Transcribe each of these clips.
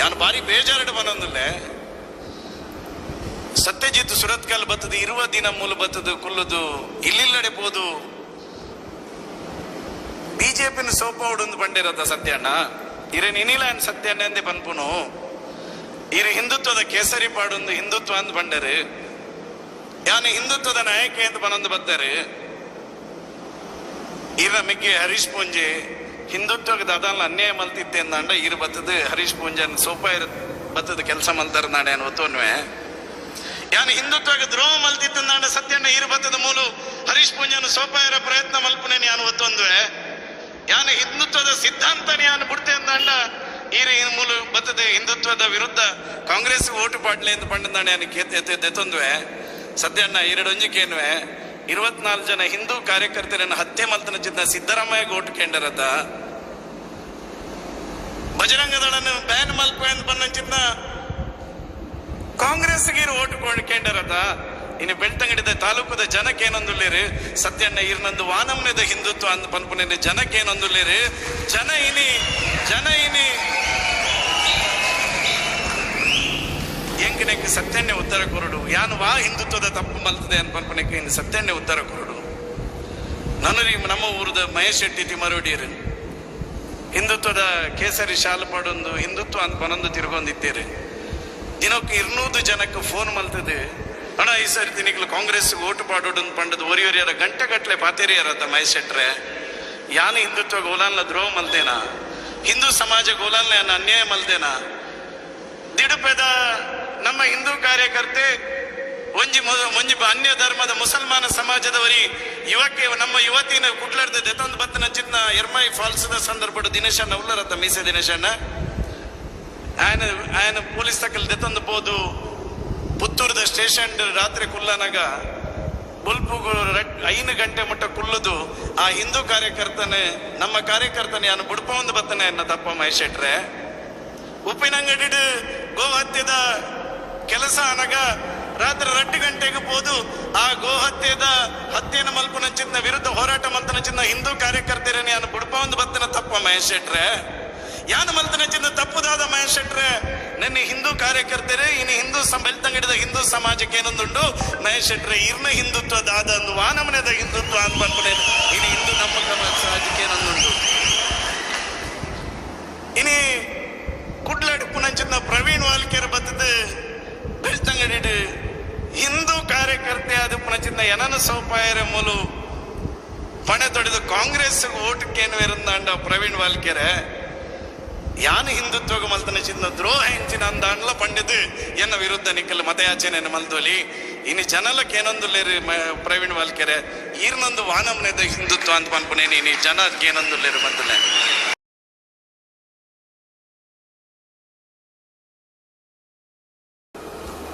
ಯಾನು ಬಾರಿ ಬೇಜಾರಡು ಬನ್ನೊಂದಿಲ್ಲ. ಸತ್ಯಜಿತ್ ಸುರತ್ಕಲ್ ಬತ್ತದು ಇರುವ ದಿನ ಮೂಲ ಬತ್ತದು ಕುಲ್ಲುದು ಇಲ್ಲಿಲ್ಲಡೆ ಪೋದು ಬಿಜೆಪಿನ ಸೋಪ ಉಡೊಂದು ಬಂಡಿರತ್ತ ಸತ್ಯಣ್ಣ. ಇರ ನಿನಿಲ ಸತ್ಯಣ್ಣ ಎಂದೇ ಪನ್ಪುನು. ಇರ ಹಿಂದುತ್ವದ ಕೇಸರಿ ಪಾಡೊಂದು ಹಿಂದುತ್ವ ಅಂದ್ ಬಂಡರು. ಯಾನು ಹಿಂದುತ್ವದ ನಾಯಕ ಅಂತ ಬನೊಂದು ಬತ್ತಾರೆ. ಇರ ಮಿಗ್ಗೆ ಹರೀಶ್ ಪೂಂಜೆ ಹಿಂದುತ್ವದ ಅದನ್ನ ಅನ್ಯಾಯ ಮಲ್ತಿತ್ತೆ ಅಂದ ಇರು ಬತ್ತದು ಹರೀಶ್ ಪೂಂಜನ್ ಸೋಪ ಇರ ಬತ್ತದ ಕೆಲಸ ಮಲ್ತಾರ ನಾಡೆ ಒತ್ತೋನ್ವೆ. ಯಾನು ಹಿಂದುತ್ವಕ್ಕೆ ದ್ರೋಹ ಮಲ್ತಿತ್ತಂದಾಂಡ ಸತ್ಯಣ್ಣ ಇರು ಬತ್ತದ ಮೂಲು ಹರೀಶ್ ಪೂಂಜನ್ ಸೋಪ ಇರೋ ಪ್ರಯತ್ನ ಮಲ್ಪುನೆ ಯಾನು ಒತ್ತೊಂದುವೆ. ಯಾನು ಹಿಂದುತ್ವದ ಸಿದ್ಧಾಂತನೇ ಯಾನು ಬಿಡ್ತೆ ಅಂದಾಂಡ ಈರು ಮೂಲು ಬತ್ತದ ಹಿಂದುತ್ವದ ವಿರುದ್ಧ ಕಾಂಗ್ರೆಸ್ ಓಟು ಪಾಡ್ಲೆ ಅಂತ ಪಂಡಂದಾಂಡ ಯಾನು ಕೇತೊಂದುವೆ. ಸತ್ಯಣ್ಣ ಎರಡೊಂಜಿಕೇನ್ವೆ 24 ಜನ ಹಿಂದೂ ಕಾರ್ಯಕರ್ತರನ್ನು ಹತ್ಯೆ ಮಲ್ತನ ಚಿತ್ತ ಸಿದ್ದರಾಮಯ್ಯ ಓಟು ಕೇಂದ್ರದ ಬಜರಂಗದಳನ್ನು ಬ್ಯಾನ್ ಮಲ್ಪ ಅಂತ ಬಂದ ಕಾಂಗ್ರೆಸ್ಗೆ ಓಟು ಕೇಂದ್ರದ. ಇನ್ನು ಬೆಳ್ತಂಗಡಿದ ತಾಲೂಕದ ಜನಕ್ಕೆ ಏನೊಂದುಲ್ಲೇರು ಸತ್ಯಣ್ಣ ಇರ್ನಂದು ವಾನಮ್ನದ ಹಿಂದುತ್ವ ಅಂದ್ ಪನ್ಪುನ ಜನಕ್ಕೆ ಏನೊಂದುಲ್ಲೇರು. ಜನ ಇನಿ ಜನ ಇನಿ ಎಂಕನೆಕ್ ಸತ್ಯಣ್ಣೆ ಉತ್ತರ ಕೊರಡು. ಯಾನು ವಾ ಹಿಂದುತ್ವದ ತಪ್ಪು ಮಲ್ತದೆ ಅಂತ ಪನ್ಪುನೆಕ್ ಇನ್ನು ಸತ್ಯಣ್ಣೆ ಉತ್ತರ ಕೊರಡು. ನಾನು ನಮ್ಮ ಊರದ ಮಹೇಶ್ ಶೆಟ್ಟಿ ತಿಮರೋಡಿಯರು ಹಿಂದುತ್ವದ ಕೇಸರಿ ಶಾಲು ಪಾಡೊಂದು ಹಿಂದುತ್ವ ಅಂತ ಪನೊಂದು ತಿರ್ಗೊಂದಿತ್ತೀರಿ. ದಿನಕ್ಕೆ 200 ಜನಕ್ಕೆ ಫೋನ್ ಮಲ್ತದೆ. ಅಣ್ಣ ಈ ಸರಿ ತಿನಿಕ್ಲು ಕಾಂಗ್ರೆಸ್ ಓಟು ಪಾಡೋಡು ಪಂಡದು ಒರಿ ಒರಿಯರ ಗಂಟೆ ಗಟ್ಟಲೆ ಪಾತೇರಿಯರತ್ತ ಮಹೇಶ್ ಶೆಟ್ರೆ. ಯಾನು ಹಿಂದುತ್ವ ಗೋಲಾನ್ಲ ದ್ರೋಹ ಮಲ್ದೇನಾ? ಹಿಂದೂ ಸಮಾಜ ಗೋಲಾನ್ಲ ಯಾನು ಅನ್ಯಾಯ ಮಲ್ದೇನಾ? ದಿಡುಪೆದ ನಮ್ಮ ಹಿಂದೂ ಕಾರ್ಯಕರ್ತೆ ಒಂಜಿ ಒಂಜಿ ಅನ್ಯ ಧರ್ಮದ ಮುಸಲ್ಮಾನ ಸಮಾಜದವರಿ ಯುವಕ್ಕೆ ನಮ್ಮ ಯುವತಿನ ಕುಟ್ಲಾರ್ದ ದೆತೊಂದು ಬತ್ತನ ಚಿತ್ನ ಎರ್ಮೈ ಫಾಲ್ಸ್ ಸಂದರ್ಭ ದಿನೇಶಣ್ಣ ಉಲ್ಲರತ್ತ ಮೀಸೆ ದಿನೇಶಣ್ಣ ಆಯನ ಆಯನ ಪೊಲೀಸ್ ತಕಲ್ ದೆತೊಂದು ಪೋದು ಪುತ್ತೂರದ ಸ್ಟೇಷನ್ ರಾತ್ರಿ ಕುಲ್ಲನಾಗ ಬುಲ್ಪು 5 ಗಂಟೆ ಮುಟ್ಟ ಕುಲ್ಲುದು ಆ ಹಿಂದೂ ಕಾರ್ಯಕರ್ತನೆ ನಮ್ಮ ಕಾರ್ಯಕರ್ತನೆ ಯಾನು ಬುಡ್ಪ ಒಂದು ಬತ್ತನೆ ಎನ್ನ ತಪ್ಪ ಮಹೇಶ್ ಶೆಟ್ರೆ. ಉಪ್ಪಿನಂಗಡಿ ಗೋಹತ್ಯದ ಕೆಲಸ ಅನಗ ರಾತ್ರಿ 2 ಗಂಟೆಗೆ ಹೋದು ಆ ಗೋಹತ್ಯದ ಹತ್ಯೆನ ಮಲ್ಪುನಂಚಿನ ವಿರುದ್ಧ ಹೋರಾಟ ಮಲ್ತನಂಚಿನ ಹಿಂದೂ ಕಾರ್ಯಕರ್ತರನ್ನ ಯಾನು ಬುಡ್ಪ ಒಂದು ಬತ್ತನ ತಪ್ಪ ಮಹೇಶ್ ಶೆಟ್ರೆ. ಯಾನು ಮಲ್ತನಂಚಿನ ತಪ್ಪುದಾದ ಮಹೇಶ್ ಶೆಟ್ರೆ. ನಿನ್ನೆ ಹಿಂದೂ ಕಾರ್ಯಕರ್ತರೇ ಇನ್ನು ಹಿಂದೂ ಬೆಳ್ತಂಗಡಿದ ಹಿಂದೂ ಸಮಾಜಕ್ಕೆ ಏನೊಂದುಂಡು ಮಹೇಶ್ ಶೆಟ್ರೆ ಇರ್ನ ಹಿಂದುತ್ವ ದಾದ ಅಂದು ವಾನಮನೆದ ಹಿಂದುತ್ವ ಅಂತ ಬಂದ್ಬಿಟ್ಟೆ ಇನ್ನು ಹಿಂದೂ ನಮ್ಮ ಸಮಾಜಕ್ಕೆ ಏನೊಂದುಂಡು. ಇನಿ ಕುಡ್ಲಾಡಿ ಪುನಂಚಿನ ಪ್ರವೀಣ್ ವಾಲ್ಕೇರ್ ಬತ್ತದ ಬೆಳ್ತಂಗಡಿ ಹಿಂದೂ ಕಾರ್ಯಕರ್ತೆ ಅದು ಪುನಚಿನ ಎನನ ಸೋಪಾಯರ ಮೂಲು ಪಣೆ ತೊಡೆದು ಕಾಂಗ್ರೆಸ್ ಓಟಕ್ಕೇನು ಇರಂದಾಂಡ ಪ್ರವೀಣ್ ವಾಲ್ಕೆರೆ. ಯಾನು ಹಿಂದುತ್ವಗ ಮಲ್ತನ ಚಿನ್ನ ದ್ರೋಹ ಹೆಂಚಿನ ಅಂದಾಂಡ್ಲ ಪಂಡಿದು ಎನ್ನ ವಿರುದ್ಧ ನಿಕ್ಕಲ್ ಮತಯಾಚನೆ ಮಲ್ದೋಲಿ. ಇನ್ನು ಜನಲಕ್ಕೆ ಏನೊಂದುಲ್ಲೇರು ಪ್ರವೀಣ್ ವಾಲ್ಕೆರೆ ಈರ್ನೊಂದು ವಾನಮ್ನೆದ ಹಿಂದುತ್ವ ಅಂತ ಪನ್ಪುನೇನಿ ಇನಿ ಜನಕ್ಕೆ ಏನೊಂದುಲ್ಲೇರು ಬಂದಲೆ.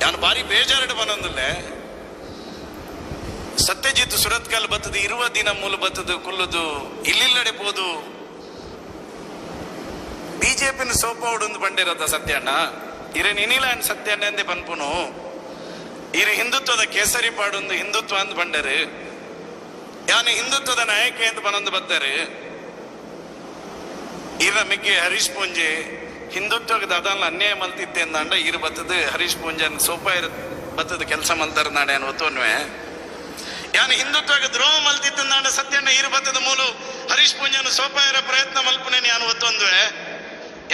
ಯಾನು ಬಾರಿ ಬೇಜಾರಡು ಬನ್ನೊಂದಿಲ್ಲ. ಸತ್ಯಜಿತ್ ಸುರತ್ಕಲ್ ಬತ್ತದು ಇರುವ ದಿನ ಮೂಲ ಬತ್ತದು ಕುಲ್ಲುದು ಇಲ್ಲಿಲ್ಲಡೆ ಪೋದು ಬಿಜೆಪಿನ ಸೋಪ ಉಡೊಂದು ಬಂಡಿರತ್ತ ಸತ್ಯಣ್ಣ. ಇರ ನಿನಿಲ ಸತ್ಯಣ್ಣ ಎಂದೇ ಪನ್ಪುನು. ಇರ ಹಿಂದುತ್ವದ ಕೇಸರಿ ಪಾಡೊಂದು ಹಿಂದುತ್ವ ಅಂದ್ ಬಂಡರು. ಯಾನು ಹಿಂದುತ್ವದ ನಾಯಕ ಅಂತ ಬನೊಂದು ಬತ್ತಾರೆ. ಇರ ಮಿಗ್ಗೆ ಹರೀಶ್ ಪೂಂಜೆ ಹಿಂದುತ್ವದ ಅದನ್ನ ಅನ್ಯಾಯ ಮಲ್ತಿತ್ತೆ ಅಂದಾಂಡ ಇರು ಬತ್ತದು ಹರೀಶ್ ಪೂಂಜನ್ ಸೋಪ ಇರ ಬತ್ತದ ಕೆಲಸ ಮಲ್ತಾರ ನಾಡೆ ಒತ್ತೋನ್ವೆ. ಯಾನು ಹಿಂದುತ್ವಕ್ಕೆ ದ್ರೋಹ ಮಲ್ತಿತ್ತಂದಾಂಡ ಸತ್ಯಣ್ಣ ಇರು ಬತ್ತದ ಮೂಲು ಹರೀಶ್ ಪೂಂಜನ್ ಸೋಪ ಇರೋ ಪ್ರಯತ್ನ ಮಲ್ಪುನೇನಿ ಯಾನು ಒತ್ತೊಂದುವೆ.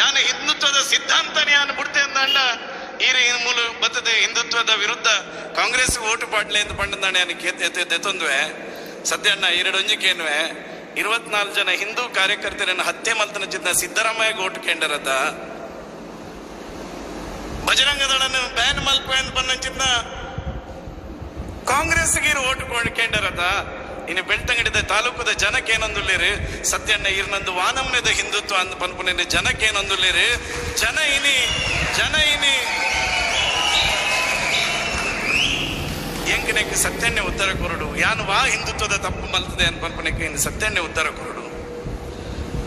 ಯಾನು ಹಿಂದುತ್ವದ ಸಿದ್ಧಾಂತನೇ ಯಾನು ಬಿಡ್ತೆ ಅಂದಾಂಡ ಈರು ಮೂಲು ಬತ್ತದ ಹಿಂದುತ್ವದ ವಿರುದ್ಧ ಕಾಂಗ್ರೆಸ್ ಓಟು ಪಾಡ್ಲೆ ಅಂತ ಪಂಡಂದಾಂಡ ಯಾನು ಕೇತೊಂದುವೆ. ಸತ್ಯಣ್ಣ ಎರಡೊಂಜಿಕೇನ್ವೆ 24 ಜನ ಹಿಂದೂ ಕಾರ್ಯಕರ್ತರನ್ನು ಹತ್ಯೆ ಮಲ್ತನ ಚಿತ್ತ ಸಿದ್ದರಾಮಯ್ಯ ಓಟು ಕೇಂದ್ರದ ಬಜರಂಗದಳನ್ನು ಬ್ಯಾನ್ ಮಲ್ಪ ಅಂತ ಬಂದ ಕಾಂಗ್ರೆಸ್ಗೆ ಓಟು ಕೇಂದ್ರದ. ಇನ್ನು ಬೆಳ್ತಂಗಡಿದ ತಾಲೂಕದ ಜನಕ್ಕೆ ಏನೊಂದುಲ್ಲೇರು ಸತ್ಯಣ್ಣ ಇರ್ನಂದು ವಾನಮ್ನದ ಹಿಂದುತ್ವ ಅಂತ ಪನ್ಪುನ ಜನಕ್ಕೆ ಏನೊಂದುಲ್ಲೇರು. ಜನ ಇನಿ ಜನ ಇನಿ ಎಂಕನೆಕ್ ಸತ್ಯಣ್ಣೆ ಉತ್ತರ ಕೊರಡು. ಯಾನು ವಾ ಹಿಂದುತ್ವದ ತಪ್ಪು ಮಲ್ತದೆ ಅಂತ ಪನ್ಪುನೆಕ್ ಇನ್ನು ಸತ್ಯಣ್ಣೆ ಉತ್ತರ ಕೊರಡು.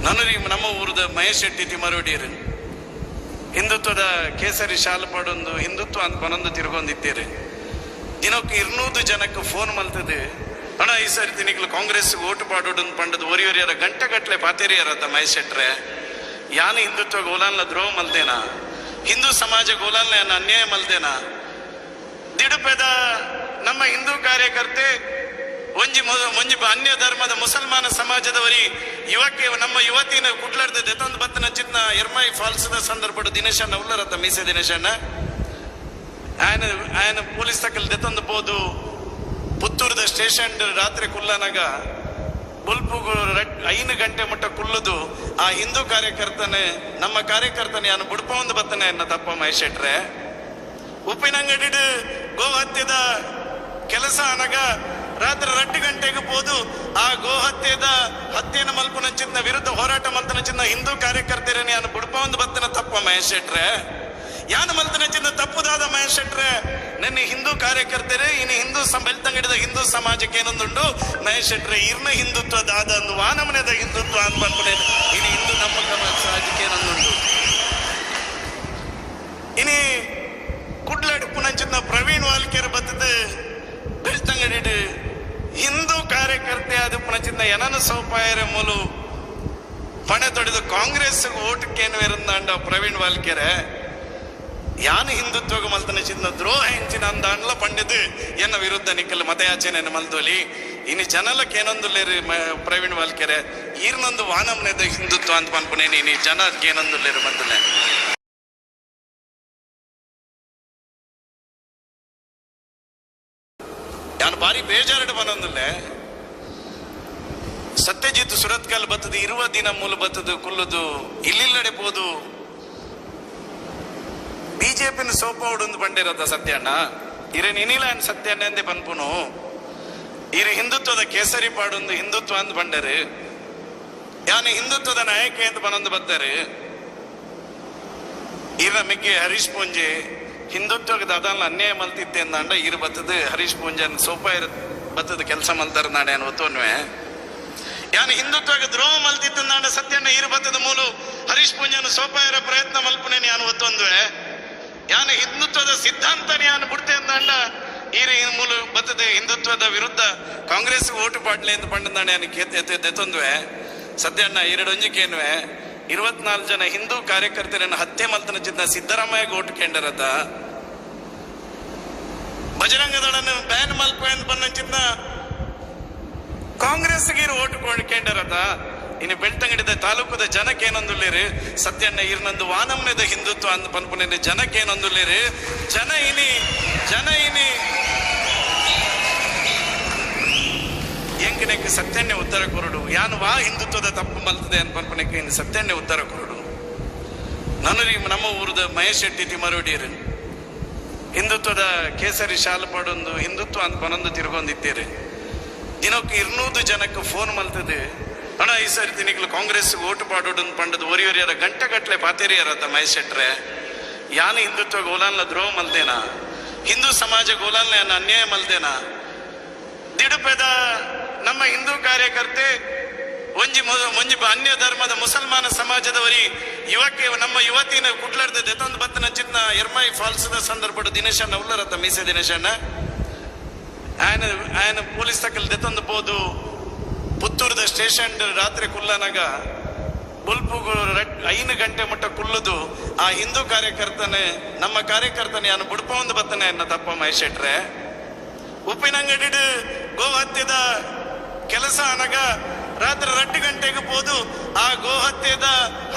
ನಾನು ನಮ್ಮ ಊರದ ಮಹೇಶ್ ಶೆಟ್ಟಿ ತಿಮರೋಡಿಯರು ಹಿಂದುತ್ವದ ಕೇಸರಿ ಶಾಲು ಪಾಡೊಂದು ಹಿಂದುತ್ವ ಅಂತ ಪನೊಂದು ತಿರ್ಗೊಂದಿತ್ತೀರಿ. ದಿನಕ್ಕೆ 200 ಜನಕ್ಕೆ ಫೋನ್ ಮಲ್ತದೆ. ಅಣ್ಣ ಈ ಸರಿ ತಿನಿಕ್ಲು ಕಾಂಗ್ರೆಸ್ ಓಟು ಪಾಡೋಡು ಪಂಡದು ಒರಿ ಒರಿಯರ ಗಂಟೆ ಗಟ್ಟಲೆ ಪಾತೇರಿಯರತ್ತ ಮಹೇಶ್ ಶೆಟ್ರೆ. ಯಾನು ಹಿಂದುತ್ವ ಗೋಲಾನ್ಲ ದ್ರೋಹ ಮಲ್ದೇನಾ? ಹಿಂದೂ ಸಮಾಜ ಗೋಲಲ್ನ ಅನ್ಯಾಯ ಮಲ್ದೇನ? ದಿಡುಪೆದ ನಮ್ಮ ಹಿಂದೂ ಕಾರ್ಯಕರ್ತೆ ಒಂಜಿ ಒಂಜಿ ಅನ್ಯ ಧರ್ಮದ ಮುಸಲ್ಮಾನ ಸಮಾಜದವರಿ ಯುವಕ್ಕೆ ನಮ್ಮ ಯುವತಿನ ಕುಟ್ಲಾಡ್ದ ದೆತೊಂದು ಬತ್ತನ ಚಿತ್ನ ಎರ್ಮೈ ಫಾಲ್ಸ್ ದ ಸಂದರ್ಭ ದಿನೇಶಣ್ಣ ಉಲ್ಲರತ್ತ ಮೀಸೆ ದಿನೇಶಣ್ಣ ఆయన ఆయన ಪೊಲೀಸ್ ತಕಲ್ ದೆತೊಂದು ಪೋದು ಪುತ್ತೂರದ ಸ್ಟೇಷನ್ ರಾತ್ರಿ ಕುಲ್ಲನಾಗ ಬೊಲ್ಪುಗು 5 ಗಂಟೆ ಮುಟ್ಟ ಕುಲ್ಲುದು ಆ ಹಿಂದೂ ಕಾರ್ಯಕರ್ತನೆ ನಮ್ಮ ಕಾರ್ಯಕರ್ತನೆ ಯಾನು ಬುಡ್ಪ ಒಂದು ಬತ್ತನೆ ಎನ್ನ ತಪ್ಪ ಮಹೇಶ್ ಶೆಟ್ರೆ. ಉಪ್ಪಿನಂಗಡಿ ಗೋಹತ್ಯದ ಕೆಲಸ ಅನಗ ರಾತ್ರಿ 2 ಗಂಟೆಗೆ ಪೋದು ಆ ಗೋಹತ್ಯದ ಹತ್ಯೆನ ಮಲ್ಪುನಂಚಿನ ವಿರುದ್ಧ ಹೋರಾಟ ಮಲ್ತನಂಚಿನ ಹಿಂದೂ ಕಾರ್ಯಕರ್ತರನ್ನ ಯಾನು ಬುಡ್ಪ ಒಂದು ಬತ್ತನ ತಪ್ಪ ಮಹೇಶ್ ಶೆಟ್ರೆ. ಯಾನು ಮಲ್ತನಂಚಿನ ತಪ್ಪುದಾದ ಮಹೇಶ್ ಶೆಟ್ರೆ? ನಿನ್ನೆ ಹಿಂದೂ ಕಾರ್ಯಕರ್ತರೇ ಇನ್ನು ಹಿಂದೂ ಬೆಳ್ತಂಗಡಿದ ಹಿಂದೂ ಸಮಾಜಕ್ಕೆ ಏನೊಂದುಂಡು ಮಹೇಶ್ ಶೆಟ್ರೆ ಇರ್ನ ಹಿಂದುತ್ವ ದಾದ ಅಂದು ವಾನಮನೆದ ಹಿಂದುತ್ವ ಅಂತ ಬಂದ್ಬಿಟ್ಟೆ ಇನ್ನು ಹಿಂದೂ ನಮ್ಮ ಸಮಾಜಕ್ಕೆ ಏನೊಂದುಂಡು. ಇನಿ ಕುಡ್ಲಾಡಿ ಪುನಂಚಿನ ಪ್ರವೀಣ್ ವಾಲ್ಕೇರ್ ಬತ್ತದ ಬೆಳ್ತಂಗಡಿ ಹಿಂದೂ ಕಾರ್ಯಕರ್ತೆ ಅದು ಪುನಚಿನ ಏನನ ಸೌಪಾಯರ ಮೂಲು ಪಣೆ ತೊಡೆದು ಕಾಂಗ್ರೆಸ್ ಓಟಕ್ಕೇನು ಇರಂದಾಂಡ ಪ್ರವೀಣ್ ವಾಲ್ಕೆರೆ ಯಾನು ಹಿಂದುತ್ವಗ ಮಲ್ತನ ಚಿನ್ನ ದ್ರೋಹ ಹೆಂಚಿನ ಅಂದಾಂಡ್ಲ ಪಂಡಿದು ಎನ್ನ ವಿರುದ್ಧ ನಿಕ್ಕಲ್ ಮತಯಾಚನೆ ಮಲ್ದೋಲಿ. ಇನ್ನು ಜನಲಕ್ಕೆ ಏನೊಂದುಲ್ಲೇರಿ ಪ್ರವೀಣ್ ವಾಲ್ಕೆರೆ ಈರ್ನೊಂದು ವಾನಮ್ನೆದ ಹಿಂದುತ್ವ ಅಂತ ಪನ್ಪುನೇನಿ ಇನಿ ಜನಕ್ಕೆ ಏನೊಂದುಲ್ಲೇರು ಬಂದುಲೆ. ಯಾನು ಬಾರಿ ಬೇಜಾರಡು ಬಂದೊಂದುಲ್ಲೆ ಸತ್ಯಜಿತ್ ಸುರತ್ಕಲ್ ಬತ್ತದು ಇರುವ ದಿನ ಮೂಲ ಬತ್ತದು ಕುಲ್ಲುದು ಇಲ್ಲಿಲ್ಲಡೆ ಪೋದು ಬಿಜೆಪಿನ ಸೋಪ ಉಡೊಂದು ಬಂಡಿರದ ಸತ್ಯಣ್ಣ ಇರ ನಿನಿಲ ಸತ್ಯಣ್ಣ ಎಂದೇ ಪನ್ಪುನು ಇರ ಹಿಂದುತ್ವದ ಕೇಸರಿ ಪಾಡೊಂದು ಹಿಂದುತ್ವ ಅಂದ್ ಬಂಡರು ಯಾನು ಹಿಂದುತ್ವದ ನಾಯಕ ಅಂತ ಬನೊಂದು ಬತ್ತಾರೆ ಇರ ಮಿಗ್ಗೆ ಹರೀಶ್ ಪೂಂಜೆ ಹಿಂದುತ್ವಕ್ಕೆ ದಾದಾಲ ಅನ್ಯಾಯ ಮಲ್ತಿತ್ತೆ ಅಂದಾಂಡ ಇರು ಬತ್ತದ ಹರೀಶ್ ಪೂಂಜನ್ ಸೋಪ ಇರ ಬತ್ತದ ಕೆಲಸ ಮಲ್ತಾರ ನಾಡೆ ಒತ್ತೋನ್ವೆ. ಯಾನು ಹಿಂದುತ್ವಕ್ಕೆ ದ್ರೋಹ ಮಲ್ತಿತ್ತಂದಾಂಡ ಸತ್ಯಣ್ಣ ಇರು ಬತ್ತದ ಮೂಲು ಹರೀಶ್ ಪೂಂಜನ್ ಸೋಪ ಇರೋ ಪ್ರಯತ್ನ ಮಲ್ಪುನೇನು ಯಾನು ಒತ್ತೊಂದುವೆ. ಯಾನು ಹಿಂದುತ್ವದ ಸಿದ್ಧಾಂತನ ಯಾನು ಬಿಡ್ತೆ ಅಂದಾಂಡ ಈರು ಮೂಲು ಬತ್ತದ ಹಿಂದುತ್ವದ ವಿರುದ್ಧ ಕಾಂಗ್ರೆಸ್ ಓಟು ಪಾಡ್ಲೆ ಅಂತ ಪಂಡಂದಾಂಡ ಯಾನು ಕೇತೊಂದುವೆ. ಸತ್ಯಣ್ಣ ಎರಡೊಂಜಿಕೇನುವೆ 24 ಜನ ಹಿಂದೂ ಕಾರ್ಯಕರ್ತರನ್ನು ಹತ್ಯೆ ಮಲ್ತನ ಚಿನ್ನ ಸಿದ್ದರಾಮಯ್ಯ ಓಟು ಕೇಂದ್ರದ ಬಜರಂಗ ದಳನ್ನು ಬ್ಯಾನ್ ಮಲ್ಪ ಅಂತ ಬಂದ ಚಿನ್ನ ಕಾಂಗ್ರೆಸ್ಗೆ ಓಟು ಕೇಂದ್ರದ ಇನ್ನು ಬೆಳ್ತಂಗಡಿದ ತಾಲೂಕದ ಜನಕ್ಕೆ ಏನೊಂದುಲ್ಲೇರಿ ಸತ್ಯಣ್ಣ ಇರ್ನಂದು ವಾನಮ್ನೆದ ಹಿಂದುತ್ವ ಅಂತ ಪನ್ಪುನೇನು ಜನಕ್ಕೆ ಏನೊಂದುಲ್ಲೇರಿ ಜನ ಇನಿ ಜನ ಇನಿ ಎಂಕನೆಕ್ ಸತ್ಯಣ್ಣೆ ಉತ್ತರ ಕೊರಡು ಯಾನು ವಾ ಹಿಂದುತ್ವದ ತಪ್ಪು ಮಲ್ತದೆ ಅಂತ ಪನ್ಪುನೆಕ್ ಇನ್ನು ಸತ್ಯಣ್ಣೆ ಉತ್ತರ ಕೊರಡು. ನನರಿ ನಮ್ಮ ಊರದ ಮಹೇಶ್ ಶೆಟ್ಟಿ ತಿಮರೋಡಿಯರು ಹಿಂದುತ್ವದ ಕೇಸರಿ ಶಾಲು ಪಾಡೊಂದು ಹಿಂದುತ್ವ ಅಂತ ಬನೊಂದು ತಿರುಗೊಂದಿದ್ದೀರಿ. ದಿನಕ್ಕೆ 200 ಜನಕ್ಕೆ ಫೋನ್ ಮಲ್ತದೆ ಅಣ್ಣ ಈ ಸರಿ ತಿನಿಕ್ಲು ಕಾಂಗ್ರೆಸ್ ಓಟು ಪಾಡೋಡು ಪಂಡದ ಒರಿ ಒರಿಯರ ಗಂಟೆ ಗಟ್ಟಲೆ ಪಾತೇರಿಯರತ್ತ ಮಹೇಶ್ ಶೆಟ್ರೆ. ಯಾನು ಹಿಂದುತ್ವ ಗೋಲಾನ್ಲ ದ್ರೋಹ ಮಲ್ದೇನಾ? ಹಿಂದೂ ಸಮಾಜ ಗೋಲಾನ್ಲ ಅನ್ಯಾಯ ಮಲ್ದೇನಾ? ದಿಡುಪೆದ ನಮ್ಮ ಹಿಂದೂ ಕಾರ್ಯಕರ್ತೆ ಒಂಜಿ ಒಂಜಿ ಅನ್ಯ ಧರ್ಮದ ಮುಸಲ್ಮಾನ ಸಮಾಜದವರಿ ಯುವಕ್ಕೆ ನಮ್ಮ ಯುವತಿನ ಕುಟ್ಲಾಡ್ದ ದೆತೊಂದು ಬತ್ತನ ಚಿನ್ನ ಎರ್ಮೈ ಫಾಲ್ಸ್ ದ ಸಂದರ್ಭ ದಿನೇಶಣ್ಣ ಉಲ್ಲರತ್ತ ಮೀಸೆ ದಿನೇಶಣ್ಣ ఆయన ఆయన ಪೊಲೀಸ್ ತಕಲ್ ದೆತೊಂದು ಪೋದು ಪುತ್ತೂರದ ಸ್ಟೇಷನ್ ರಾತ್ರಿ ಕುಲ್ಲನಾಗ ಬೊಲ್ಪುಗು 5 ಗಂಟೆ ಮುಟ್ಟ ಕುಲ್ಲುದು ಆ ಹಿಂದೂ ಕಾರ್ಯಕರ್ತನೆ ನಮ್ಮ ಕಾರ್ಯಕರ್ತನೆ ಯಾನು ಬುಡ್ಪ ಒಂದು ಬತ್ತನೆ ಎನ್ನ ತಪ್ಪ ಮಹೇಶ್ ಶೆಟ್ರೆ. ಉಪ್ಪಿನಂಗಡಿ ಗೋಹತ್ಯದ ಕೆಲಸ ಅನಗ ರಾತ್ರಿ 2 ಗಂಟೆಗೆ ಪೋದು ಆ ಗೋಹತ್ಯದ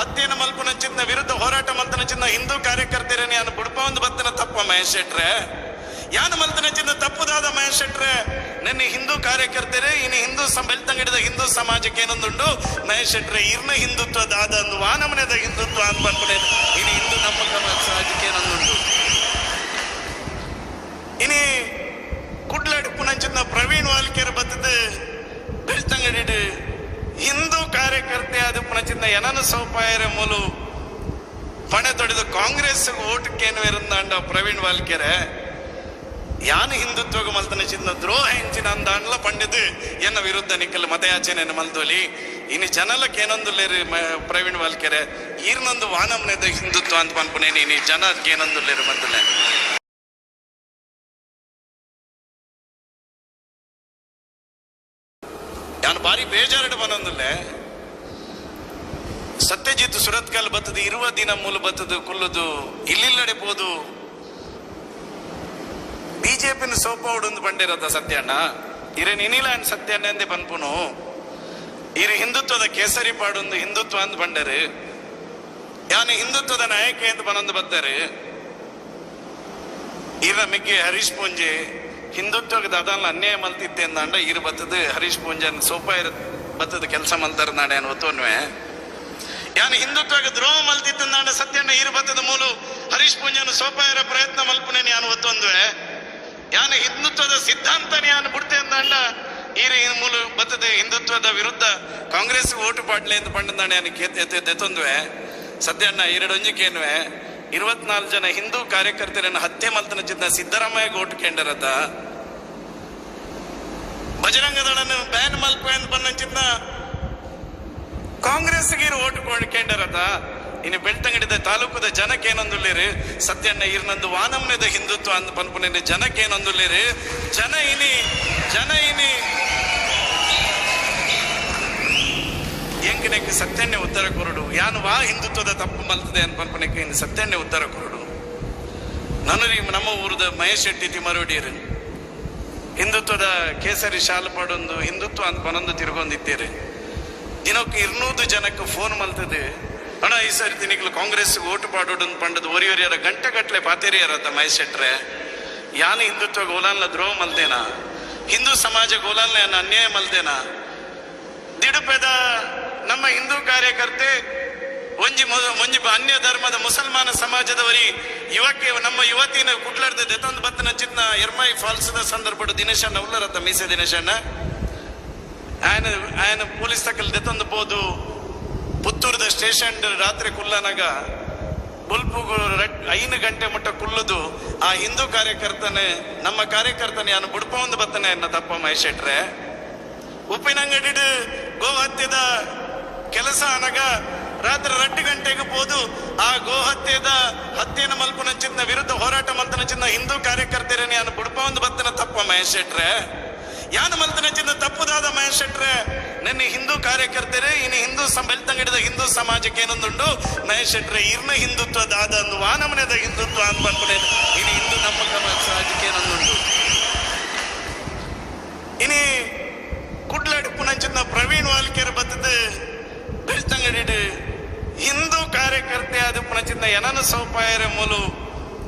ಹತ್ಯೆನ ಮಲ್ಪುನಂಚಿನ ವಿರುದ್ಧ ಹೋರಾಟ ಮಲ್ತನಂಚಿನ ಹಿಂದೂ ಕಾರ್ಯಕರ್ತರನ್ನ ಯಾನು ಬುಡ್ಪ ಒಂದು ಬತ್ತನ ತಪ್ಪ ಮಹೇಶ್ ಶೆಟ್ರೆ. ಯಾನು ಮಲ್ತನಂಚಿನ ತಪ್ಪುದಾದ ಮಹೇಶ್ ಶೆಟ್ರೆ? ನಿನ್ನೆ ಹಿಂದೂ ಕಾರ್ಯಕರ್ತರೇ ಇನ್ನು ಹಿಂದೂ ಬೆಳ್ತಂಗಡಿದ ಹಿಂದೂ ಸಮಾಜಕ್ಕೆ ಏನೊಂದುಂಡು ಮಹೇಶ್ ಶೆಟ್ರೆ ಇರ್ನ ಹಿಂದುತ್ವ ದಾದ ಅಂದು ವಾನಮನೆದ ಹಿಂದುತ್ವ ಅಂತ ಬಂದ್ಬಿಟ್ಟೆ ಇನ್ನು ಹಿಂದೂ ನಮ್ಮ ಸಮಾಜಕ್ಕೆ ಏನೊಂದುಂಡು. ಇನಿ ಕುಡ್ಲಾಡಿ ಪುನಂಚಿನ ಪ್ರವೀಣ್ ವಾಲ್ಕೇರ್ ಬತ್ತದ ಬೆಳ್ತಂಗಡಿ ಹಿಂದೂ ಕಾರ್ಯಕರ್ತೆ ಅದು ಪುನಚಿನ ಏನನ ಸೌಪಾಯರ ಮೂಲು ಪಣೆ ತೊಡೆದು ಕಾಂಗ್ರೆಸ್ ಓಟಕ್ಕೇನು ಇರಂದಾಂಡ ಪ್ರವೀಣ್ ವಾಲ್ಕೆರೆ ಯಾನು ಹಿಂದುತ್ವಗ ಮಲ್ತನ ಚಿನ್ನ ದ್ರೋಹ ಹೆಂಚಿನ ಅಂದಾಂಡ್ಲ ಪಂಡಿದು ಎನ್ನ ವಿರುದ್ಧ ನಿಕ್ಕಲ್ ಮತಯಾಚನೆ ಮಲ್ದೋಲಿ. ಇನ್ನು ಜನಲಕ್ಕೆ ಏನೊಂದುಲ್ಲೇರಿ ಪ್ರವೀಣ್ ವಾಲ್ಕೆರೆ ಈರ್ನೊಂದು ವಾನಮ್ನೆದ ಹಿಂದುತ್ವ ಅಂತ ಪನ್ಪುನೇನಿ ಇನಿ ಜನಕ್ಕೆ ಏನೊಂದುಲ್ಲೇರು ಬಂದುಲೆ. ಯಾನು ಬಾರಿ ಬೇಜಾರಡು ಬಂದೊಂದುಲ್ಲೆ ಸತ್ಯಜಿತ್ ಸುರತ್ಕಲ್ ಬತ್ತದು ಇರುವ ದಿನ ಮೂಲ ಬತ್ತದು ಕುಲ್ಲುದು ಇಲ್ಲಿಲ್ಲಡೆ ಪೋದು ಬಿಜೆಪಿನ ಸೋಪೌಡು ಬಂಡಿರತ್ತ ಸತ್ಯಣ್ಣ ಇರೇನು ಇನಿಲ ಸತ್ಯಣ್ಣ ಎಂದೇ ಪನ್ಪುನು ಇರು ಹಿಂದುತ್ವದ ಕೇಸರಿ ಪಾಡೊಂದು ಹಿಂದುತ್ವ ಅಂದ್ ಬಂಡರು ಯಾನು ಹಿಂದುತ್ವದ ನಾಯಕ ಎಂದು ಬನಂದು ಬತ್ತಾರೆ ಇರ ಮಿಗ್ಗೆ ಹರೀಶ್ ಪೂಂಜೆ ಹಿಂದುತ್ವಕ್ಕೆ ದಾದಾನ್ಲ ಅನ್ಯಾಯ ಮಲ್ತಿತ್ತೆ ಅಂದಾಂಡ ಇರು ಬತ್ತದು ಹರೀಶ್ ಪೂಂಜನ್ ಸೋಪ ಇರ ಬತ್ತದ ಕೆಲಸ ಮಲ್ತಾರ ನಾಡೆ ಅನ್ ಒತ್ತೋನ್ವೆ ಯಾನು ಹಿಂದುತ್ವಕ್ಕೆ ದ್ರೋಹ ಮಲ್ತಿತ್ತಂದಾಂಡ ಸತ್ಯಣ್ಣ ಇರು ಬತ್ತದ ಮೂಲು ಹರೀಶ್ ಪೂಂಜನ್ ಸೋಪ ಇರೋ ಪ್ರಯತ್ನ ಮಲ್ಪುನೇನು ಯಾನು ಒತ್ತೊಂದ್ವೆ ಯಾನು ಹಿಂದುತ್ವದ ಸಿದ್ಧಾಂತನ ಯಾನು ಬಿಡ್ತೆ ಅಂದಾಂಡ ಈರು ಮೂಲು ಬತ್ತದ ಹಿಂದುತ್ವದ ವಿರುದ್ಧ ಕಾಂಗ್ರೆಸ್ ಓಟು ಪಾಡ್ಲೆ ಅಂತ ಪಂಡಂದಾಂಡ ಯಾನು ಕೇತೊಂದ್ವೆ ಸತ್ಯಣ್ಣ ಎರಡೊಂಜಿಕೇನ್ವೆ 24 ಜನ ಹಿಂದೂ ಕಾರ್ಯಕರ್ತರನ್ನು ಹತ್ಯೆ ಮಲ್ತನ ಚಿನ್ನ ಸಿದ್ದರಾಮಯ್ಯ ಓಟು ಕೇಂದ್ರತ ಬಜರಂಗದಳನ್ನು ಬ್ಯಾನ್ ಮಲ್ಪ ಅಂತ ಬಂದ ಚಿನ್ನ ಕಾಂಗ್ರೆಸ್ಗೆ ಓಟು ಕೇಂದ್ರತ ಇನ್ನು ಬೆಳ್ತಂಗಡಿದ ತಾಲೂಕುದ ಜನಕ್ಕೇನೊಂದುಳ್ಳೇರು ಸತ್ಯಣ್ಣ ಇರ್ನಂದು ವಾನಮ್ನದ ಹಿಂದುತ್ವ ಅಂದ್ ಪನ್ಪುನ ಜನಕ್ಕೇನೊಂದುಳ್ಳೇರು ಜನ ಇನಿ ಜನ ಇನಿ ಎಂಕನೆಕ್ ಸತ್ಯಣ್ಣೆ ಉತ್ತರ ಕೊರಡು ಯಾನು ವಾ ಹಿಂದುತ್ವದ ತಪ್ಪು ಮಲ್ತದೆ ಅನ್ ಪನ್ಪನೆಕ್ ಇನ್ನು ಸತ್ಯಣ್ಣೆ ಉತ್ತರ ಕೊರಡು ನನರಿ ನಮ್ಮ ಊರದ ಮಹೇಶ್ ಶೆಟ್ಟಿ ತಿಮರೋಡಿಯರು ಹಿಂದುತ್ವದ ಕೇಸರಿ ಶಾಲು ಪಾಡೊಂದು ಹಿಂದುತ್ವ ಅಂತ ಪನೊಂದು ತಿರುಗೊಂದಿತ್ತೀರಿ ದಿನಕ್ಕೆ 200 ಜನಕ್ಕೆ ಫೋನ್ ಮಲ್ತದೆ ಅಣ್ಣ ಈ ಸಾರಿ ತಿನಿಕ್ಲು ಕಾಂಗ್ರೆಸ್ ಓಟು ಪಾಡೋಡು ಪಂಡದ ಒರಿ ಒರಿಯರ ಗಂಟೆ ಗಟ್ಟಲೆ ಪಾತೇರಿಯರತ್ತ ಮಹೇಶ್ ಶೆಟ್ರೆ ಯಾನು ಹಿಂದುತ್ವ ಗೋಲಾನ್ಲ ದ್ರೋಹ ಮಲ್ದೇನಾ ಹಿಂದೂ ಸಮಾಜ ಗೋಲಾನ್ಲ ಅನ್ಯಾಯ ಮಲ್ದೇನಾ ದಿಡುಪೆದ ನಮ್ಮ ಹಿಂದೂ ಕಾರ್ಯಕರ್ತೆ ಒಂಜಿ ಒಂಜಿ ಅನ್ಯ ಧರ್ಮದ ಮುಸಲ್ಮಾನ ಸಮಾಜದವರಿ ಯುವಕ್ಕೆ ನಮ್ಮ ಯುವತಿನ ಕುಟ್ಲಾಡ್ದ ದೆತಂದು ಬತ್ತನ ಚಿತ್ನ ಎರ್ಮಾಯಿ ಫಾಲ್ಸ್ದ ಸಂದರ್ಭ ದಿನೇಶಣ್ಣ ಉಲ್ಲರತ್ತ ಮೀಸೆ ದಿನೇಶಣ್ಣ ఆయన ఆయన ಪೊಲೀಸ್ ತಕಲ್ ದೆತಂದು ಪೋದು ಪುತ್ತೂರದ ಸ್ಟೇಷನ್ ರಾತ್ರಿ ಕುಲ್ಲನಾಗ ಬುಲ್ಪುಗು 5 ಗಂಟೆ ಮುಟ್ಟ ಕುಲ್ಲುದು ಆ ಹಿಂದೂ ಕಾರ್ಯಕರ್ತನೆ ನಮ್ಮ ಕಾರ್ಯಕರ್ತನೆ ಯಾನು ಬುಡ್ಪ ಒಂದು ಬತ್ತನೆ ಎನ್ನ ತಪ್ಪ ಮಹೇಶ್ ಶೆಟ್ರೆ ಉಪ್ಪಿನಂಗಡಿ ಗೋಹತ್ಯದ ಕೆಲಸ ಅನಗ ರಾತ್ರಿ 2 ಗಂಟೆಗೆ ಪೋದು ಆ ಗೋಹತ್ಯದ ಹತ್ಯೆನ ಮಲ್ಪುನ ಚಿನ್ನ ವಿರುದ್ಧ ಹೋರಾಟ ಮಲ್ತನ ಚಿನ್ನ ಹಿಂದೂ ಕಾರ್ಯಕರ್ತರನ್ನ ಯಾನು ಬುಡ್ಪ ಒಂದು ಬತ್ತನ ತಪ್ಪ ಮಹೇಶ್ ಶೆಟ್ರೆ ಯಾನು ಮಲ್ತನ ಚಿನ್ನ ತಪ್ಪುದಾದ ಮಹೇಶ್ ಶೆಟ್ರೆ ನಿನ್ನೆ ಹಿಂದೂ ಕಾರ್ಯಕರ್ತರೇ ಇನ್ನು ಹಿಂದೂ ಬೆಳ್ತಂಗಡಿದ ಹಿಂದೂ ಸಮಾಜಕ್ಕೆ ಏನೊಂದುಂಡು ಮಹೇಶ್ ಶೆಟ್ರೆ ಇರ್ನ ಹಿಂದುತ್ವ ದಾದ ಅಂದು ವಾನಮನೆದ ಹಿಂದುತ್ವ ಅಂದ್ ಬಂದ್ಬಿಡೆ ಇನ್ನು ಹಿಂದೂ ನಮ್ಮ ಸಮಾಜಕ್ಕೆ ಏನೊಂದುಂಡು ಇನಿ ಕುಡ್ಲಾಡಿ ಪುನಂಚಿನ ಪ್ರವೀಣ್ ವಾಲ್ಕೇರ್ ಬತ್ತದ ಬೆಳ್ತಂಗಡಿ ಹಿಂದೂ ಕಾರ್ಯಕರ್ತೆ ಅದು ಪುನಚಿನ್ನ ಏನನ ಸೌಪಾಯರ ಮೂಲು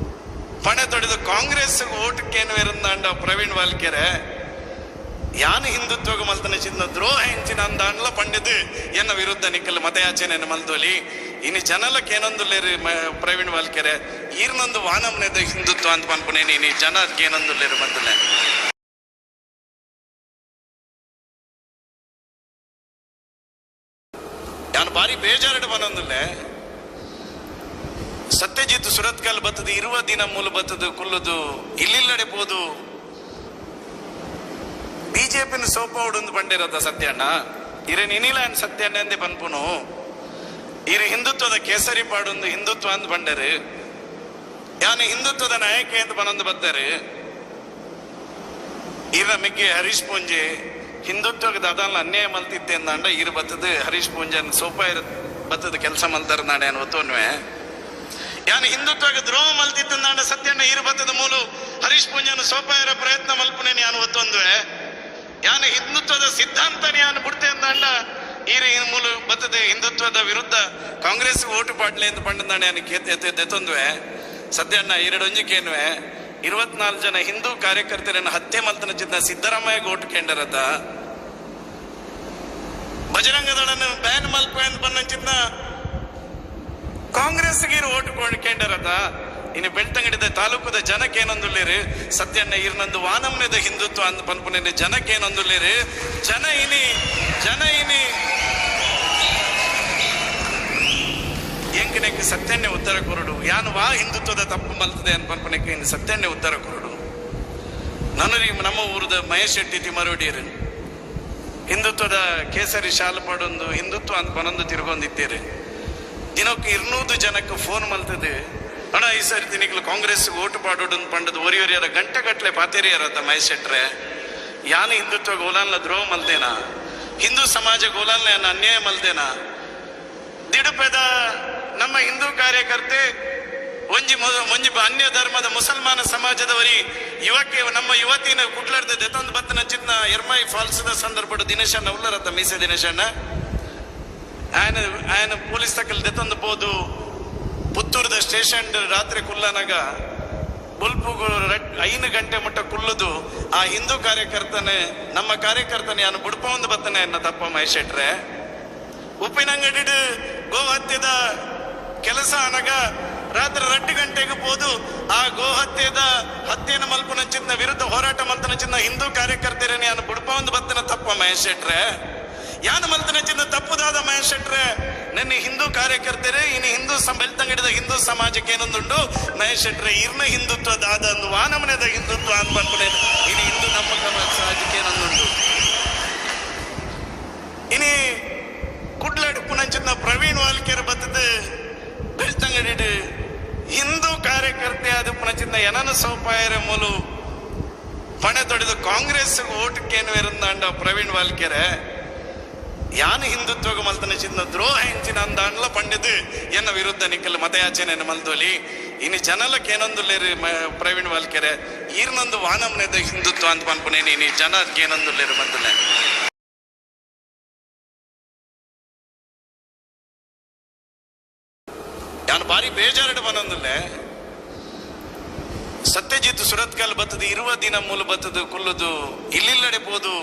ಪಣೆ ತೊಡೆದು ಕಾಂಗ್ರೆಸ್ ಓಟಕ್ಕೇನು ಇರಂದಾಂಡ ಪ್ರವೀಣ್ ವಾಲ್ಕೆರೆ ಯಾನು ಹಿಂದುತ್ವಗ ಮಲ್ತನ ಚಿನ್ನ ದ್ರೋಹ ಹೆಂಚಿನ ಅಂದಾಂಡ್ಲ ಪಂಡಿದು ಎನ್ನ ವಿರುದ್ಧ ನಿಕ್ಕಲ್ ಮತಯಾಚನೆ ಮಲ್ದೋಲಿ ಇನ್ನು ಜನಲಕ್ಕೆ ಏನೊಂದುಲ್ಲೇರು ಪ್ರವೀಣ್ ವಾಲ್ಕೆರೆ ಈರ್ನೊಂದು ವಾನಮ್ನೆದ ಹಿಂದುತ್ವ ಅಂತ ಪನ್ಪುನೇನಿ ಇನಿ ಜನಕ್ಕೆ ಏನೊಂದುಲ್ಲೇರು ಬಂದುಲೆ ನಾನು ಭಾರಿ ಬೇಜಾರಡು ಬನೊಂದುಲ್ಲೆ ಸತ್ಯಜಿತ್ ಸುರತ್ಕಲ್ ಬತ್ತದು ಇರುವ ದಿನ ಮೂಲ ಬತ್ತದು ಕುಲ್ಲುದು ಇಲ್ಲಿಲ್ಲಡೆ ಪೋದು ಬಿಜೆಪಿನ ಸೋಪೌಡು ಬಂಡಿರತ್ತ ಸತ್ಯಣ್ಣ ಇರೇನು ಇನಿಲ ಸತ್ಯಣ್ಣ ಎಂದೇ ಪನ್ಪುನು ಇರು ಹಿಂದುತ್ವದ ಕೇಸರಿ ಪಾಡೊಂದು ಹಿಂದುತ್ವ ಅಂದ್ ಬಂಡರು ಯಾನು ಹಿಂದುತ್ವದ ನಾಯಕ ಅಂತ ಬನೊಂದು ಬತ್ತಾರೆ ಇರ ಮಿಗ್ಗೆ ಹರೀಶ್ ಪೂಂಜೆ ಹಿಂದುತ್ವಕ್ಕೆ ದಾದಾನ್ಲ ಅನ್ಯಾಯ ಮಲ್ತಿತ್ತೆ ಅಂದಾಂಡ ಇರು ಬತ್ತದು ಹರೀಶ್ ಪೂಂಜನ್ ಸೋಪ ಇರ ಬತ್ತದ ಕೆಲಸ ಮಲ್ತಾರ ನಾಡೆ ಅನ್ ಒತ್ತೋನ್ವೆ ಯಾನು ಹಿಂದುತ್ವಕ್ಕೆ ದ್ರೋಹ ಮಲ್ತಿತ್ತಂದಾಂಡ ಸತ್ಯಣ್ಣ ಇರು ಬತ್ತದ ಮೂಲು ಹರೀಶ್ ಪೂಂಜನ್ ಸೋಪ ಇರೋ ಪ್ರಯತ್ನ ಮಲ್ಪುನೇನು ಯಾನು ಒತ್ತೊಂದ್ವೆ ಯಾನು ಹಿಂದುತ್ವದ ಸಿದ್ಧಾಂತನ ಯಾನು ಬಿಡ್ತೆ ಅಂದಾಂಡ ಈರು ಮೂಲು ಬತ್ತದ ಹಿಂದುತ್ವದ ವಿರುದ್ಧ ಕಾಂಗ್ರೆಸ್ ಓಟು ಪಾಡ್ಲೆ ಅಂತ ಪಂಡಂದಾಂಡ ಯಾನು ಕೇತೊಂದ್ವೆ ಸತ್ಯಣ್ಣ ಎರಡೊಂಜಿಕೇನ್ವೆ 24 ಜನ ಹಿಂದೂ ಕಾರ್ಯಕರ್ತರನ್ನು ಹತ್ಯೆ ಮಲ್ತನ ಚಿನ್ನ ಸಿದ್ದರಾಮಯ್ಯ ಓಟು ಕೇಂದ್ರತ ಬಜರಂಗದಳನ್ನು ಬ್ಯಾನ್ ಮಲ್ಪ ಅಂತ ಬಂದ ಚಿನ್ನ ಕಾಂಗ್ರೆಸ್ಗೆ ಓಟು ಕೇಂದ್ರತ ಇನ್ನು ಬೆಳ್ತಂಗಡಿದ ತಾಲೂಕುದ ಜನಕ್ಕೆ ಏನೊಂದುಲ್ಲೇರು ಸತ್ಯಣ್ಣ ಇರ್ನಂದು ವಾನಮ್ನೆದ ಹಿಂದುತ್ವ ಅಂದ್ ಪನ್ಪುನ ಜನಕ್ಕೆ ಏನೊಂದುಲ್ಲೇರು ಜನ ಇನಿ ಜನ ಇನಿ ಎಂಕನೆಕ್ ಸತ್ಯಣ್ಣೆ ಉತ್ತರ ಕೊರಡು ಯಾನು ವಾ ಹಿಂದುತ್ವದ ತಪ್ಪು ಮಲ್ತದೆ ಅನ್ ಪನ್ಪನೆಕ್ ಇನ್ನು ಸತ್ಯಣ್ಣೆ ಉತ್ತರ ಕೊರಡು ನನರಿ ನಮ್ಮ ಊರದ ಮಹೇಶ್ ಶೆಟ್ಟಿ ತಿಮರೋಡಿಯರು ಹಿಂದುತ್ವದ ಕೇಸರಿ ಶಾಲು ಪಾಡೊಂದು ಹಿಂದುತ್ವ ಅಂತ ಪನೊಂದು ತಿರುಗೊಂದಿತ್ತೀರಿ ದಿನಕ್ಕೆ 200 ಜನಕ್ಕೆ ಫೋನ್ ಮಲ್ತದೆ ಅಣ್ಣ ಈ ಸಾರಿ ತಿನಿಕ್ಲು ಕಾಂಗ್ರೆಸ್ ಓಟು ಪಾಡೋಡು ಪಂಡದ ಒರಿ ಒರಿಯರ ಗಂಟೆ ಗಟ್ಟಲೆ ಪಾತೇರಿಯರತ್ತ ಮಹೇಶ್ ಶೆಟ್ರೆ ಯಾನು ಹಿಂದುತ್ವ ಗೋಲಾನ್ಲ ದ್ರೋಹ ಮಲ್ದೇನಾ ಹಿಂದೂ ಸಮಾಜ ಗೋಲಾನ್ಲ ಅನ್ಯಾಯ ಮಲ್ದೇನಾ ದಿಡುಪೆದ ನಮ್ಮ ಹಿಂದೂ ಕಾರ್ಯಕರ್ತೆ ಒಂಜಿ ಒಂಜಿ ಅನ್ಯ ಧರ್ಮದ ಮುಸಲ್ಮಾನ ಸಮಾಜದವರಿ ಯುವಕ್ಕೆ ನಮ್ಮ ಯುವತಿನ ಕುಟ್ಲಾಡ್ದ ದೆತೊಂದು ಬತ್ತನ ಚಿತ್ನ ಎರ್ಮೈ ಫಾಲ್ಸ್ ದ ಸಂದರ್ಭ ದಿನೇಶಣ್ಣ ಉಲ್ಲರತ್ತ ಮೀಸೆ ದಿನೇಶಣ್ಣ ಆಯನ ಆಯನ ಪೊಲೀಸ್ ತಕಲ್ ದೆತೊಂದು ಪೋದು ಪುತ್ತೂರದ ಸ್ಟೇಷನ್ ರಾತ್ರಿ ಕುಲ್ಲನಾಗ ಬುಲ್ಪುಗು 5 ಗಂಟೆ ಮುಟ್ಟ ಕುಲ್ಲುದು ಆ ಹಿಂದೂ ಕಾರ್ಯಕರ್ತನೆ ನಮ್ಮ ಕಾರ್ಯಕರ್ತನೆ ಯಾನು ಬುಡ್ಪ ಒಂದು ಬತ್ತನೆ ಎನ್ನ ತಪ್ಪ ಮಹೇಶ್ ಶೆಟ್ರೆ. ಉಪ್ಪಿನಂಗಡಿ ಗೋಹತ್ಯದ ಕೆಲಸ ಅನಗ ರಾತ್ರಿ 2 ಗಂಟೆಗೆ ಪೋದು ಆ ಗೋಹತ್ಯದ ಹತ್ಯೆನ ಮಲ್ಪುನ ಚಿನ್ನ ವಿರುದ್ಧ ಹೋರಾಟ ಮಲ್ತನ ಚಿನ್ನ ಹಿಂದೂ ಕಾರ್ಯಕರ್ತರೇ ಯಾನು ಬುಡ್ಪ ಒಂದು ಬತ್ತನ ತಪ್ಪ ಮಹೇಶ್ ಶೆಟ್ರೆ. ಯಾನು ಮಲ್ತನ ಚಿನ್ನ ತಪ್ಪುದಾದ ಮಹೇಶ್ ಶೆಟ್ರೆ. ನಿನ್ನೆ ಹಿಂದೂ ಕಾರ್ಯಕರ್ತರೇ ಇನ್ನು ಹಿಂದೂ ಬೆಳ್ತಂಗಡಿದ ಹಿಂದೂ ಸಮಾಜಕ್ಕೆ ಏನೊಂದುಂಡು ಮಹೇಶ್ ಶೆಟ್ರೆ ಇರ್ನ ಹಿಂದುತ್ವ ದಾದ ಅಂದು ವಾನಮನೆದ ಹಿಂದುತ್ವ ಅಂತ ಬಂದ್ಬಿಡೆ ಇನ್ನು ಹಿಂದೂ ನಮ್ಮ ಸಮಾಜಕ್ಕೆ ಏನೊಂದುಂಡು. ಇನಿ ಕುಡ್ಲಾಡಿ ಪುನಂಚಿನ ಪ್ರವೀಣ್ ವಾಲ್ಕೇರ್ ಬತ್ತದ ಬೆಳ್ತಂಗಡಿ ಹಿಂದೂ ಕಾರ್ಯಕರ್ತೆ ಆದ ಪುನಚಿನ್ನ ಏನನ ಸೌಪಾಯರ ಮೂಲು ಪಣೆ ತೊಡೆದು ಕಾಂಗ್ರೆಸ್ ಓಟಕ್ಕೇನು ಇರಂದಾಂಡ ಪ್ರವೀಣ್ ವಾಲ್ಕೆರೆ ಯಾನು ಹಿಂದುತ್ವಗ ಮಲ್ತನ ಚಿನ್ನ ದ್ರೋಹ ಹೆಂಚಿನ ಅಂದಾಂಡ್ಲ ಪಂಡಿದು ಎನ್ನ ವಿರುದ್ಧ ನಿಕ್ಕಲ್ ಮತಯಾಚನೆ ಮಲ್ದೋಲಿ ಇನ್ನು ಜನಲಕ್ಕೆ ಏನೊಂದುಲ್ಲೇರಿ ಪ್ರವೀಣ್ ವಾಲ್ಕೆರೆ ಈರ್ನೊಂದು ವಾನಮ್ನೆದ ಹಿಂದುತ್ವ ಅಂತ ಪನ್ಪುನೇನಿ ಇನಿ ಜನಕ್ಕೆ ಏನೊಂದುಲ್ಲೇರು ಬಂದುಲೆ. ಯಾನು ಭಾರಿ ಬೇಜಾರಡು ಬಂದೊಂದುಲ್ಲೆ ಸತ್ಯಜಿತ್ ಸುರತ್ಕಲ್ ಬತ್ತದು ಇರುವ ದಿನ ಮೂಲ ಬತ್ತದು ಕುಲ್ಲುದು ಇಲ್ಲಿಲ್ಲಡೆ ಪೋದು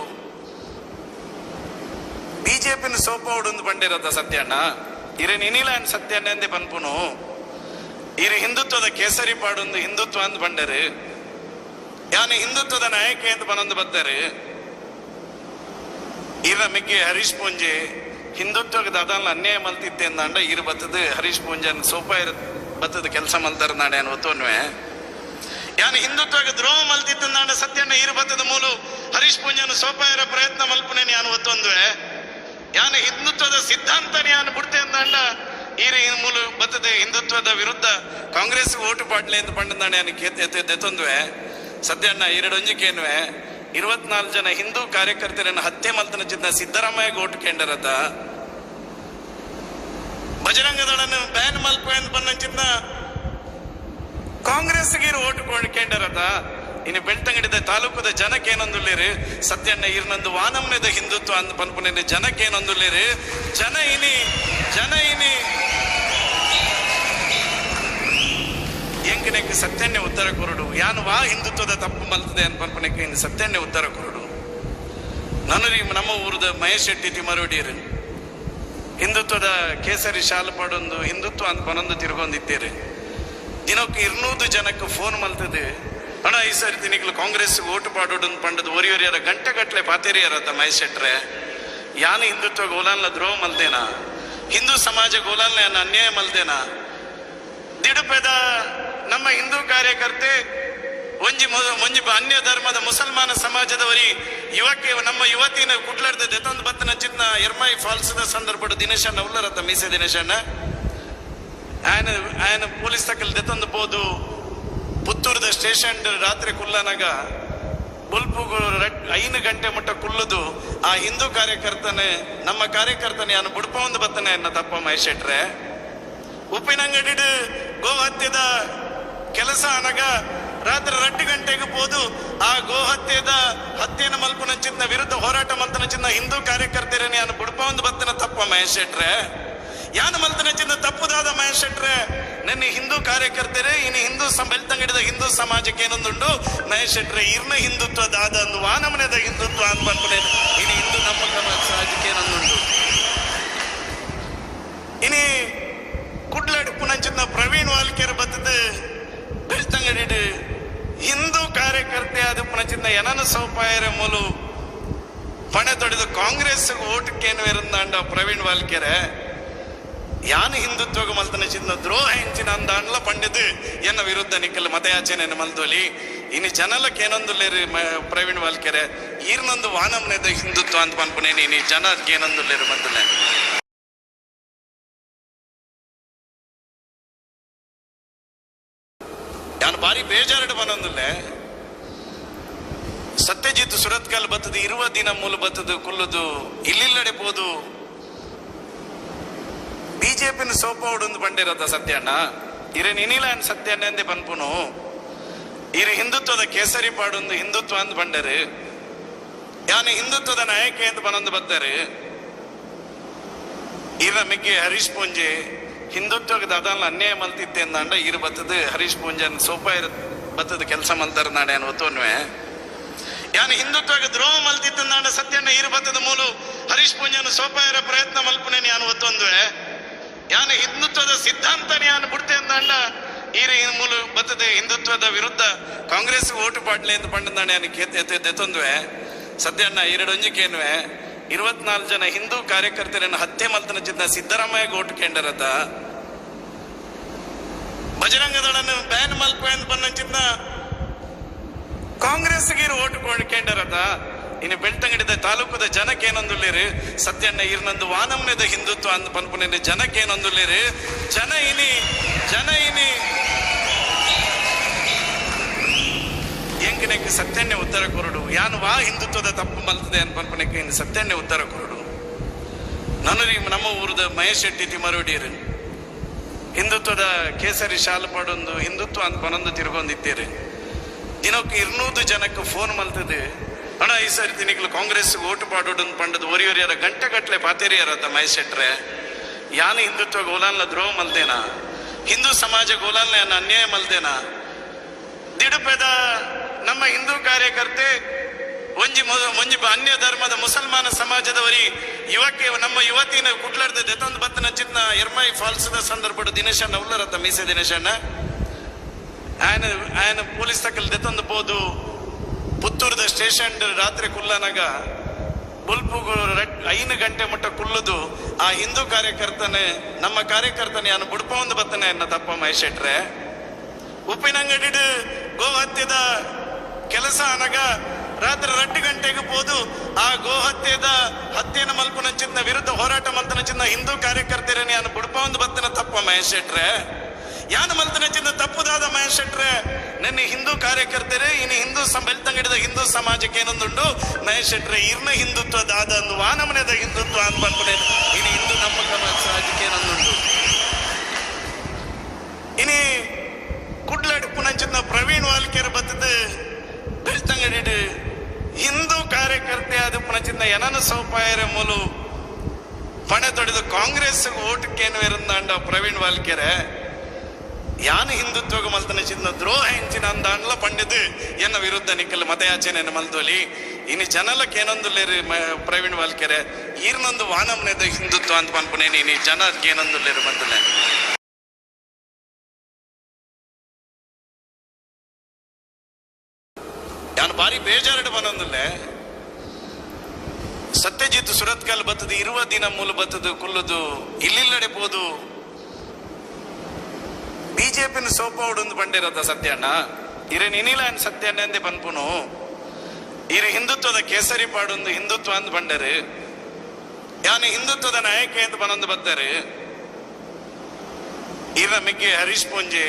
ಬಿಜೆಪಿನ ಸೋಪ ಉಡೊಂದು ಬಂಡಿರತ್ತ ಸತ್ಯಣ್ಣ ಇರೆ ನಿನಿಲ ಸತ್ಯಣ್ಣ ಎಂದೇ ಪನ್ಪುನು ಇರು ಹಿಂದುತ್ವದ ಕೇಸರಿ ಪಾಡೊಂದು ಹಿಂದುತ್ವ ಅಂದ್ ಬಂಡರು ಯಾನು ಹಿಂದುತ್ವದ ನಾಯಕ ಅಂತ ಬನೊಂದು ಬತ್ತಾರೆ ಇರ ಮಿಗ್ಗೆ ಹರೀಶ್ ಪೂಂಜೆ ಹಿಂದುತ್ವದ ಅದನ್ನ ಅನ್ಯಾಯ ಮಲ್ತಿತ್ತೆ ಅಂದಾಂಡ ಇರು ಬತ್ತದು ಹರೀಶ್ ಪೂಂಜನ್ ಸೋಪ ಇರ ಬತ್ತದ ಕೆಲಸ ಮಲ್ತಾರ ನಾಡೆ ಅನ್ ಒತ್ತೋನ್ವೆ ಯಾನು ಹಿಂದುತ್ವಕ್ಕೆ ದ್ರೋಹ ಮಲ್ತಿತ್ತಂದಾಂಡ ಸತ್ಯಣ್ಣ ಇರು ಬತ್ತದ ಮೂಲು ಹರೀಶ್ ಪೂಂಜನ್ ಸೋಪ ಇರೋ ಪ್ರಯತ್ನ ಮಲ್ಪುನೇನು ಯಾನು ಒತ್ತೊಂದುವೆ ಯಾನು ಹಿಂದುತ್ವದ ಸಿದ್ಧಾಂತನ ಯಾನು ಬಿಡ್ತೆ ಅಂದಾಂಡ ಈರು ಮೂಲು ಬತ್ತದ ಹಿಂದುತ್ವದ ವಿರುದ್ಧ ಕಾಂಗ್ರೆಸ್ ಓಟು ಪಾಡ್ಲೆ ಅಂತ ಪಂಡಂದಾಂಡ ಯಾನು ಕೇತೊಂದುವೆ ಸತ್ಯಣ್ಣ ಎರಡೊಂಜಿಕೇನುವೆ 24 ಜನ ಹಿಂದೂ ಕಾರ್ಯಕರ್ತರನ್ನು ಹತ್ಯೆ ಮಲ್ತನ ಚಿನ್ನ ಸಿದ್ದರಾಮಯ್ಯ ಓಟು ಕೇಂದ್ರದ ಬಜರಂಗ ದಳನ್ನು ಬ್ಯಾನ್ ಮಲ್ಪ ಅಂತ ಬಂದ ಚಿನ್ನ ಕಾಂಗ್ರೆಸ್ಗೆ ಓಟು ಕೇಂದ್ರದ ಇನ್ನು ಬೆಳ್ತಂಗಡಿದ ತಾಲೂಕದ ಜನಕ್ಕೆ ಏನೊಂದುಲ್ಲೇರು ಸತ್ಯಣ್ಣ ಇರ್ನೊಂದು ವಾನಮ್ನೆದ ಹಿಂದುತ್ವ ಅಂತ ಪನ್ಪುನೇನು ಜನಕ್ಕೆ ಏನೊಂದುಲ್ಲೇರು ಜನ ಇನಿ ಜನ ಇನಿ ಎಂಕನೆಕ್ ಸತ್ಯಣ್ಣೆ ಉತ್ತರ ಕೊರಡು ಯಾನು ವಾ ಹಿಂದುತ್ವದ ತಪ್ಪು ಮಲ್ತದೆ ಅಂತ ಪನ್ಪನೆಕ್ ಇನ್ನು ಸತ್ಯಣ್ಣೆ ಉತ್ತರ ಕೊರಡು. ನನರಿ ನಮ್ಮ ಊರದ ಮಹೇಶ್ ಶೆಟ್ಟಿ ತಿಮರೋಡಿಯರು ಹಿಂದುತ್ವದ ಕೇಸರಿ ಶಾಲು ಪಾಡೊಂದು ಹಿಂದುತ್ವ ಅಂತ ಪನೊಂದು ತಿರ್ಗೊಂದಿದ್ದೀರಿ ದಿನಕ್ಕೆ 200 ಜನಕ್ಕೆ ಫೋನ್ ಮಲ್ತದೆ ಅಣ್ಣ ಈ ಸರಿ ತಿನಿಕ್ಲು ಕಾಂಗ್ರೆಸ್ ಓಟು ಪಾಡೋಡು ಪಂಡದ ಒರಿ ಒರಿಯರ ಗಂಟೆ ಗಟ್ಟಲೆ ಪಾತೇರಿಯರತ್ತ ಮಹೇಶ್ ಶೆಟ್ರೆ. ಯಾನು ಹಿಂದುತ್ವ ಗೋಲಾನ್ಲ ದ್ರೋಹ ಮಲ್ದೇನಾ ಹಿಂದೂ ಸಮಾಜ ಗೋಲಾನ್ಲ ಯಾನು ಅನ್ಯಾಯ ಮಲ್ದೇನಾ ದಿಡುಪೆದ ನಮ್ಮ ಹಿಂದೂ ಕಾರ್ಯಕರ್ತೆ ಒಂಜಿ ಒಂಜಿ ಅನ್ಯ ಧರ್ಮದ ಮುಸಲ್ಮಾನ ಸಮಾಜದವರಿ ಯುವಕ್ಕೆ ನಮ್ಮ ಯುವತಿನ ಕುಟ್ಲಾಡ್ದ ದೆತೊಂದು ಬತ್ತನ ಚಿನ್ನ ಎರ್ಮೈ ಫಾಲ್ಸ್ ದ ಸಂದರ್ಭ ದಿನೇಶಣ್ಣ ಉಲ್ಲರತ್ತ ಮೀಸೆ ದಿನೇಶಣ್ಣ ಆಯನ ಆಯನ ಪೊಲೀಸ್ ತಕಲ್ ದೆತೊಂದು ಪೋದು ಪುತ್ತೂರದ ಸ್ಟೇಷನ್ ರಾತ್ರಿ ಕುಲ್ಲನಾಗ ಬುಲ್ಪುಗು 5 ಗಂಟೆ ಮುಟ್ಟ ಕುಲ್ಲುದು ಆ ಹಿಂದೂ ಕಾರ್ಯಕರ್ತನೆ ನಮ್ಮ ಕಾರ್ಯಕರ್ತನೆ ಯಾನು ಬುಡ್ಪ ಒಂದು ಬತ್ತನೆ ಎನ್ನ ತಪ್ಪ ಮಹೇಶ್ ಶೆಟ್ರೆ. ಉಪ್ಪಿನಂಗಡಿ ಗೋಹತ್ಯದ ಕೆಲಸ ಅನಗ ರಾತ್ರಿ 2 ಗಂಟೆಗೆ ಪೋದು ಆ ಗೋಹತ್ಯದ ಹತ್ಯೆನ ಮಲ್ಪುನ ಚಿನ್ನ ವಿರುದ್ಧ ಹೋರಾಟ ಮಲ್ತನ ಚಿನ್ನ ಹಿಂದೂ ಕಾರ್ಯಕರ್ತರೇ ಯಾನು ಬುಡ್ಪ ಒಂದು ಬತ್ತನ ತಪ್ಪ ಮಹೇಶ್ ಶೆಟ್ರೆ. ಯಾನು ಮಲ್ತನ ಚಿನ್ನ ತಪ್ಪುದಾದ ಮಹೇಶ್ ಶೆಟ್ರೆ. ನಿನ್ನೆ ಹಿಂದೂ ಕಾರ್ಯಕರ್ತರೇ ಇನ್ನು ಹಿಂದೂ ಬೆಳ್ತಂಗಡಿದ ಹಿಂದೂ ಸಮಾಜಕ್ಕೆ ಏನೊಂದುಂಡು ಮಹೇಶ್ ಶೆಟ್ರೆ ಇರ್ನ ಹಿಂದುತ್ವ ದಾದ ಅಂದು ವಾನಮನೆದ ಹಿಂದುತ್ವ ಅಂತ ಬಂದ್ಬಿಡೇನು ಇನ್ನು ಹಿಂದೂ ನಮ್ಮ ಸಮಾಜಕ್ಕೆ ಏನೊಂದುಂಡು. ಇನಿ ಕುಡ್ಲಾಡಿ ಪುನಂಚಿನ ಪ್ರವೀಣ್ ವಾಲ್ಕೇರ್ ಬತ್ತದ ಬೆಳ್ತಂಗಡಿ ಹಿಂದೂ ಕಾರ್ಯಕರ್ತೆ ಆದ ಪುನಚಿನ್ನ ಏನನ ಸೌಪಾಯರ ಮೂಲು ಪಣೆ ತೊಡೆದು ಕಾಂಗ್ರೆಸ್ ಓಟಕ್ಕೇನು ಇರಂದಾಂಡ ಪ್ರವೀಣ್ ವಾಲ್ಕೆರೆ ಯಾನು ಹಿಂದುತ್ವಗ ಮಲ್ತನ ಚಿನ್ನ ದ್ರೋಹ ಹೆಂಚಿನ ಅಂದಾಂಡ್ಲ ಪಂಡಿದು ಎನ್ನ ವಿರುದ್ಧ ನಿಕ್ಕಲ್ ಮತಯಾಚನೆ ಮಲ್ದೋಲಿ ಇನ್ನು ಜನಲಕ್ಕೆ ಏನೊಂದುಲ್ಲೇರು ಪ್ರವೀಣ್ ವಾಲ್ಕೆರೆ ಈರ್ನೊಂದು ವಾನಮ್ನೆದ ಹಿಂದುತ್ವ ಅಂತ ಪನ್ಪುನೇನಿ ಇನಿ ಜನಕ್ಕೆ ಏನೊಂದುಲ್ಲೇರು ಬಂದುಲೆ. ಯಾನು ಭಾರಿ ಬೇಜಾರಡು ಬಂದೊಂದುಲ್ಲೆ ಸತ್ಯಜಿತ್ ಸುರತ್ಕಲ್ ಬತ್ತದು ಇರುವ ದಿನ ಮೂಲ ಬತ್ತದು ಕುಲ್ಲುದು ಇಲ್ಲಿಲ್ಲಡೆ ಪೋದು ಬಿಜೆಪಿನ ಸೋಪೋಡು ಪಂಡಿರದ ಸತ್ಯಣ್ಣ ಇರೆ ಇನಿಲ ಸತ್ಯಣ್ಣ ಎಂದೇ ಪನ್ಪುನು ಇರು ಹಿಂದುತ್ವದ ಕೇಸರಿ ಪಾಡೊಂದು ಹಿಂದುತ್ವ ಅಂದ್ ಪಂಡರು ಯಾನು ಹಿಂದುತ್ವದ ನಾಯಕ ಎಂದು ಬನೊಂದು ಬತ್ತರು ಇರ ಮಿಗ್ಗೆ ಹರೀಶ್ ಪೂಂಜೆ ಹಿಂದುತ್ವಕ್ಕೆ ದಾದಾಲ ಅನ್ಯಾಯ ಮಲ್ತಿತ್ತೆ ಅಂದಾಂಡ ಇರು ಬತ್ತದ ಹರೀಶ್ ಪೂಂಜೆ ಸೋಪ ಇರ ಬತ್ತದ ಕೆಲಸ ಮಲ್ತಾರ ನಾಡೆ ಒತ್ತೋನ್ವೆ ಯಾನು ಹಿಂದುತ್ವಕ್ಕೆ ದ್ರೋಹ ಮಲ್ತಿತ್ತಂದಾಂಡ ಸತ್ಯಣ್ಣ ಇರು ಬತ್ತದ ಮೂಲು ಹರೀಶ್ ಪೂಂಜನ ಸೋಪ ಇರೋ ಪ್ರಯತ್ನ ಮಲ್ಪುನೇನು ಯಾನು ಒತ್ತೊಂದುವೆ ಯಾನು ಹಿಂದುತ್ವದ ಸಿದ್ಧಾಂತನೇ ಯಾನು ಬಿಡ್ತೆ ಅಂದಾಂಡ ಈರು ಮೂಲು ಬತ್ತದ ಹಿಂದುತ್ವದ ವಿರುದ್ಧ ಕಾಂಗ್ರೆಸ್ ಓಟು ಪಾಡ್ಲೆ ಅಂತ ಪಂಡಂದಾಂಡ ಯಾನು ಕೇತೊಂದುವೆ ಸತ್ಯಣ್ಣ ಎರಡೊಂಜಿಕೇನುವೆ 24 ಜನ ಹಿಂದೂ ಕಾರ್ಯಕರ್ತರನ್ನು ಹತ್ಯೆ ಮಲ್ತನ ಚಿನ್ನ ಸಿದ್ದರಾಮಯ್ಯ ಓಟು ಕೇಂದ್ರತ ಬಜರಂಗದಳನ್ನು ಬ್ಯಾನ್ ಮಲ್ಪ ಅಂತ ಬಂದ ಚಿನ್ನ ಕಾಂಗ್ರೆಸ್ಗೆ ಓಟು ಕೇಂದ್ರತ ಇನ್ನು ಬೆಳ್ತಂಗಡಿದ ತಾಲೂಕದ ಜನಕ್ಕೆ ಏನೊಂದುಲ್ಲೇರು ಸತ್ಯಣ್ಣ ಇರ್ನಂದು ವಾನಮ್ಯದ ಹಿಂದುತ್ವ ಅಂದ್ ಪನ್ಪುನ ಜನಕ್ಕೆ ಏನೊಂದುಲ್ಲೇರು ಜನ ಇನಿ ಜನ ಇನಿ ಎಂಕನೆಕ್ ಸತ್ಯಣ್ಣೆ ಉತ್ತರ ಕೊರಡು ಯಾನು ವಾ ಹಿಂದುತ್ವದ ತಪ್ಪು ಮಲ್ತದೆ ಅನ್ ಪನ್ಪನೆಕ್ ಇನ್ನು ಸತ್ಯಣ್ಣೆ ಉತ್ತರ ಕೊರಡು ನನರಿ ನಮ್ಮ ಊರದ ಮಹೇಶ್ ಶೆಟ್ಟಿ ತಿಮರೋಡಿಯರು ಹಿಂದುತ್ವದ ಕೇಸರಿ ಶಾಲು ಪಾಡೊಂದು ಹಿಂದುತ್ವ ಅಂತ ಪನೊಂದು ತಿರುಗೊಂದಿತ್ತೀರಿ ದಿನಕ್ಕೆ 200 ಜನಕ್ಕೆ ಫೋನ್ ಮಲ್ತದೆ ಅಣ್ಣ ಈ ಸಾರಿ ತಿನಿಕ್ಲು ಕಾಂಗ್ರೆಸ್ ಓಟು ಪಾಡೋಡು ಪಂಡದ ಒರಿಯೊರಿಯರ ಗಂಟೆ ಗಟ್ಟಲೆ ಪಾತೇರಿಯರತ್ತ ಮಹೇಶ್ ಶೆಟ್ರೆ ಯಾನು ಹಿಂದುತ್ವ ಗೋಲಾನ್ಲ ದ್ರೋಹ ಮಲ್ದೇನಾ ಹಿಂದೂ ಸಮಾಜ ಗೋಲಾನ್ಲ ಅನ್ಯಾಯ ಮಲ್ದೇನಾ ದಿಡುಪೆದ ನಮ್ಮ ಹಿಂದೂ ಕಾರ್ಯಕರ್ತೆ ಒಂಜಿ ಒಂಜಿ ಅನ್ಯ ಧರ್ಮದ ಮುಸಲ್ಮಾನ ಸಮಾಜದವರಿ ಯುವಕ್ಕೆ ನಮ್ಮ ಯುವತಿನ ಕುಟ್ಲಾಡ್ದ ದೆತಂದು ಬತ್ತನ ಚಿನ್ನ ಎರ್ಮೈ ಫಾಲ್ಸ್ದ ಸಂದರ್ಭ ದಿನೇಶಣ್ಣ ಉಲ್ಲರತ್ತ ಮೀಸೆ ದಿನೇಶಣ್ಣ ಆಯನ ಆಯನ ಪೊಲೀಸ್ ತಕಲ್ ದೆತಂದು ಪೋದು ಪುತ್ತೂರದ ಸ್ಟೇಷನ್ ರಾತ್ರಿ ಕುಲ್ಲನಾಗ ಬುಲ್ಪುಗು 5 ಗಂಟೆ ಮಟ್ಟ ಕುಲ್ಲುದು ಆ ಹಿಂದೂ ಕಾರ್ಯಕರ್ತನೆ ನಮ್ಮ ಕಾರ್ಯಕರ್ತನೆ ಯಾನು ಬುಡ್ಪ ಒಂದು ಬತ್ತನೆ ಎನ್ನ ತಪ್ಪ ಮಹೇಶ್ ಶೆಟ್ರೆ ಉಪ್ಪಿನಂಗಡಿ ಗೋಹತ್ಯದ ಕೆಲಸ ಅನಗ ರಾತ್ರಿ 2 ಗಂಟೆಗೆ ಹೋದು ಆ ಗೋಹತ್ಯದ ಹತ್ಯೆನ ಮಲ್ಪುನ ಚಿನ್ನ ವಿರುದ್ಧ ಹೋರಾಟ ಮಲ್ತನ ಚಿನ್ನ ಹಿಂದೂ ಕಾರ್ಯಕರ್ತರನ್ನ ಯಾನು ಬುಡ್ಪ ಒಂದು ಬತ್ತನ ತಪ್ಪ ಮಹೇಶ್ ಶೆಟ್ರೆ ಯಾನು ಮಲ್ತನ ಚಿನ್ನ ತಪ್ಪುದಾದ ಮಹೇಶ್ ಶೆಟ್ರೆ ನಿನ್ನೆ ಹಿಂದೂ ಕಾರ್ಯಕರ್ತರೇ ಇನ್ನು ಹಿಂದೂ ಬೆಳ್ತಂಗಡಿದ ಹಿಂದೂ ಸಮಾಜಕ್ಕೆ ಏನೊಂದುಂಡು ಮಹೇಶ್ ಶೆಟ್ರೆ ಇರ್ನ ಹಿಂದುತ್ವ ದಾದ ಅಂದು ವಾನಮನೆದ ಹಿಂದುತ್ವ ಅಂದ್ ಬಂದ್ಬಿಡೆ ಇನ್ನು ಹಿಂದೂ ನಮ್ಮ ಸಮಾಜಕ್ಕೆ ಏನೊಂದುಂಡು ಇನಿ ಕುಡ್ಲಾಡಿ ಪುನಂಚಿನ ಪ್ರವೀಣ್ ವಾಲ್ಕೇರ್ ಬತ್ತದ ಬೆಳ್ತಂಗಡಿ ಹಿಂದೂ ಕಾರ್ಯಕರ್ತೆ ಆದ ಪುನಚಿನ್ನ ಏನನ ಸೌಪಾಯರ ಮೂಲು ಪಣೆ ತೊಡೆದು ಕಾಂಗ್ರೆಸ್ ಓಟಕ್ಕೇನು ಇರಂದಾಂಡ ಪ್ರವೀಣ್ ವಾಲ್ಕೆರೆ ಯಾನು ಹಿಂದುತ್ವಗ ಮಲ್ತನ ಚಿನ್ನ ದ್ರೋಹ ಹೆಂಚಿನ ಅಂದಾಂಡ್ಲ ಪಂಡಿದು ಎನ್ನ ವಿರುದ್ಧ ನಿಕ್ಕಲ್ ಮತಯಾಚನೆ ಮಲ್ದೋಲಿ ಇನ್ನು ಜನಲಕ್ಕೆ ಏನೊಂದುಲ್ಲೇರು ಪ್ರವೀಣ್ ವಾಲ್ಕೆರೆ ಈರ್ನೊಂದು ವಾನಮ್ನೆದ ಹಿಂದುತ್ವ ಅಂತ ಪನ್ಪುನೇನು ಇನಿ ಜನಕ್ಕೆ ಏನೊಂದುಲ್ಲೇರು ಬಂದುಲೆ ಯಾನು ಭಾರಿ ಬೇಜಾರಡು ಬಂದೊಂದುಲ್ಲೆ ಸತ್ಯಜಿತ್ ಸುರತ್ಕಲ್ ಬತ್ತದು ಇರುವ ದಿನ ಮೂಲ ಬತ್ತದು ಕುಲ್ಲುದು ಇಲ್ಲಿಲ್ಲಡೆ ಪೋದು ಬಿಜೆಪಿನ ಸೋಪೋಡು ಪಂಡಿರತ್ತ ಸತ್ಯಣ್ಣ ಇರೆ ನಿನಿಲ ಸತ್ಯಣ್ಣ ಎಂದೇ ಪನ್ಪುನು ಇರು ಹಿಂದುತ್ವದ ಕೇಸರಿ ಪಾಡೊಂದು ಹಿಂದುತ್ವ ಅಂದ್ ಪಂಡರು ಯಾನು ಹಿಂದುತ್ವದ ನಾಯಕ ಎಂದು ಬನೊಂದು ಬತ್ತರು ಇರ ಮಿಗ್ಗೆ ಹರೀಶ್ ಪೂಂಜೆ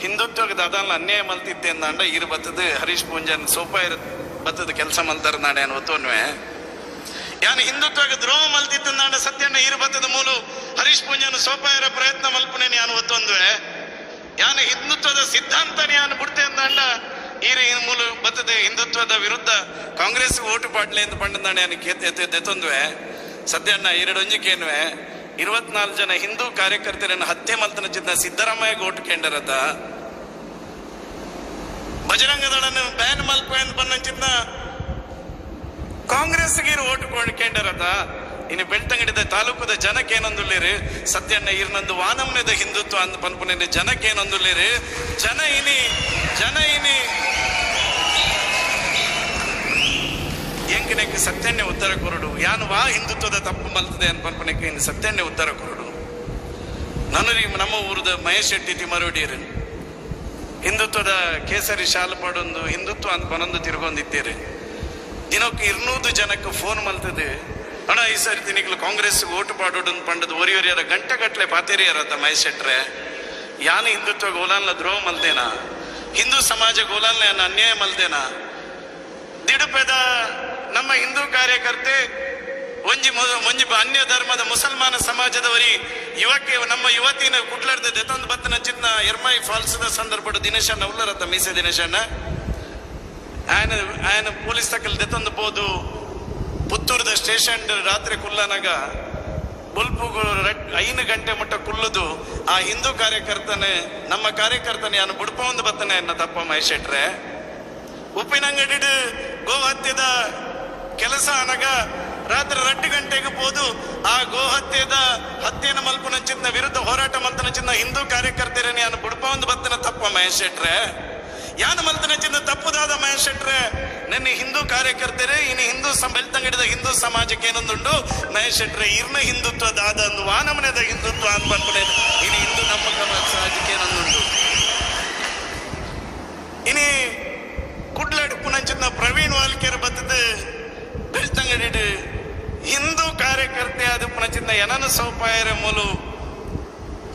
ಹಿಂದುತ್ವಕ್ಕೆ ದಾದಾಲ ಅನ್ಯಾಯ ಮಲ್ತಿತ್ತೆ ಅಂದಾಂಡ ಇರು ಬತ್ತದ ಹರೀಶ್ ಪೂಂಜನ್ ಸೋಪ ಇರ ಬತ್ತದ ಕೆಲಸ ಮಲ್ತಾರ ನಾಡೆ ಒತ್ತೋನ್ವೆ ಯಾನು ಹಿಂದುತ್ವಕ್ಕೆ ದ್ರೋಹ ಮಲ್ತಿತ್ತಂದಾಂಡ ಸತ್ಯಣ್ಣ ಇರು ಬತ್ತದ ಮೂಲು ಹರೀಶ್ ಪೂಂಜನ್ ಸೋಪ ಇರೋ ಪ್ರಯತ್ನ ಮಲ್ಪುನೇನು ಯಾನು ಒತ್ತೊಂದುವೆ ಯಾನು ಹಿಂದುತ್ವದ ಸಿದ್ಧಾಂತನೇ ಯಾನು ಬಿಡ್ತೆ ಅಂದಾಂಡ ಈರು ಮೂಲು ಬತ್ತದ ಹಿಂದುತ್ವದ ವಿರುದ್ಧ ಕಾಂಗ್ರೆಸ್ ಓಟು ಪಾಡ್ಲೆ ಅಂತ ಪಂಡಂದಾಂಡ ಯಾನು ಕೇತೊಂದುವೆ ಸತ್ಯಣ್ಣ ಎರಡೊಂಜಿಕೇನುವೆ 24 ಜನ ಹಿಂದೂ ಕಾರ್ಯಕರ್ತರನ್ನು ಹತ್ಯೆ ಮಲ್ತನ ಚಿನ್ನ ಸಿದ್ದರಾಮಯ್ಯ ಓಟು ಕೇಂದ್ರತ ಬಜರಂಗದಳನ್ನು ಬ್ಯಾನ್ ಮಲ್ಪ ಅಂತ ಬಂದ ಚಿನ್ನ ಕಾಂಗ್ರೆಸ್ಗೆ ಓಟು ಕೇಂದ್ರತ ಇನ್ನು ಬೆಳ್ತಂಗಡಿದ ತಾಲೂಕದ ಜನಕ್ಕೆ ಏನೊಂದುಲ್ಲೇರು ಸತ್ಯಣ್ಣ ಇರ್ನಂದು ವಾನಮ್ಯದ ಹಿಂದುತ್ವ ಅಂದ್ ಪನ್ಪುನ ಜನಕ್ಕೆ ಏನೊಂದುಲ್ಲೇರು ಜನ ಇನಿ ಜನ ಇನಿ ಎಂಕನೆಕ್ ಸತ್ಯಣ್ಣೆ ಉತ್ತರ ಕೊರಡು ಯಾನು ವಾ ಹಿಂದುತ್ವದ ತಪ್ಪು ಮಲ್ತದೆ ಅನ್ ಪನ್ಪನೆಕ್ ಇನ್ನು ಸತ್ಯಣ್ಣೆ ಉತ್ತರ ಕೊರಡು ನನರಿ ನಮ್ಮ ಊರದ ಮಹೇಶ್ ಶೆಟ್ಟಿ ತಿಮರೋಡಿಯರು ಹಿಂದುತ್ವದ ಕೇಸರಿ ಶಾಲು ಪಾಡೊಂದು ಹಿಂದುತ್ವ ಅಂತ ಪನೊಂದು ತಿರುಗೊಂದಿತ್ತೀರಿ ದಿನಕ್ಕೆ 200 ಜನಕ್ಕೆ ಫೋನ್ ಮಲ್ತದೆ ಅಣ್ಣ ಈ ಸಾರಿ ತಿನಿಕ್ಲು ಕಾಂಗ್ರೆಸ್ ಓಟು ಪಾಡೋಡು ಪಂಡದ ಒರಿಯೊರಿಯರ ಗಂಟೆ ಗಟ್ಟಲೆ ಪಾತೇರಿಯರತ್ತ ಮಹೇಶ್ ಶೆಟ್ರೆ ಯಾನು ಹಿಂದುತ್ವ ಗೋಲಾನ್ಲ ದ್ರೋಹ ಮಲ್ದೇನಾ ಹಿಂದೂ ಸಮಾಜ ಗೋಲಾನ್ಲ ಅನ್ಯಾಯ ಮಲ್ದೇನಾ ದಿಡುಪೆದ ನಮ್ಮ ಹಿಂದೂ ಕಾರ್ಯಕರ್ತೆ ಒಂಜಿ ಒಂಜಿ ಅನ್ಯ ಧರ್ಮದ ಮುಸಲ್ಮಾನ ಸಮಾಜದವರಿ ಯುವಕೆ ನಮ್ಮ ಯುವತಿನ ಕುಟ್ಲಾಡ್ದ ದೆತೊಂದು ಬತ್ತನ ಚಿನ್ನ ಎರ್ಮಾಯಿ ಫಾಲ್ಸ್ ದ ಸಂದರ್ಭ ದಿನೇಶಣ್ಣ ಉಲ್ಲರತ್ತ ಮೀಸೆ ದಿನೇಶಣ್ಣ ಆಯನ ಆಯನ ಪೊಲೀಸ್ ತಕಲ್ ದೆತೊಂದು ಪೋದು ಪುತ್ತೂರದ ಸ್ಟೇಷನ್ ರಾತ್ರಿ ಕುಲ್ಲನಾಗ ಬುಲ್ಪುಗು 5 ಗಂಟೆ ಮಟ್ಟ ಕುಲ್ಲುದು ಆ ಹಿಂದೂ ಕಾರ್ಯಕರ್ತನೆ ನಮ್ಮ ಕಾರ್ಯಕರ್ತನೆ ಯಾನು ಬುಡ್ಪ ಒಂದು ಬತ್ತನೆ ಎನ್ನ ತಪ್ಪ ಮಹೇಶ್ ಶೆಟ್ರೆ. ಉಪ್ಪಿನಂಗಡಿ ಗೋಹತ್ಯದ ಕೆಲಸ ಅನಗ ರಾತ್ರಿ 2 ಗಂಟೆಗೆ ಹೋದು ಆ ಗೋಹತ್ಯದ ಹತ್ಯೆನ ಮಲ್ಪುನಂಚಿನ ವಿರುದ್ಧ ಹೋರಾಟ ಮಲ್ತನಂಚಿನ ಹಿಂದೂ ಕಾರ್ಯಕರ್ತರನ್ನ ಯಾನು ಬುಡ್ಪ ಒಂದು ಬತ್ತನ ತಪ್ಪ ಮಹೇಶ್ ಶೆಟ್ರೆ. ಯಾನು ಮಲ್ತನಂಚಿನ ತಪ್ಪುದಾದ ಮಹೇಶ್ ಶೆಟ್ರೆ, ನಿನ್ನೆ ಹಿಂದೂ ಕಾರ್ಯಕರ್ತರೇ ಇನ್ನು ಹಿಂದೂ ಬೆಳ್ತಂಗಡಿದ ಹಿಂದೂ ಸಮಾಜಕ್ಕೆ ಏನೊಂದುಂಡು ಮಹೇಶ್ ಶೆಟ್ರೆ, ಇರ್ನ ಹಿಂದುತ್ವ ದಾದ ಅಂದು ವಾನಮನೆದ ಹಿಂದುತ್ವ ಅಂತ ಬಂದ್ಬಿಡೆ ಇನ್ನು ಹಿಂದೂ ನಮ್ಮ ಸಮಾಜಕ್ಕೆ ಏನೊಂದುಂಡು. ಇನಿ ಕುಡ್ಲಾಡಿ ಪುನಂಚಿನ ಪ್ರವೀಣ್ ವಾಲ್ಕೇರ್ ಬತ್ತದ ಬೆಳ್ತಂಗಡಿ ಹಿಂದೂ ಕಾರ್ಯಕರ್ತೆ ಅದು ಪುನಚಿನ ಏನನ ಸೌಪಾಯರ ಮೂಲು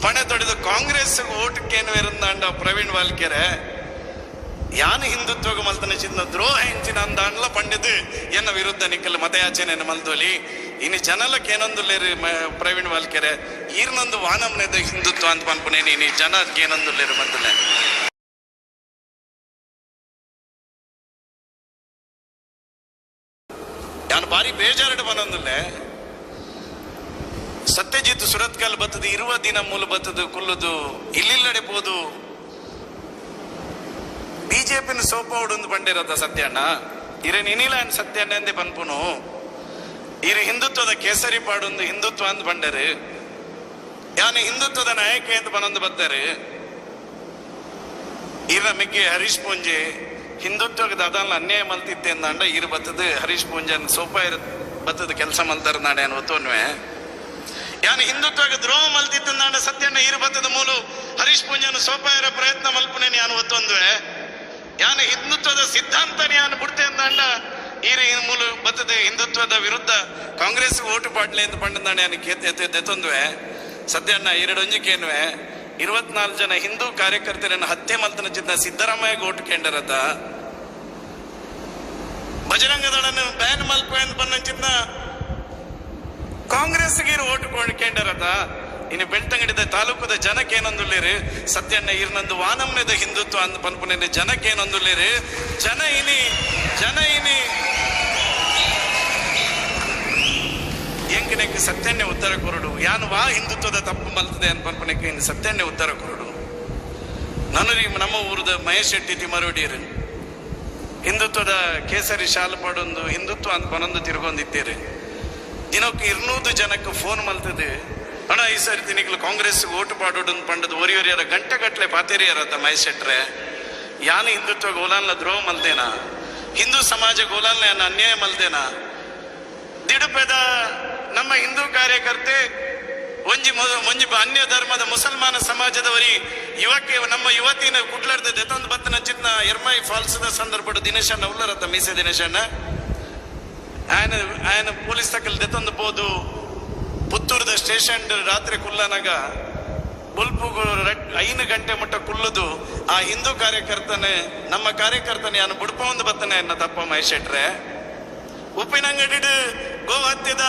ಪಣೆ ತೊಡೆದು ಕಾಂಗ್ರೆಸ್ ಓಟಕ್ಕೇನು ಇರಂದಾಂಡ ಪ್ರವೀಣ್ ವಾಲ್ಕೆರೆ. ಯಾನು ಹಿಂದುತ್ವಗ ಮಲ್ತನ ಚಿನ್ನ ದ್ರೋಹ ಹೆಂಚಿನ ಅಂದಾಂಡ್ಲ ಪಂಡಿದು ಎನ್ನ ವಿರುದ್ಧ ನಿಕ್ಕಲ್ ಮತಯಾಚನೆ ಮಲ್ದೋಲಿ. ಇನ್ನು ಜನಲಕ್ಕೆ ಏನೊಂದುಲ್ಲೇರು ಪ್ರವೀಣ್ ವಾಲ್ಕೆರೆ, ಈರ್ನೊಂದು ವಾನಮ್ನೆದ ಹಿಂದುತ್ವ ಅಂತ ಪನ್ಪುನೇನು ಇನಿ ಜನಕ್ಕೆ ಏನೊಂದುಲ್ಲೇರು ಬಂದಲೆ. ನಾನು ಭಾರಿ ಬೇಜಾರಡು ಬಂದೊಂದುಲ್ಲೆ ಸತ್ಯಜಿತ್ ಸುರತ್ಕಲ್ ಬತ್ತದು ಇರುವ ದಿನ ಮೂಲ ಬತ್ತದು ಕುಲ್ಲುದು ಇಲ್ಲಿಲ್ಲಡೆ ಪೋದು ಬಿಜೆಪಿನ ಸೋಪ ಉಡೊಂದು ಬಂಡಿರತ್ತ ಸತ್ಯಣ್ಣ ಇರ ನಿನಿಲ ಸತ್ಯಣ್ಣ ಎಂದೇ ಪನ್ಪುನು ಇರ ಹಿಂದುತ್ವದ ಕೇಸರಿ ಪಾಡೊಂದು ಹಿಂದುತ್ವ ಅಂತ ಬಂಡರು ಯಾನು ಹಿಂದುತ್ವದ ನಾಯಕ ಅಂತ ಬನೊಂದು ಬತ್ತಾರೆ. ಇರ ಮಿಕ್ಕಿ ಹರೀಶ್ ಪೂಂಜೆ ಹಿಂದುತ್ವಕ್ಕೆ ದಾದಾನ್ಲ ಅನ್ಯಾಯ ಮಲ್ತಿತ್ತೆ ಅಂದಾಂಡ ಇರು ಬತ್ತದು ಹರೀಶ್ ಪೂಂಜನ್ ಸೋಪ ಇರ ಬತ್ತದ ಕೆಲಸ ಮಲ್ತಾರ ನಾಡೆ ಒತ್ತೋನ್ವೆ. ಯಾನು ಹಿಂದುತ್ವಕ್ಕೆ ದ್ರೋಹ ಮಲ್ತಿತ್ತಂದಾಂಡ ಸತ್ಯಣ್ಣ ಇರು ಬತ್ತದ ಮೂಲು ಹರೀಶ್ ಪೂಂಜನ್ ಸೋಪ ಇರೋ ಪ್ರಯತ್ನ ಮಲ್ಪುನೇನು ಯಾನು ಒತ್ತೊಂದುವೆ. ಯಾನು ಹಿಂದುತ್ವದ ಸಿದ್ಧಾಂತನ ಯಾನು ಬಿಡ್ತೆ ಅಂದಾಂಡ ಈರು ಮೂಲು ಬತ್ತದ ಹಿಂದುತ್ವದ ವಿರುದ್ಧ ಕಾಂಗ್ರೆಸ್ ಓಟು ಪಾಡ್ಲೆ ಅಂತ ಪಂಡಂದಾಂಡ ಯಾನು ಕೇತೊಂದುವೆ. ಸತ್ಯಣ್ಣ ಎರಡೊಂಜಿಕೇನುವೆ 24 ಜನ ಹಿಂದೂ ಕಾರ್ಯಕರ್ತರನ್ನು ಹತ್ಯೆ ಮಲ್ತನ ಚಿನ್ನ ಸಿದ್ದರಾಮಯ್ಯ ಓಟು ಕೇಂದ್ರತ ಬಜರಂಗದಳನ್ನು ಬ್ಯಾನ್ ಮಲ್ಪ ಅಂತ ಬಂದ ಕಾಂಗ್ರೆಸ್ಗೆ ಓಟು ಕೇಂದ್ರತ. ಇನ್ನು ಬೆಳ್ತಂಗಡಿದ ತಾಲೂಕದ ಜನಕ್ಕೆ ಏನೊಂದುಲ್ಲೇರು ಸತ್ಯಣ್ಣ ಇರ್ನಂದು ವಾನಮ್ನೆದ ಹಿಂದುತ್ವ ಅಂತ ಪನ್ಪುನೇನು ಜನಕ್ಕೆ ಏನೊಂದುಲ್ಲೇರು ಜನ ಇನಿ ಜನ ಇನಿ ಎಂಕನೆಕ್ ಸತ್ಯನ್ನೇ ಉತ್ತರ ಕೊರಡು ಯಾನು ವಾ ಹಿಂದುತ್ವದ ತಪ್ಪು ಮಲ್ತದೆ ಅಂತ ಪನ್ಪನೆಕ್ ಇನ್ನು ಸತ್ಯನ್ನೇ ಉತ್ತರ ಕೊರಡು. ನಾನು ನಮ್ಮ ಊರದ ಮಹೇಶ್ ಶೆಟ್ಟಿ ತಿಮರೋಡಿಯರು ಹಿಂದುತ್ವದ ಕೇಸರಿ ಶಾಲು ಪಾಡೊಂದು ಹಿಂದುತ್ವ ಅಂತ ಬನೊಂದು ತಿರುಗೊಂದಿದ್ದೀರಿ. ದಿನಕ್ಕೆ 200 ಜನಕ್ಕೆ ಫೋನ್ ಮಲ್ತದೆ ಅಣ್ಣ ಈ ಸಾರಿ ತಿನಿಕ್ಲು ಕಾಂಗ್ರೆಸ್ ಓಟು ಪಾಡೋಡು ಪಂಡದ ಒರಿ ಒರಿಯರ ಗಂಟೆ ಗಟ್ಟಲೆ ಪಾತೇರಿಯರತ್ತ ಮಹೇಶ್ ಶೆಟ್ರೆ. ಯಾನು ಹಿಂದುತ್ವ ಗೋಲಾನ್ಲ ದ್ರೋಹ ಮಲ್ದೇನಾ, ಹಿಂದೂ ಸಮಾಜ ಗೋಲಾನ್ಲ ಯಾನು ಅನ್ಯಾಯ ಮಲ್ದೇನಾ? ದಿಡುಪೆದ ನಮ್ಮ ಹಿಂದೂ ಕಾರ್ಯಕರ್ತೆ ಒಂಜಿ ಒಂಜಿ ಅನ್ಯ ಧರ್ಮದ ಮುಸಲ್ಮಾನ ಸಮಾಜದವರಿ ಯುವಕೆ ನಮ್ಮ ಯುವತಿನ ಕುಟ್ಲಾಡ್ದ ದೆತೊಂದು ಬತ್ತನ ಚಿನ್ನ ಎರ್ಮಾಯಿ ಫಾಲ್ಸ್ ದ ಸಂದರ್ಭ ದಿನೇಶಣ್ಣ ಉಲ್ಲರತ್ತ ಮೀಸೆ ದಿನೇಶಣ್ಣ ಆಯನ ಆಯನ ಪೊಲೀಸ್ ತಕಲ್ ದೆತೊಂದು ಪೋದು ಪುತ್ತೂರದ ಸ್ಟೇಷನ್ ರಾತ್ರಿ ಕುಲ್ಲನಾಗ ಬುಲ್ಪುಗು 5 ಗಂಟೆ ಮಟ್ಟ ಕುಲ್ಲುದು ಆ ಹಿಂದೂ ಕಾರ್ಯಕರ್ತನೆ ನಮ್ಮ ಕಾರ್ಯಕರ್ತನೆ ಯಾನು ಬುಡ್ಪ ಒಂದು ಬತ್ತನೆ ಎನ್ನ ತಪ್ಪ ಮಹೇಶ್ ಶೆಟ್ರೆ. ಉಪ್ಪಿನಂಗಡಿ ಗೋಹತ್ಯದ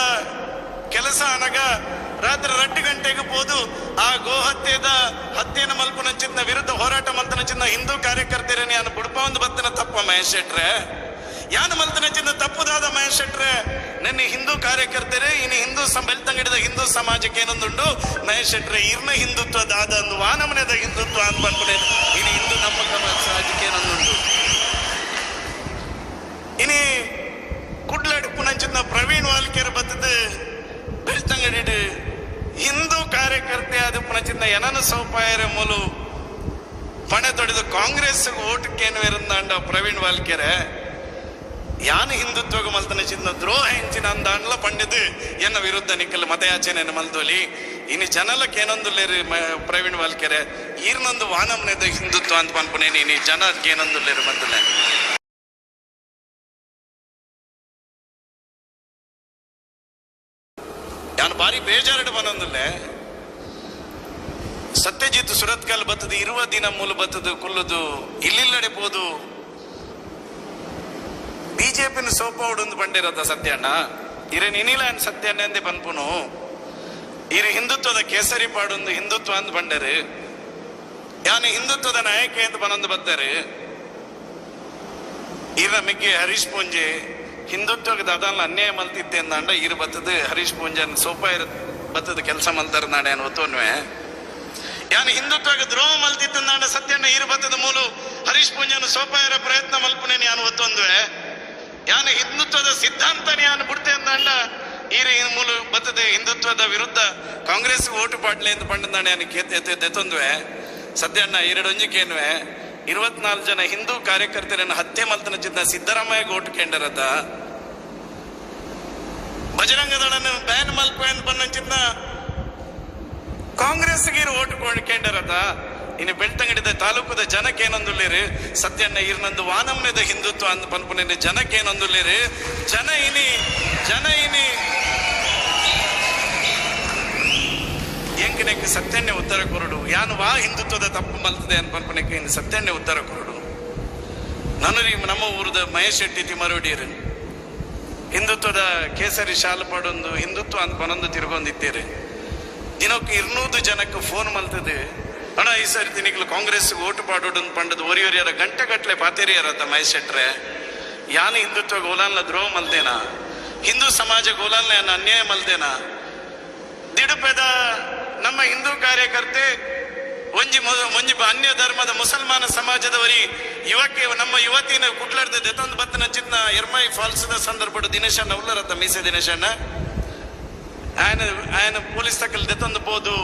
ಕೆಲಸ ಅನಗ ರಾತ್ರಿ 2 ಗಂಟೆಗೆ ಹೋದು ಆ ಗೋಹತ್ಯದ ಹತ್ಯೆನ ಮಲ್ಪುನಂಚಿನ ವಿರುದ್ಧ ಹೋರಾಟ ಮಲ್ತನಂಚಿನ ಹಿಂದೂ ಕಾರ್ಯಕರ್ತರನ್ನ ಯಾನು ಬುಡ್ಪ ಒಂದು ಬತ್ತನ ತಪ್ಪ ಮಹೇಶ್ ಶೆಟ್ರೆ. ಯಾನು ಮಲ್ತನಂಚಿನ ತಪ್ಪುದಾದ ಮಹೇಶ್ ಶೆಟ್ರೆ, ನಿನ್ನೆ ಹಿಂದೂ ಕಾರ್ಯಕರ್ತರೇ ಇನ್ನು ಹಿಂದೂ ಬೆಳ್ತಂಗಡಿದ ಹಿಂದೂ ಸಮಾಜಕ್ಕೆ ಏನೊಂದುಂಡು ಮಹೇಶ್ ಶೆಟ್ರೆ, ಇರ್ನ ಹಿಂದುತ್ವ ದಾದ ಅಂದು ವಾನಮನೆದ ಹಿಂದುತ್ವ ಅಂತ ಬಂದ್ಬಿಡೆ ಇನ್ನು ಹಿಂದೂ ನಮ್ಮ ಸಮಾಜಕ್ಕೆ ಏನೊಂದುಂಡು. ಇನಿ ಕುಡ್ಲಾಡಿ ಪುನಂಚಿನ ಪ್ರವೀಣ್ ವಾಲ್ಕೇರ್ ಬತ್ತದ ಬೆಳ್ತಂಗಡಿ ಹಿಂದೂ ಕಾರ್ಯಕರ್ತೆ ಅದು ಪುನಚಿನ ಏನನ ಸೌಪಾಯರ ಮೂಲು ಪಣೆ ತೊಡೆದು ಕಾಂಗ್ರೆಸ್ ಓಟಕ್ಕೇನು ಇರಂದಾಂಡ ಪ್ರವೀಣ್ ವಾಲ್ಕೆರೆ. ಯಾನು ಹಿಂದುತ್ವಗ ಮಲ್ತನ ಚಿನ್ನ ದ್ರೋಹ ಹೆಂಚಿನ ಅಂದಾಂಡ್ಲ ಪಂಡಿದು ಎನ್ನ ವಿರುದ್ಧ ನಿಕ್ಕಲ್ ಮತಯಾಚನೆ ಮಲ್ದೋಲಿ. ಇನ್ನು ಜನಲಕ್ಕೆ ಏನೊಂದುಲ್ಲೇರು ಪ್ರವೀಣ್ ವಾಲ್ಕೆರೆ, ಈರ್ನೊಂದು ವಾನಮ್ನೆದ ಹಿಂದುತ್ವ ಅಂತ ಪನ್ಪುನೇನು ಇನಿ ಜನಕ್ಕೆ ಏನೊಂದುಲ್ಲೇರು ಬಂದಲೆ. ನಾನು ಭಾರಿ ಬೇಜಾರಡು ಬಂದೊಂದುಲ್ಲೆ ಸತ್ಯಜಿತ್ ಸುರತ್ಕಲ್ ಬತ್ತದು ಇರುವ ದಿನ ಮೂಲ ಬತ್ತದು ಕುಲ್ಲುದು ಇಲ್ಲಿಲ್ಲಡೆ ಪೋದು ಬಿಜೆಪಿನ ಸೋಪ ಉಡೊಂದು ಬಂಡಿರತ್ತ ಸತ್ಯಣ್ಣ ಇರ ನಿನಿಲ ಸತ್ಯಣ್ಣ ಎಂದೇ ಪನ್ಪುನು ಇರು ಹಿಂದುತ್ವದ ಕೇಸರಿ ಪಾಡೊಂದು ಹಿಂದುತ್ವ ಅಂದ್ ಬಂಡರು. ಯಾನು ಹಿಂದುತ್ವದ ನಾಯಕ ಅಂತ ಬನೊಂದು ಬತ್ತಾರೆ. ಇರ ಮಿಗ್ಗೆ ಹರೀಶ್ ಪೂಂಜೆ ಹಿಂದುತ್ವಕ್ಕೆ ದಾದಾಲ ಅನ್ಯಾಯ ಮಲ್ತಿತ್ತೆ ಅಂದಾಂಡ ಇರು ಬತ್ತದ ಹರೀಶ್ ಪೂಂಜನ್ ಸೋಪ ಇರ ಬತ್ತದ ಕೆಲಸ ಮಲ್ತಾರ ನಾಡೆ ಒತ್ತೋನ್ವೆ. ಯಾನು ಹಿಂದುತ್ವಕ್ಕೆ ದ್ರೋಹ ಮಲ್ತಿತ್ತಂದಾಂಡ ಸತ್ಯಣ್ಣ ಇರು ಬತ್ತದ ಮೂಲು ಹರೀಶ್ ಪೂಂಜನ್ ಸೋಪ ಇರ ಪ್ರಯತ್ನ ಮಲ್ಪುನೇನು ಯಾನು ಒತ್ತೊಂದುವೆ. ಯಾನು ಹಿಂದುತ್ವದ ಸಿದ್ಧಾಂತನೇ ಯಾನು ಬಿಡ್ತೆ ಅಂದಾಂಡ ಈರು ಮೂಲು ಬತ್ತದ ಹಿಂದುತ್ವದ ವಿರುದ್ಧ ಕಾಂಗ್ರೆಸ್ ಓಟು ಪಾಡ್ಲೆ ಅಂತ ಪಂಡಂದಾಂಡ ಯಾನು ಕೇತೆ ಸತ್ಯಣ್ಣ ಎರಡೊಂಜಿಕೇನ್ವೆ 24 ಜನ ಹಿಂದೂ ಕಾರ್ಯಕರ್ತರನ್ನು ಹತ್ಯೆ ಮಲ್ತನ ಚಿತ್ತ ಸಿದ್ದರಾಮಯ್ಯ ಓಟು ಕೇಂದ್ರತ ಬಜರಂಗದಳನ್ನು ಬ್ಯಾನ್ ಮಲ್ಪ ಬಂದ ಕಾಂಗ್ರೆಸ್ಗೆ ಓಟು ಕೇಂದ್ರತ. ಇನ್ನು ಬೆಳ್ತಂಗಡಿದ ತಾಲೂಕದ ಜನಕ್ಕೆ ಏನೊಂದುಲ್ಲೇರು ಸತ್ಯಣ್ಣ ಇರ್ನಂದು ವಾನಮ್ನದ ಹಿಂದುತ್ವ ಅಂದ್ ಪನ್ಪುನ ಜನಕ್ಕೆ ಏನೊಂದುಲ್ಲೇರು ಜನ ಇನಿ ಜನ ಇನಿ ಎಂಕನೆಕ್ ಸತ್ಯಣ್ಣೆ ಉತ್ತರ ಕೊರಡು. ಯಾನು ವಾ ಹಿಂದುತ್ವದ ತಪ್ಪು ಮಲ್ತದೆ ಅನ್ ಪನ್ಪುನೆಕ್ ಇನ್ನು ಸತ್ಯಣ್ಣೆ ಉತ್ತರ ಕೊರಡು. ನನರಿ ನಮ್ಮ ಊರದ ಮಹೇಶ್ ಶೆಟ್ಟಿ ತಿಮರೋಡಿಯರು ಹಿಂದುತ್ವದ ಕೇಸರಿ ಶಾಲು ಪಾಡೊಂದು ಹಿಂದುತ್ವ ಅಂತ ಪನೊಂದು ತಿರುಗೊಂದಿತ್ತೀರಿ. ದಿನಕ್ಕೆ 200 ಜನಕ್ಕೆ ಫೋನ್ ಮಲ್ತದೆ ಅಣ್ಣ ಈ ಸರಿ ತಿನಿಕ್ಲು ಕಾಂಗ್ರೆಸ್ ಓಟು ಪಾಡೋಡು ಪಂಡದ ಒರಿಯೊರಿಯರ ಗಂಟೆ ಗಟ್ಟಲೆ ಪಾತೇರಿಯರತ್ತ ಮಹೇಶ್ ಶೆಟ್ರೆ. ಯಾನು ಹಿಂದುತ್ವ ಗೋಲಾನ್ಲ ದ್ರೋಹ ಮಲ್ದೇನಾ, ಹಿಂದೂ ಸಮಾಜ ಗೋಲಾನ್ಲ ಅನ್ಯಾಯ ಮಲ್ದೇನಾ? ದಿಡುಪೆದ ನಮ್ಮ ಹಿಂದೂ ಕಾರ್ಯಕರ್ತೆ ಒಂಜಿ ಒಂಜಿ ಅನ್ಯ ಧರ್ಮದ ಮುಸಲ್ಮಾನ ಸಮಾಜದವರಿ ಯುವಕ್ಕೆ ನಮ್ಮ ಯುವತಿನ ಕುಟ್ಲಾರ್ದ ದೆತೊಂದು ಬತ್ತನ ಚಿನ್ನ ಎರ್ಮೈ ಫಾಲ್ಸ್ದ ಸಂದರ್ಭ ದಿನೇಶಣ್ಣ ಉಲ್ಲರತ್ತ ಮೀಸೆ ದಿನೇಶಣ್ಣ ಆಯನ ಆಯನ ಪೊಲೀಸ್ ತಕಲ್ ದೆತೊಂದು ಪೋದು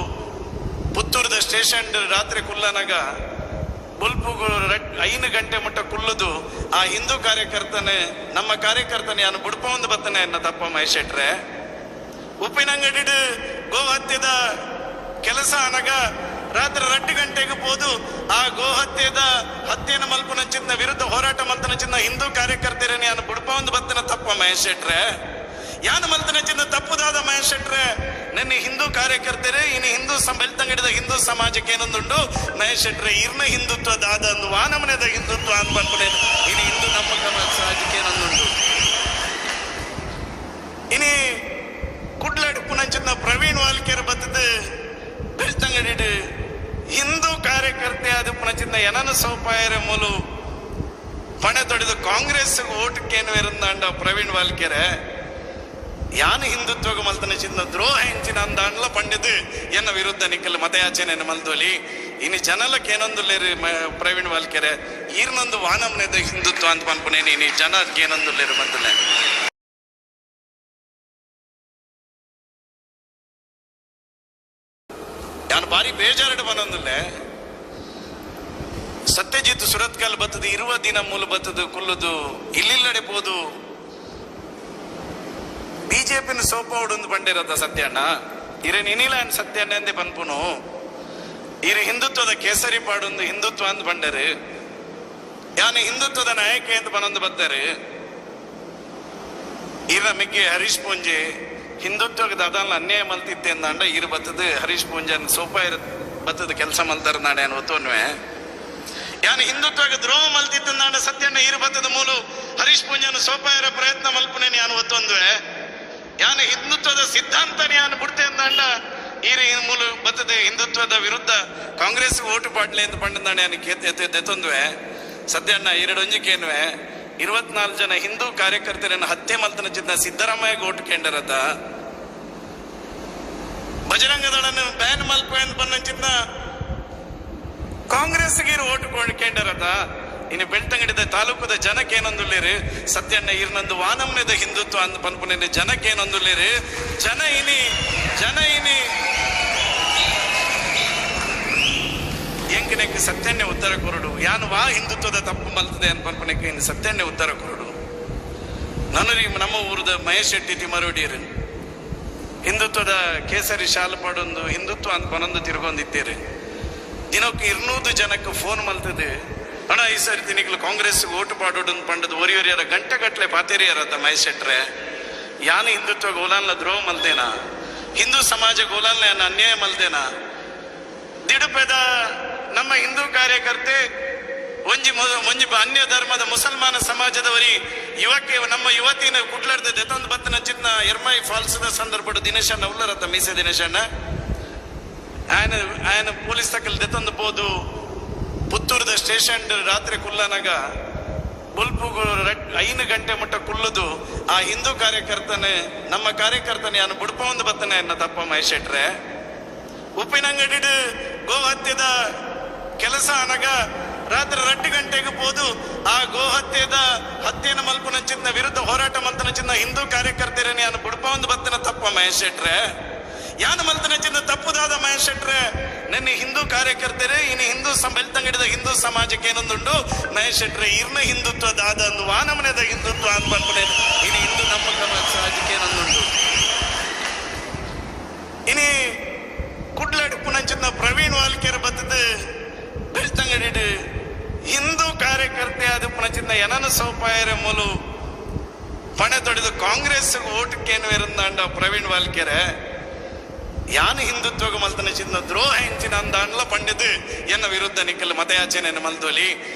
ಪುತ್ತೂರದ ಸ್ಟೇಷನ್ ರಾತ್ರಿ ಕುಲ್ಲನಾಗ ಬುಲ್ಪುಗು 5 ಗಂಟೆ ಮುಟ್ಟ ಕುಲ್ಲುದು ಆ ಹಿಂದೂ ಕಾರ್ಯಕರ್ತನೆ ನಮ್ಮ ಕಾರ್ಯಕರ್ತನೆ ಯಾನು ಬುಡ್ಪ ಒಂದು ಬತ್ತನೆ ಎನ್ನ ತಪ್ಪ ಮಹೇಶ್ ಶೆಟ್ರೆ. ಉಪ್ಪಿನಂಗಡಿ ಗೋಹತ್ಯದ ಕೆಲಸ ಅನಗ ರಾತ್ರಿ 2 ಗಂಟೆಗೆ ಹೋದು ಆ ಗೋಹತ್ಯದ ಹತ್ಯೆನ ಮಲ್ಪುನಂಚಿನ ವಿರುದ್ಧ ಹೋರಾಟ ಮಲ್ತನಚಿನ್ನ ಹಿಂದೂ ಕಾರ್ಯಕರ್ತರೇ ಯಾನು ಬುಡ್ಪ ಒಂದು ಬತ್ತನ ತಪ್ಪ ಮಹೇಶ್ ಶೆಟ್ರೆ. ಯಾನು ಮಲ್ತನಚಿನ್ನ ತಪ್ಪುದಾದ ಮಹೇಶ್ ಶೆಟ್ರೆ ನನ್ನ ಹಿಂದೂ ಕಾರ್ಯಕರ್ತರೇ ಇನ್ನು ಹಿಂದೂ ಬೆಳ್ತಂಗಡಿದ ಹಿಂದೂ ಸಮಾಜಕ್ಕೆ ಏನೊಂದುಂಡು ಮಹೇಶ್ ಶೆಟ್ರೆ ಇರ್ನ ಹಿಂದುತ್ವ ದಾದ ಅಂದು ವಾನಮನೆದ ಹಿಂದುತ್ವ ಅಂದ್ ಬಂದ್ಬಿಡೆ ಇನ್ನು ಹಿಂದೂ ನಮ್ಮ ಸಮಾಜಕ್ಕೆ ಏನೊಂದುಂಡು. ಇನಿ ಕುಡ್ಲಾಡಿ ಪುನಂಚಿನ ಪ್ರವೀಣ್ ವಾಲ್ಕೇರ್ ಬತ್ತದ ಬೆಳ್ತಂಗಡಿ ಹಿಂದೂ ಕಾರ್ಯಕರ್ತೆ ಆದ ಪುನಚಿನ್ನ ಏನನ ಸೌಪಾಯರ ಮೂಲು ಪಣೆ ತೊಡೆದು ಕಾಂಗ್ರೆಸ್ ಓಟಕ್ಕೇನು ಇರಂದಾಂಡ ಪ್ರವೀಣ್ ವಾಲ್ಕೆರೆ. ಯಾನು ಹಿಂದುತ್ವಗ ಮಲ್ತನ ಚಿನ್ನ ದ್ರೋಹ ಹೆಂಚಿನ ಅಂದಾಂಡ್ಲ ಪಂಡಿದು ಎನ್ನ ವಿರುದ್ಧ ನಿಕ್ಕಲ್ ಮತಯಾಚನೆ ಮಲ್ದೋಲಿ. ಇನ್ನು ಜನಲಕ್ಕೆ ಏನೊಂದುಲ್ಲೇರು ಪ್ರವೀಣ್ ವಾಲ್ಕೆರೆ ಈರ್ನೊಂದು ವಾನಮ್ನೆದ ಹಿಂದುತ್ವ ಅಂತ ಪನ್ಪುನೇನು ಇನಿ ಜನಕ್ಕೆ ಏನೊಂದುಲ್ಲೇರು ಬಂದಲೆ. ಯಾನು ಭಾರಿ ಬೇಜಾರಡು ಬಂದೊಂದುಲ್ಲೆ ಸತ್ಯಜಿತ್ ಸುರತ್ಕಲ್ ಬತ್ತದ ಇರುವ ದಿನ ಮೂಲ ಬತ್ತದ ಕುಲ್ಲುದು ಇಲ್ಲಿಲ್ಲಡೆ ಪೋದು ಬಿಜೆಪಿನ ಸೋಪ ಉಡೊಂದು ಬಂಡಿರತ್ತ ಸತ್ಯಣ್ಣ ಇರ ನಿನಿಲ ಸತ್ಯಣ್ಣ ಅಂದೆ ಪನ್ಪುನು ಇರ ಹಿಂದುತ್ವದ ಕೇಸರಿ ಪಾಡೊಂದು ಹಿಂದುತ್ವ ಅಂದ್ ಬಂಡರು. ಯಾನು ಹಿಂದುತ್ವದ ನಾಯಕ ಅಂತ ಬನೊಂದು ಬತ್ತಾರೆ. ಇರ ಮಿಗ್ಗೆ ಹರೀಶ್ ಪೂಂಜೆ ಹಿಂದುತ್ವಕ್ಕೆ ದಾದಾಲ ಅನ್ಯಾಯ ಮಲ್ತಿತ್ತೆ ಅಂದಾಂಡ ಇರು ಬತ್ತದ ಹರೀಶ್ ಪೂಂಜನ್ ಸೋಪ ಇರ ಬತ್ತದ ಕೆಲಸ ಮಲ್ತಾರ ನಾಡೆ ಒತ್ತೋನ್ವೆ. ಯಾನು ಹಿಂದುತ್ವಕ್ಕೆ ದ್ರೋಹ ಮಲ್ತಿತ್ತಂದಾಂಡ ಸತ್ಯಣ್ಣ ಇರು ಬತ್ತದ ಮೂಲು ಹರೀಶ್ ಪೂಂಜನ್ ಸೋಪ ಇರ ಪ್ರಯತ್ನ ಮಲ್ಪುನೇನು ಯಾನು ಒತ್ತೊಂದುವೆ. ಯಾನು ಹಿಂದುತ್ವದ ಸಿದ್ಧಾಂತನೇ ಯಾನು ಬಿಡ್ತೆ ಅಂದಾಂಡ ಈರು ಮೂಲು ಬತ್ತದ ಹಿಂದುತ್ವದ ವಿರುದ್ಧ ಕಾಂಗ್ರೆಸ್ ಓಟು ಪಾಡ್ಲೆ ಅಂತ ಪಂಡಂದಾಂಡ ಯಾನು ಕೇತೆ ಸತ್ಯಣ್ಣ ಎರಡೊಂಜಿಕೇನ್ವೆ 24 ಜನ ಹಿಂದೂ ಕಾರ್ಯಕರ್ತರನ್ನು ಹತ್ಯೆ ಮಲ್ತನ ಚಿನ್ನ ಸಿದ್ದರಾಮಯ್ಯ ಓಟು ಕೇಂದ್ರತ ಬಜರಂಗದಳನ್ನು ಬ್ಯಾನ್ ಮಲ್ಪ ಬಂದ ಚಿನ್ನ ಕಾಂಗ್ರೆಸ್ಗೆ ಓಟು ಕೇಂದ್ರತ. ಇನ್ನು ಬೆಳ್ತಂಗಡಿದ ತಾಲೂಕದ ಜನಕ್ಕೆ ಏನೊಂದುಲ್ಲೇರು ಸತ್ಯಣ್ಣ ಇರ್ನಂದು ವಾನಮ್ನೆದ ಹಿಂದುತ್ವ ಅಂದ್ ಪನ್ಪುನ ಜನಕ್ಕೆ ಏನೊಂದುಲ್ಲೇರು ಜನ ಇನಿ ಜನ ಇನಿ ಎಂಕನೆಕ್ ಸತ್ಯಣ್ಣೆ ಉತ್ತರ ಕೊರಡು. ಯಾನು ವಾ ಹಿಂದುತ್ವದ ತಪ್ಪು ಮಲ್ತದೆ ಅನ್ ಪನ್ಪುನೆಕ್ ಇನ್ನು ಸತ್ಯಣ್ಣೆ ಉತ್ತರ ಕೊರಡು. ನನರಿ ನಮ್ಮ ಊರದ ಮಹೇಶ್ ಶೆಟ್ಟಿ ತಿಮರೋಡಿಯರು ಹಿಂದುತ್ವದ ಕೇಸರಿ ಶಾಲು ಪಾಡೊಂದು ಹಿಂದುತ್ವ ಅಂತ ಪನೊಂದು ತಿರುಗೊಂದಿತ್ತೀರಿ. ದಿನಕ್ಕೆ 200 ಜನಕ್ಕೆ ಫೋನ್ ಮಲ್ತದೆ ಅಣ್ಣ ಈ ಸರಿ ತಿನಿಕ್ಲು ಕಾಂಗ್ರೆಸ್ ಓಟು ಪಾಡೋಡು ಪಂಡದ ಒರಿಯೊರಿಯರ ಗಂಟೆ ಗಟ್ಟಲೆ ಪಾತೇರಿಯರತ್ತ ಮಹೇಶ್ ಶೆಟ್ರೆ. ಯಾನು ಹಿಂದುತ್ವ ಗೋಲಾನ್ಲ ದ್ರೋಹ ಮಲ್ದೇನಾ, ಹಿಂದೂ ಸಮಾಜ ಗೋಲಾನ್ಲ ಅನ್ಯಾಯ ಮಲ್ದೇನಾ? ದಿಡುಪೆದ ನಮ್ಮ ಹಿಂದೂ ಕಾರ್ಯಕರ್ತೆ ಒಂಜಿ ಒಂಜಿ ಅನ್ಯ ಧರ್ಮದ ಮುಸಲ್ಮಾನ ಸಮಾಜದವರಿ ಯುವಕೆ ನಮ್ಮ ಯುವತಿನ ಕುಟ್ಲಾಡ್ದ ದೆತೊಂದು ಬತ್ತನ ಚಿತ್ನ ಎರ್ಮೈ ಫಾಲ್ಸ್ ದ ಸಂದರ್ಭಡು ದಿನೇಶಣ್ಣ ಉಲ್ಲರತ್ತ ಮೀಸೆ ದಿನೇಶಣ್ಣ ಆಯನ ಆಯನ ಪೊಲೀಸ್ ತಕಲ್ ದೆತೊಂದು ಪೋದು ಪುತ್ತೂರದ ಸ್ಟೇಷನ್ ರಾತ್ರಿ ಕುಲ್ಲನಾಗ ಬುಲ್ಪುಗು 5 ಗಂಟೆ ಮುಟ್ಟ ಕುಲ್ಲುದು ಆ ಹಿಂದೂ ಕಾರ್ಯಕರ್ತನೆ ನಮ್ಮ ಕಾರ್ಯಕರ್ತನೆ ಯಾನು ಬುಡ್ಪ ಒಂದು ಬತ್ತನೆ ಎನ್ನ ತಪ್ಪ ಮಹೇಶ್ ಶೆಟ್ರೆ. ಉಪ್ಪಿನಂಗಡಿ ಗೋಹತ್ಯದ ಕೆಲಸ ಅನಗ ರಾತ್ರಿ 2 ಗಂಟೆಗೆ ಪೋದು ಆ ಗೋಹತ್ಯದ ಹತ್ಯೆನ ಮಲ್ಪುನಂಚಿನ ವಿರುದ್ಧ ಹೋರಾಟ ಮಲ್ತನಂಚಿನ ಹಿಂದೂ ಕಾರ್ಯಕರ್ತರನ್ನ ಯಾನು ಬುಡ್ಪ ಒಂದು ಬತ್ತನ ತಪ್ಪ ಮಹೇಶ್ ಶೆಟ್ರೆ. ಯಾನು ಮಲ್ತನಂಚಿನ ತಪ್ಪುದಾದ ಮಹೇಶ್ ಶೆಟ್ರೆ, ನನ್ನ ಹಿಂದೂ ಕಾರ್ಯಕರ್ತರೇ ಇನ್ನು ಹಿಂದೂ ಬೆಳ್ತಂಗಡಿದ ಹಿಂದೂ ಸಮಾಜಕ್ಕೆ ಏನೊಂದುಂಡು ಮಹೇಶ್ ಶೆಟ್ರೆ, ಇರ್ನ ಹಿಂದುತ್ವ ದಾದ ಅಂದು ವಾನಮನೆದ ಹಿಂದುತ್ವ ಅಂತ ಬಂದ್ಬಿಟ್ಟೆ ಇನ್ನು ಹಿಂದೂ ನಮ್ಮ ಸಮಾಜಕ್ಕೆ ಏನೊಂದುಂಡು. ಇನಿ ಕುಡ್ಲಾಡಿ ಪುನಂಚಿನ ಪ್ರವೀಣ್ ವಾಲ್ಕೇರ್ ಬತ್ತದ ಬೆಳ್ತಂಗಡಿ ಹಿಂದೂ ಕಾರ್ಯಕರ್ತೆ ಅದು ಪುನಂಚಿನ ಏನನ ಸೌಪಾಯರ ಮೂಲು ಪಣೆ ತೊಡೆದು ಕಾಂಗ್ರೆಸ್ ಓಟಕ್ಕೇನು ಇರಂದಾಂಡ ಪ್ರವೀಣ್ ವಾಲ್ಕೆರೆ. ಯಾನು ಹಿಂದುತ್ವಗ ಮಲ್ತನ ಚಿನ್ನ ದ್ರೋಹ ಹೆಂಚಿನ ಅಂದಾಂಡ್ಲ ಪಂಡಿತು ಎನ್ನ ವಿರುದ್ಧ ನಿಕ್ಕಲ್ ಮತಯಾಚನೆ ಮಲ್ದೋಲಿ.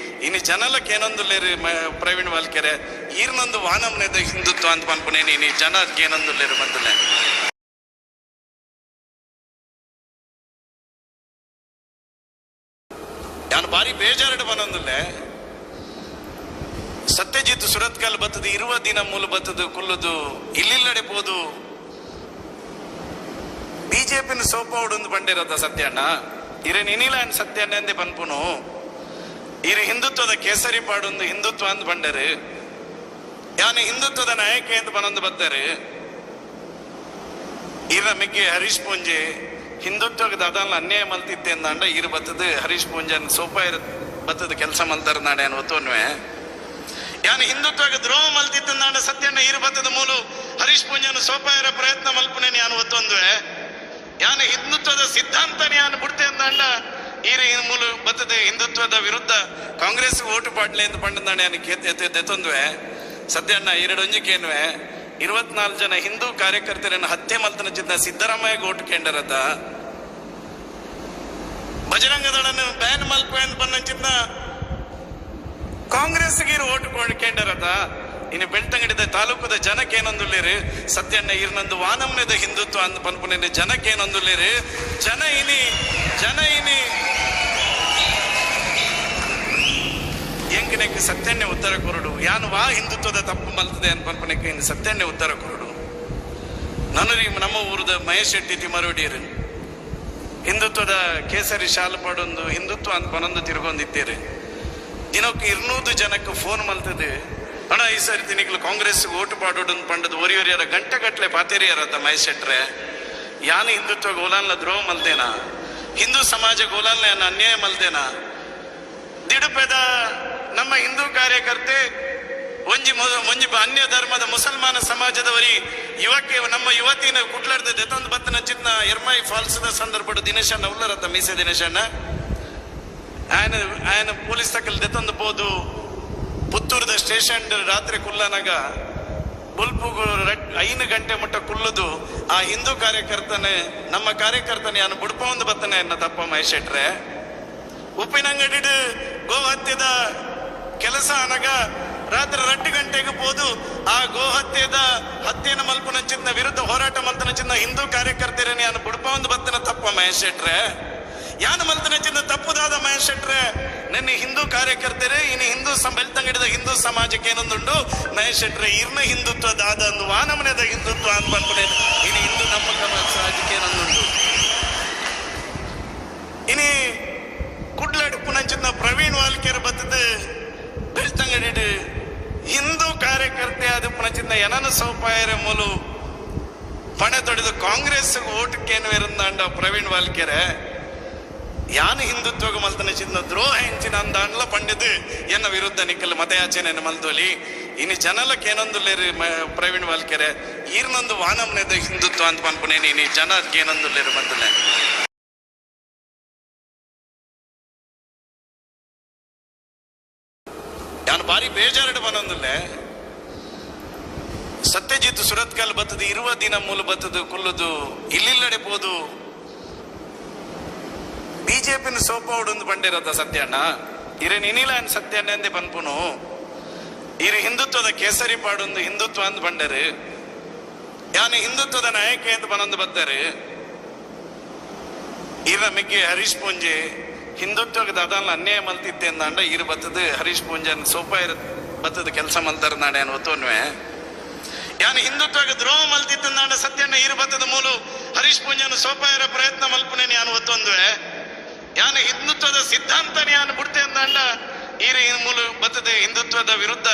ಇನ್ನು ಜನಲಕ್ಕೆ ಏನೊಂದುಲ್ಲೇರು ಪ್ರವೀಣ್ ವಾಲ್ಕೆರೆ, ಈರ್ನೊಂದು ವಾನಮ್ನೆದ ಹಿಂದುತ್ವ ಅಂತ ಪನ್ಪುನೇನು ಇನಿ ಜನಕ್ಕೆ ಏನೊಂದುಲ್ಲೇರು ಬಂದುಲೆ. ಯಾನು ಬಾರಿ ಬೇಜಾರಡು ಬನೊಂದುಲ್ಲೆ ಸತ್ಯಜಿತ್ ಸುರತ್ಕಲ್ ಬತ್ತದ ಇರುವ ದಿನ ಮೂಲ ಬತ್ತದು ಕುಲ್ಲುದು ಇಲ್ಲಿಲ್ಲಡೆ ಪೋದು ಬಿಜೆಪಿನ ಸೋಪ ಉಡೊಂದು ಬಂಡಿರತ್ತ ಸತ್ಯಣ್ಣ ಇರೆ ನಿನಿಲ ಸತ್ಯಣ್ಣ ಎಂದೇ ಪನ್ಪುನು ಇರು ಹಿಂದುತ್ವದ ಕೇಸರಿ ಪಾಡೊಂದು ಹಿಂದುತ್ವ ಅಂದ್ ಬಂಡರು ಯಾನು ಹಿಂದುತ್ವದ ನಾಯಕ ಎಂದು ಬನೊಂದು ಬತ್ತಾರೆ. ಇರ ಮಿಗ್ಗೆ ಹರೀಶ್ ಪೂಂಜೆ ಹಿಂದುತ್ವದ ಅದನ್ನ ಅನ್ಯಾಯ ಮಲ್ತಿತ್ತೆ ಅಂದಾಂಡ ಇರು ಬತ್ತದ ಹರೀಶ್ ಪೂಂಜನ್ ಸೋಪ ಇರ ಬತ್ತದ ಕೆಲಸ ಮಲ್ತಾರ ನಾಡೆ ಒತ್ತೋನ್ವೆ. ಯಾನು ಹಿಂದುತ್ವಕ್ಕೆ ದ್ರೋಹ ಮಲ್ತಿತ್ತಂದಾಂಡ ಸತ್ಯಣ್ಣ ಇರು ಬತ್ತದ ಮೂಲು ಹರೀಶ್ ಪೂಂಜನ್ ಸೋಪ ಇರೋ ಪ್ರಯತ್ನ ಮಲ್ಪುನೇನು ಯಾನು ಒತ್ತೊಂದುವೆ. ಯಾನು ಹಿಂದುತ್ವದ ಸಿದ್ಧಾಂತನೇ ಯಾನು ಬಿಡ್ತೆ ಅಂದಾಂಡ ಈರು ಮೂಲು ಬತ್ತದ ಹಿಂದುತ್ವದ ವಿರುದ್ಧ ಕಾಂಗ್ರೆಸ್ ಓಟು ಪಾಡ್ಲೆ ಅಂತ ಪಂಡಂದಾಂಡ ಯಾನು ಕೇತೊಂದುವೆ. ಸತ್ಯಣ್ಣ ಎರಡೊಂಜಿಕೇನುವೆ 24 ಜನ ಹಿಂದೂ ಕಾರ್ಯಕರ್ತರನ್ನು ಹತ್ಯೆ ಮಲ್ತನ ಚಿನ್ನ ಸಿದ್ದರಾಮಯ್ಯ ಓಟು ಕೇಂದ್ರತ ಬಜರಂಗದಳನ್ನು ಬ್ಯಾನ್ ಮಲ್ಪ ಅಂತ ಬಂದ ಕಾಂಗ್ರೆಸ್ ಓಟು ಕೇಂದ್ರತ. ಇನ್ನು ಬೆಳ್ತಂಗಡಿದ ತಾಲೂಕದ ಜನಕ್ಕೆ ಏನೊಂದುಲ್ಲೇರು ಸತ್ಯಣ್ಣ ಇರ್ನೊಂದು ವಾನಮ್ನೆದ ಹಿಂದುತ್ವ ಅಂತ ಪನ್ಪುನೇನು ಜನಕ್ಕೆ ಏನೊಂದುಲ್ಲೇರು ಜನ ಇನಿ ಜನ ಇನಿ ಎಂಕನೆಕ್ ಸತ್ಯಣ್ಣೆ ಉತ್ತರ ಕೊರಡು ಯಾನು ವಾ ಹಿಂದುತ್ವದ ತಪ್ಪು ಮಲ್ತದೆ ಅಂತ ಪನ್ಪುನೆಕ್ ಇನ್ನು ಸತ್ಯಣ್ಣೆ ಉತ್ತರ ಕೊರಡು. ನನರಿ ನಮ್ಮ ಊರದ ಮಹೇಶ್ ಶೆಟ್ಟಿ ತಿಮರೋಡಿಯರು ಹಿಂದುತ್ವದ ಕೇಸರಿ ಶಾಲು ಪಾಡೊಂದು ಹಿಂದುತ್ವ ಅಂತ ಪನೊಂದು ತಿರುಗೊಂದಿದ್ದೀರಿ. ದಿನಕ್ಕೆ 200 ಜನಕ್ಕೆ ಫೋನ್ ಮಲ್ತದೆ ಅಣ್ಣ ಈ ಸಾರಿ ತಿನಿಕ್ಲು ಕಾಂಗ್ರೆಸ್ ಓಟು ಪಾಡೋಡು ಪಂಡದ ಒರಿ ಒರಿಯರ ಗಂಟೆ ಗಟ್ಟಲೆ ಪಾತೇರಿಯರತ್ತ ಮಹೇಶ್ ಶೆಟ್ರೆ. ಯಾನು ಹಿಂದುತ್ವ ಗೋಲಾನ್ಲ ದ್ರೋಹ ಮಲ್ದೇನಾ, ಹಿಂದೂ ಸಮಾಜ ಗೋಲಾನ್ಲ ಅನ್ಯಾಯ ಮಲ್ದೇನಾ? ದಿಡುಪೆದ ನಮ್ಮ ಹಿಂದೂ ಕಾರ್ಯಕರ್ತೆ ಒಂಜಿ ಒಂಜಿ ಅನ್ಯ ಧರ್ಮದ ಮುಸಲ್ಮಾನ ಸಮಾಜದವರಿ ಯುವಕೆ ನಮ್ಮ ಯುವತಿನ ಕುಟ್ಲಾಡ್ದ ದೆತೊಂದು ಬತ್ತನ ಚಿನ್ನ ಎರ್ಮೈ ಫಾಲ್ಸ್ ದ ಸಂದರ್ಭಡು ದಿನೇಶಣ್ಣ ಉಲ್ಲರತ್ತ ಮೀಸೆ ದಿನೇಶಣ್ಣ ಆಯನ ಆಯನ ಪೊಲೀಸ್ ತಕಲ್ ದೆತೊಂದು ಪೋದು ಪುತ್ತೂರದ ಸ್ಟೇಷನ್ ರಾತ್ರಿ ಕುಲ್ಲನಾಗ ಬುಲ್ಪುಗು 5 ಗಂಟೆ ಮುಟ್ಟ ಕುಲ್ಲುದು ಆ ಹಿಂದೂ ಕಾರ್ಯಕರ್ತನೆ ನಮ್ಮ ಕಾರ್ಯಕರ್ತನೆ ಯಾನು ಬುಡ್ಪ ಒಂದು ಬತ್ತನೆ ಎನ್ನ ತಪ್ಪ ಮಹೇಶ್ ಶೆಟ್ರೆ. ಉಪ್ಪಿನಂಗಡಿ ಗೋಹತ್ಯದ ಕೆಲಸ ಅನಗ ರಾತ್ರಿ 2 ಗಂಟೆಗೆ ಪೋದು ಆ ಗೋಹತ್ಯದ ಹತ್ಯೆನ ಮಲ್ಪುನಂಚಿನ ವಿರುದ್ಧ ಹೋರಾಟ ಮಲ್ತನಂಚಿನ ಹಿಂದೂ ಕಾರ್ಯಕರ್ತರನ್ನ ಯಾನು ಬುಡ್ಪ ಒಂದು ಬತ್ತನ ತಪ್ಪ ಮಹೇಶ್ ಶೆಟ್ರೆ. ಯಾನು ಮಲ್ತನಂಚಿನ ತಪ್ಪುದಾದ ಮಹೇಶ್ ಶೆಟ್ರೆ, ನನ್ನ ಹಿಂದೂ ಕಾರ್ಯಕರ್ತರೇ ಇನ್ನು ಹಿಂದೂ ಬೆಳ್ತಂಗಡಿದ ಹಿಂದೂ ಸಮಾಜಕ್ಕೆ ಏನೊಂದುಂಡು ಮಹೇಶ್ ಶೆಟ್ರೆ, ಇರ್ನ ಹಿಂದುತ್ವ ದಾದ ಅಂದು ವಾನಮನೆದ ಹಿಂದುತ್ವ ಅಂತ ಬಂದ್ಬಿಟ್ಟೆ ಇನ್ನು ಹಿಂದೂ ನಮ್ಮ ಸಮಾಜಕ್ಕೆ ಏನೊಂದುಂಡು. ಇನಿ ಕುಡ್ಲಾಡಿ ಪುನಂಚಿನ ಪ್ರವೀಣ್ ವಾಲ್ಕೇರ್ ಬತ್ತದ ಬೆಳ್ತಂಗಡಿ ಹಿಂದೂ ಕಾರ್ಯಕರ್ತೆ ಅದು ಪುನಂಚಿನ ಏನನ ಸೌಪಾಯರ ಮೂಲು ಪಣೆ ತೊಡೆದು ಕಾಂಗ್ರೆಸ್ ಓಟಕ್ಕೇನು ಇರಂದಾಂಡ ಪ್ರವೀಣ್ ವಾಲ್ಕೆರೆ. ಯಾನು ಹಿಂದುತ್ವಗ ಮಲ್ತನ ಚಿನ್ನ ದ್ರೋಹ ಹೆಂಚಿನ ಅಂದಾಂಡ್ಲ ಪಂಡಿತು ಎನ್ನ ವಿರುದ್ಧ ನಿಕ್ಕಲ್ ಮತಯಾಚನೆ ಮಲ್ದೋಲಿ. ಇನ್ನು ಜನಲಕ್ಕೆ ಏನೊಂದುಲ್ಲೇರು ಪ್ರವೀಣ್ ವಾಲ್ಕೆರೆ, ಈರ್ನೊಂದು ವಾನಮ್ನೆದ ಹಿಂದುತ್ವ ಅಂತ ಪನ್ಪುನೇನು ಇನಿ ಜನಕ್ಕೆ ಏನೊಂದುಲ್ಲೇರು ಬಂದುಲೆ. ಯಾನು ಬಾರಿ ಬೇಜಾರಡು ಬನೊಂದುಲ್ಲೆ ಸತ್ಯಜಿತ್ ಸುರತ್ಕಲ್ ಬತ್ತದು ಇರುವ ದಿನ ಮೂಲ ಬತ್ತದು ಕುಲ್ಲುದು ಇಲ್ಲಿಲ್ಲಡೆ ಪೋದು ಬಿಜೆಪಿನ ಸೋಪ ಉಡೊಂದು ಬಂಡಿರತ್ತ ಸತ್ಯಣ್ಣ ಇರೇನ್ ಇನಿಲ ಸತ್ಯಣ್ಣೆ ಪನ್ಪುನು. ಇರು ಹಿಂದುತ್ವದ ಕೇಸರಿ ಪಾಡೊಂದು ಹಿಂದುತ್ವ ಅಂದ್ ಬಂಡರು. ಯಾನು ಹಿಂದುತ್ವದ ನಾಯಕ ಅಂತ ಬನೊಂದು ಬತ್ತಾರೆ. ಇರ ಮಿಗ್ಗೆ ಹರೀಶ್ ಪೂಂಜೆ ಹಿಂದುತ್ವದ ದಾದಾನ ಅನ್ಯಾಯ ಮಲ್ತಿತ್ತೆ ಅಂದಾಂಡ ಇರು ಬತ್ತದ ಹರೀಶ್ ಪೂಂಜನ್ ಸೋಪ ಇರ ಬತ್ತದ ಕೆಲಸ ಮಲ್ತಾರ ನಾಡೆ ಒತ್ತೊನ್ವೆ. ಯಾನು ಹಿಂದುತ್ವಕ್ಕೆ ದ್ರೋಹ ಮಲ್ತಿತ್ತಂದಾಂಡ ಸತ್ಯಣ್ಣ ಇರು ಬತ್ತದ ಮೂಲು ಹರೀಶ್ ಪೂಂಜನ್ ಸೋಪ ಇರೋ ಪ್ರಯತ್ನ ಮಲ್ಪುನೆ ಯಾನು ಒತ್ತೊಂದುವೆ. ಯಾನು ಹಿಂದುತ್ವದ ಸಿದ್ಧಾಂತ ಯಾನು ಬಿಡ್ತೆ ಅಂದಾಂಡ ಈರು ಮೂಲು ಬತ್ತದ ಹಿಂದುತ್ವದ ವಿರುದ್ಧ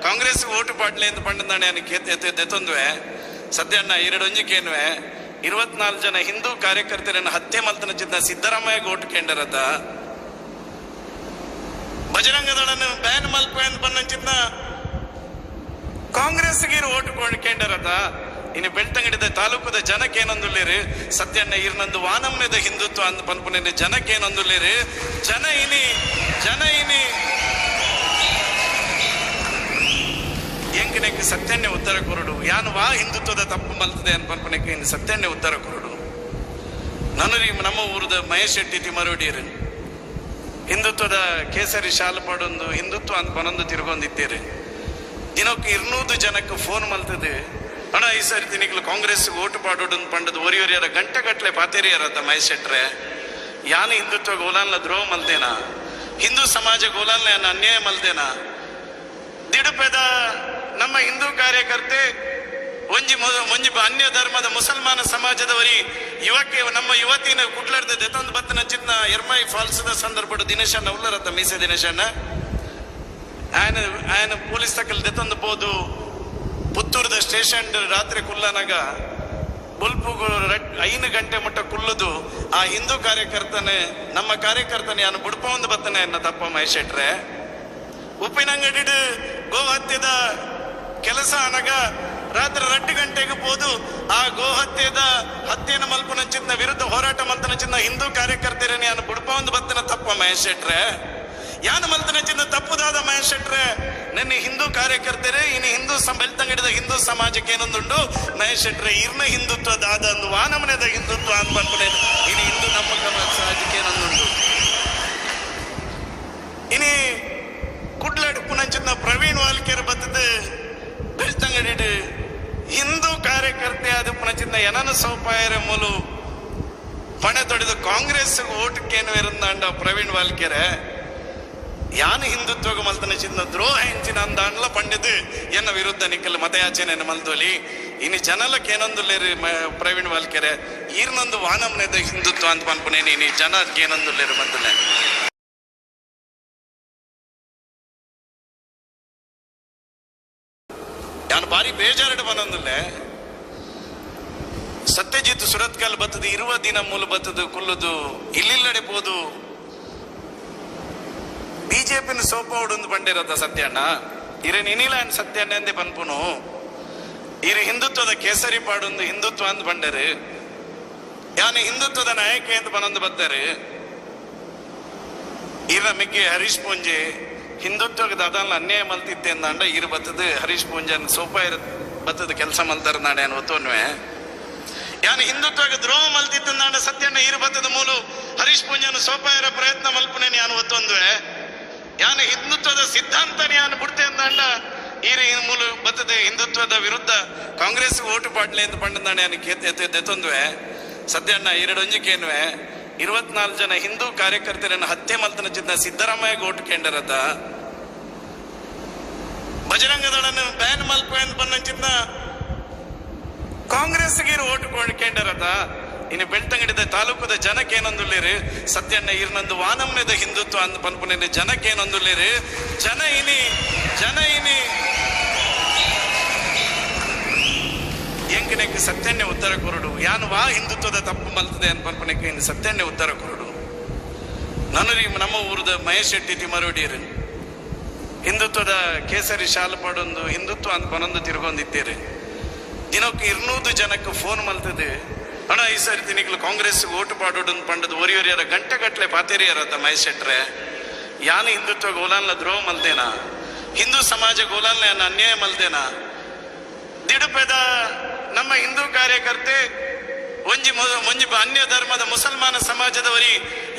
ಕಾಂಗ್ರೆಸ್ ಓಟು ಪಾಡ್ಲೆ ಅಂತ ಪಂಡಂದಾಂಡ ಯಾನು ಕೇತೊಂದುವೆ. ಸತ್ಯಣ್ಣ ಎರಡೊಂಜಿಕೇನ್ವೆ 24 ಜನ ಹಿಂದೂ ಕಾರ್ಯಕರ್ತರನ್ನು ಹತ್ಯೆ ಮಲ್ತನ ಚಿತ್ತ ಸಿದ್ದರಾಮಯ್ಯ ಓಟು ಕೇಂದ್ರತ ಬಜರಂಗದಳನ್ನು ಬ್ಯಾನ್ ಮಲ್ಪ ಅಂತ ಬಂದ ಕಾಂಗ್ರೆಸ್ಗೆ ಓಟು ಕೇಂದ್ರತ. ಇನ್ನು ಬೆಳ್ತಂಗಡಿದ ತಾಲೂಕದ ಜನಕ್ಕೆ ಏನೊಂದುಲ್ಲೇರು ಸತ್ಯಣ್ಣ ಇರ್ನಂದು ವಾನಮ್ಯದ ಹಿಂದುತ್ವ ಅಂದ್ ಪನ್ಪುನ ಜನಕ್ಕೆ ಏನೊಂದುಲ್ಲೇರು. ಜನ ಇನಿ ಜನ ಇನಿ ಎಂಕನೆಕ್ ಸತ್ಯಣ್ಣೆ ಉತ್ತರ ಕೊರಡು. ಯಾನು ವಾ ಹಿಂದುತ್ವದ ತಪ್ಪು ಮಲ್ತದೆ ಅಂತ ಪನ್ಪುನೆಕ್ ಇನ್ನು ಸತ್ಯಣ್ಣೆ ಉತ್ತರ ಕೊರಡು. ನನರಿ ನಮ್ಮ ಊರದ ಮಹೇಶ್ ಶೆಟ್ಟಿ ತಿಮರೋಡಿಯರು ಹಿಂದುತ್ವದ ಕೇಸರಿ ಶಾಲು ಪಾಡೊಂದು ಹಿಂದುತ್ವ ಅಂತ ಪನೊಂದು ತಿರುಗೊಂದಿತ್ತೀರಿ. ದಿನಕ್ಕೆ 200 ಜನಕ್ಕೆ ಫೋನ್ ಮಲ್ತದೆ. ಅಣ್ಣ ಈ ಸಾರಿ ತಿನಿಕ್ಲು ಕಾಂಗ್ರೆಸ್ ಓಟು ಪಾಡೋಡು ಪಂಡದ ಒರಿ ಒರಿಯರ ಗಂಟೆ ಗಟ್ಟಲೆ ಪಾತೇರಿಯರತ್ತ ಮಹೇಶ್ ಶೆಟ್ರೆ. ಯಾನು ಹಿಂದುತ್ವ ಗೋಲಾನ್ಲ ದ್ರೋಹ ಮಲ್ದೇನಾ? ಹಿಂದೂ ಸಮಾಜ ಗೋಲಾನ್ಲ ಯಾನು ಅನ್ಯಾಯ ಮಲ್ದೇನಾ? ದಿಡುಪೆದ ನಮ್ಮ ಹಿಂದೂ ಕಾರ್ಯಕರ್ತೆ ಒಂಜಿ ಒಂಜಿ ಅನ್ಯ ಧರ್ಮದ ಮುಸಲ್ಮಾನ ಸಮಾಜದವರಿ ಯುವಕ್ಕೆ ನಮ್ಮ ಯುವತಿನ ಕುಟ್ಲಾಡ್ದ ದೆತೊಂದು ಬತ್ತನ ಚಿತ್ನ ಎರ್ಮೈ ಫಾಲ್ಸ್ದ ಸಂದರ್ಭ ದಿನೇಶಣ್ಣ ಉಲ್ಲರತ್ತ ಮೀಸೆ ದಿನೇಶಣ್ಣ ಆಯನ ಆಯನ ಪೊಲೀಸ್ ತಕಲ್ ದೆತೊಂದು ಪೋದು ಪುತ್ತೂರದ ಸ್ಟೇಷನ್ ರಾತ್ರಿ ಕುಲ್ಲನಾಗ ಬುಲ್ಪು 5 ಗಂಟೆ ಮಟ್ಟ ಕುಲ್ಲದು ಆ ಹಿಂದೂ ಕಾರ್ಯಕರ್ತನೆ ನಮ್ಮ ಕಾರ್ಯಕರ್ತನೆ ಯಾನು ಬುಡ್ಪ ಒಂದು ಬತ್ತನೆ ಎನ್ನ ತಪ್ಪ ಮಹೇಶ್ ಶೆಟ್ರೆ. ಉಪ್ಪಿನಂಗಡಿ ಗೋಹತ್ಯದ ಕೆಲಸ ಅನಗ ರಾತ್ರಿ 2 ಗಂಟೆಗೆ ಹೋದು ಆ ಗೋಹತ್ಯದ ಹತ್ಯೆನ ಮಲ್ಪುನಂಚಿನ ವಿರುದ್ಧ ಹೋರಾಟ ಮಲ್ತನಂಚಿನ ಹಿಂದೂ ಕಾರ್ಯಕರ್ತರನ್ನ ಯಾನು ಬುಡ್ಪ ಒಂದು ಬತ್ತನ ತಪ್ಪ ಮಹೇಶ್ ಶೆಟ್ರೆ. ಯಾನು ಮಲ್ತನಂಚಿನ ತಪ್ಪುದಾದ ಮಹೇಶ್ ಶೆಟ್ರೆ. ನಿನ್ನೆ ಹಿಂದೂ ಕಾರ್ಯಕರ್ತರೇ ಇನ್ನು ಹಿಂದೂ ಬೆಳ್ತಂಗಡಿದ ಹಿಂದೂ ಸಮಾಜಕ್ಕೆ ಏನೊಂದುಂಡು ಮಹೇಶ್ ಶೆಟ್ರೆ ಇರ್ನ ಹಿಂದುತ್ವ ದಾದ ಅಂದು ವಾನಮನೆದ ಹಿಂದುತ್ವ ಅಂತ ಬಂದ್ಬಿಟ್ಟೆ ಇನ್ನು ಹಿಂದೂ ನಮ್ಮ ಸಮಾಜಕ್ಕೆ ಏನೊಂದುಂಡು. ಇನಿ ಕುಡ್ಲಾಡಿ ಪುನಂಚಿನ ಪ್ರವೀಣ್ ವಾಲ್ಕೇರ್ ಬತ್ತದ ಬೆಳ್ತಂಗಡಿ ಹಿಂದೂ ಕಾರ್ಯಕರ್ತೆ ಆದ ಪುನಂಚಿನ ಏನನ ಸೌಪಾಯರ ಮೂಲು ಪಣೆ ತೊಡೆದು ಕಾಂಗ್ರೆಸ್ ಓಟಕ್ಕೇನು ಇರಂದಾಂಡ ಪ್ರವೀಣ್ ವಾಲ್ಕೆರೆ. ಯಾನು ಹಿಂದುತ್ವಗ ಮಲ್ತನ ಚಿನ್ನ ದ್ರೋಹ ಹೆಂಚಿನ ಅಂದಾಂಡ್ಲ ಪಂಡಿದು ಎನ್ನ ವಿರುದ್ಧ ನಿಕ್ಕಲ್ ಮತಯಾಚನೆ ಮಲ್ದೋಲಿ. ಇನ್ನು ಜನಲಕ್ಕೆ ಏನೊಂದುಲ್ಲೇರು ಪ್ರವೀಣ್ ವಾಲ್ಕೆರೆ ಈರ್ನೊಂದು ವಾನಮ್ನೆದ ಹಿಂದುತ್ವ ಅಂತ ಪನ್ಪುನೇನಿ ಇನಿ ಜನಕ್ಕೆ ಏನೊಂದುಲ್ಲೇರು ಬಂದಲೆ. ಯಾನು ಬಾರಿ ಬೇಜಾರಡು ಬಂದೊಂದುಲ್ಲೆ ಸತ್ಯಜಿತ್ ಸುರತ್ಕಲ್ ಬತ್ತದು ಇರುವ ದಿನ ಮೂಲ ಬತ್ತದು ಕುಲ್ಲುದು ಇಲ್ಲಿಲ್ಲಡೆ ಪೋದು ಬಿಜೆಪಿನ ಸೋಪ ಉಡೊಂದು ಬಂಡಿರತ್ತ ಸತ್ಯಣ್ಣ. ಇರೇನ್ ಇನಿಲ ಸತ್ಯಣ್ಣ ಎಂದೇ ಪನ್ಪುನು. ಇರು ಹಿಂದುತ್ವದ ಕೇಸರಿ ಪಾಡೊಂದು ಹಿಂದುತ್ವ ಅಂದ್ ಬಂಡರು. ಯಾನು ಹಿಂದುತ್ವದ ನಾಯಕ ಅಂತ ಬನೊಂದು ಬತ್ತಾರೆ. ಇರ ಮಿಗ್ಗೆ ಹರೀಶ್ ಪೂಂಜೆ ಹಿಂದುತ್ವಕ್ಕೆ ದಾದಾನ್ಲ ಅನ್ಯಾಯ ಮಲ್ತಿತ್ತೆ ಅಂದಾಂಡ ಇರು ಬತ್ತದ ಹರೀಶ್ ಪೂಂಜನ್ ಸೋಪ ಇರ ಬತ್ತದ ಕೆಲಸ ಮಲ್ತಾರ ನಾಡೆ ಒತ್ತೊನ್ವೆ. ಯಾನು ಹಿಂದುತ್ವಕ್ಕೆ ದ್ರೋಹ ಮಲ್ತಿತ್ತಂದಾಂಡ ಸತ್ಯಣ್ಣ ಇರು ಬತ್ತದ ಮೂಲು ಹರೀಶ್ ಪೂಂಜನ್ ಸೋಪ ಇರೋ ಪ್ರಯತ್ನ ಮಲ್ಪುನೇನಿ ಯಾನು ಒತ್ತೊಂದುವೆ. ಯಾನು ಹಿಂದುತ್ವದ ಸಿದ್ಧಾಂತ ಯಾನು ಬಿಡ್ತೆ ಅಂದಾಂಡ ಈರು ಮೂಲು ಬತ್ತದ ಹಿಂದುತ್ವದ ವಿರುದ್ಧ ಕಾಂಗ್ರೆಸ್ ಓಟು ಪಾಡ್ಲೆ ಅಂತ ಪಂಡಂದಾಂಡ ಯಾನು ಕೇತೊಂದುವೆ. ಸತ್ಯಣ್ಣ ಎರಡೊಂಜಿಕೇನ್ವೆ 24 ಜನ ಹಿಂದೂ ಕಾರ್ಯಕರ್ತರನ್ನು ಹತ್ಯೆ ಮಲ್ತನ ಚಿತ್ತ ಸಿದ್ದರಾಮಯ್ಯ ಓಟು ಕೇಂದ್ರತ ಬಜರಂಗದಳನ್ನು ಬ್ಯಾನ್ ಮಲ್ಪ ಅಂತ ಬಂದ ಕಾಂಗ್ರೆಸ್ಗೆ ಓಟು ಕೇಂದ್ರತ. ಇನ್ನು ಬೆಳ್ತಂಗಡಿದ ತಾಲೂಕದ ಜನಕ್ಕೆ ಏನೊಂದುಲ್ಲೇರು ಸತ್ಯಣ್ಣ ಇರ್ನಂದು ವಾನಮ್ಯದ ಹಿಂದುತ್ವ ಅಂದ್ ಪನ್ಪುನ ಜನಕ್ಕೆ ಏನೊಂದುಲ್ಲೇರು. ಜನ ಇನಿ ಜನ ಇನಿ ಎಂಕನೆಕ್ ಸತ್ಯಣ್ಣೆ ಉತ್ತರ ಕೊರಡು. ಯಾನು ವಾ ಹಿಂದುತ್ವದ ತಪ್ಪು ಮಲ್ತದೆ ಅಂತ ಪನ್ಪುನೆಕ್ ಇನ್ನು ಸತ್ಯಣ್ಣೆ ಉತ್ತರ ಕೊರಡು. ನನರಿ ನಮ್ಮ ಊರದ ಮಹೇಶ್ ಶೆಟ್ಟಿ ತಿಮರೋಡಿಯರು ಹಿಂದುತ್ವದ ಕೇಸರಿ ಶಾಲು ಪಾಡೊಂದು ಹಿಂದುತ್ವ ಅಂತ ಪನೊಂದು ತಿರುಗೊಂದಿತ್ತೀರಿ. ದಿನಕ್ಕೆ 200 ಜನಕ್ಕೆ ಫೋನ್ ಮಲ್ತದೆ. ಅಣ್ಣ ಈ ಸಾರಿ ತಿನಿಕ್ಲು ಕಾಂಗ್ರೆಸ್ ಓಟು ಪಾಡೋಡು ಪಂಡದ ಒರಿ ಒರಿಯರ ಗಂಟೆ ಗಟ್ಟಲೆ ಪಾತೇರಿಯರತ್ತ ಮಹೇಶ್ ಶೆಟ್ರೆ. ಯಾನು ಹಿಂದುತ್ವ ಗೋಲಾನ್ಲ ದ್ರೋಹ ಮಲ್ದೇನಾ? ಹಿಂದೂ ಸಮಾಜ ಗೋಲಾನ್ಲ ಯಾನು ಅನ್ಯಾಯ ಮಲ್ದೇನಾ? ದಿಡುಪೆದ ನಮ್ಮ ಹಿಂದೂ ಕಾರ್ಯಕರ್ತೆ ಒಂಜಿ ಒಂಜಿ ಅನ್ಯ ಧರ್ಮದ ಮುಸಲ್ಮಾನ ಸಮಾಜದವರಿ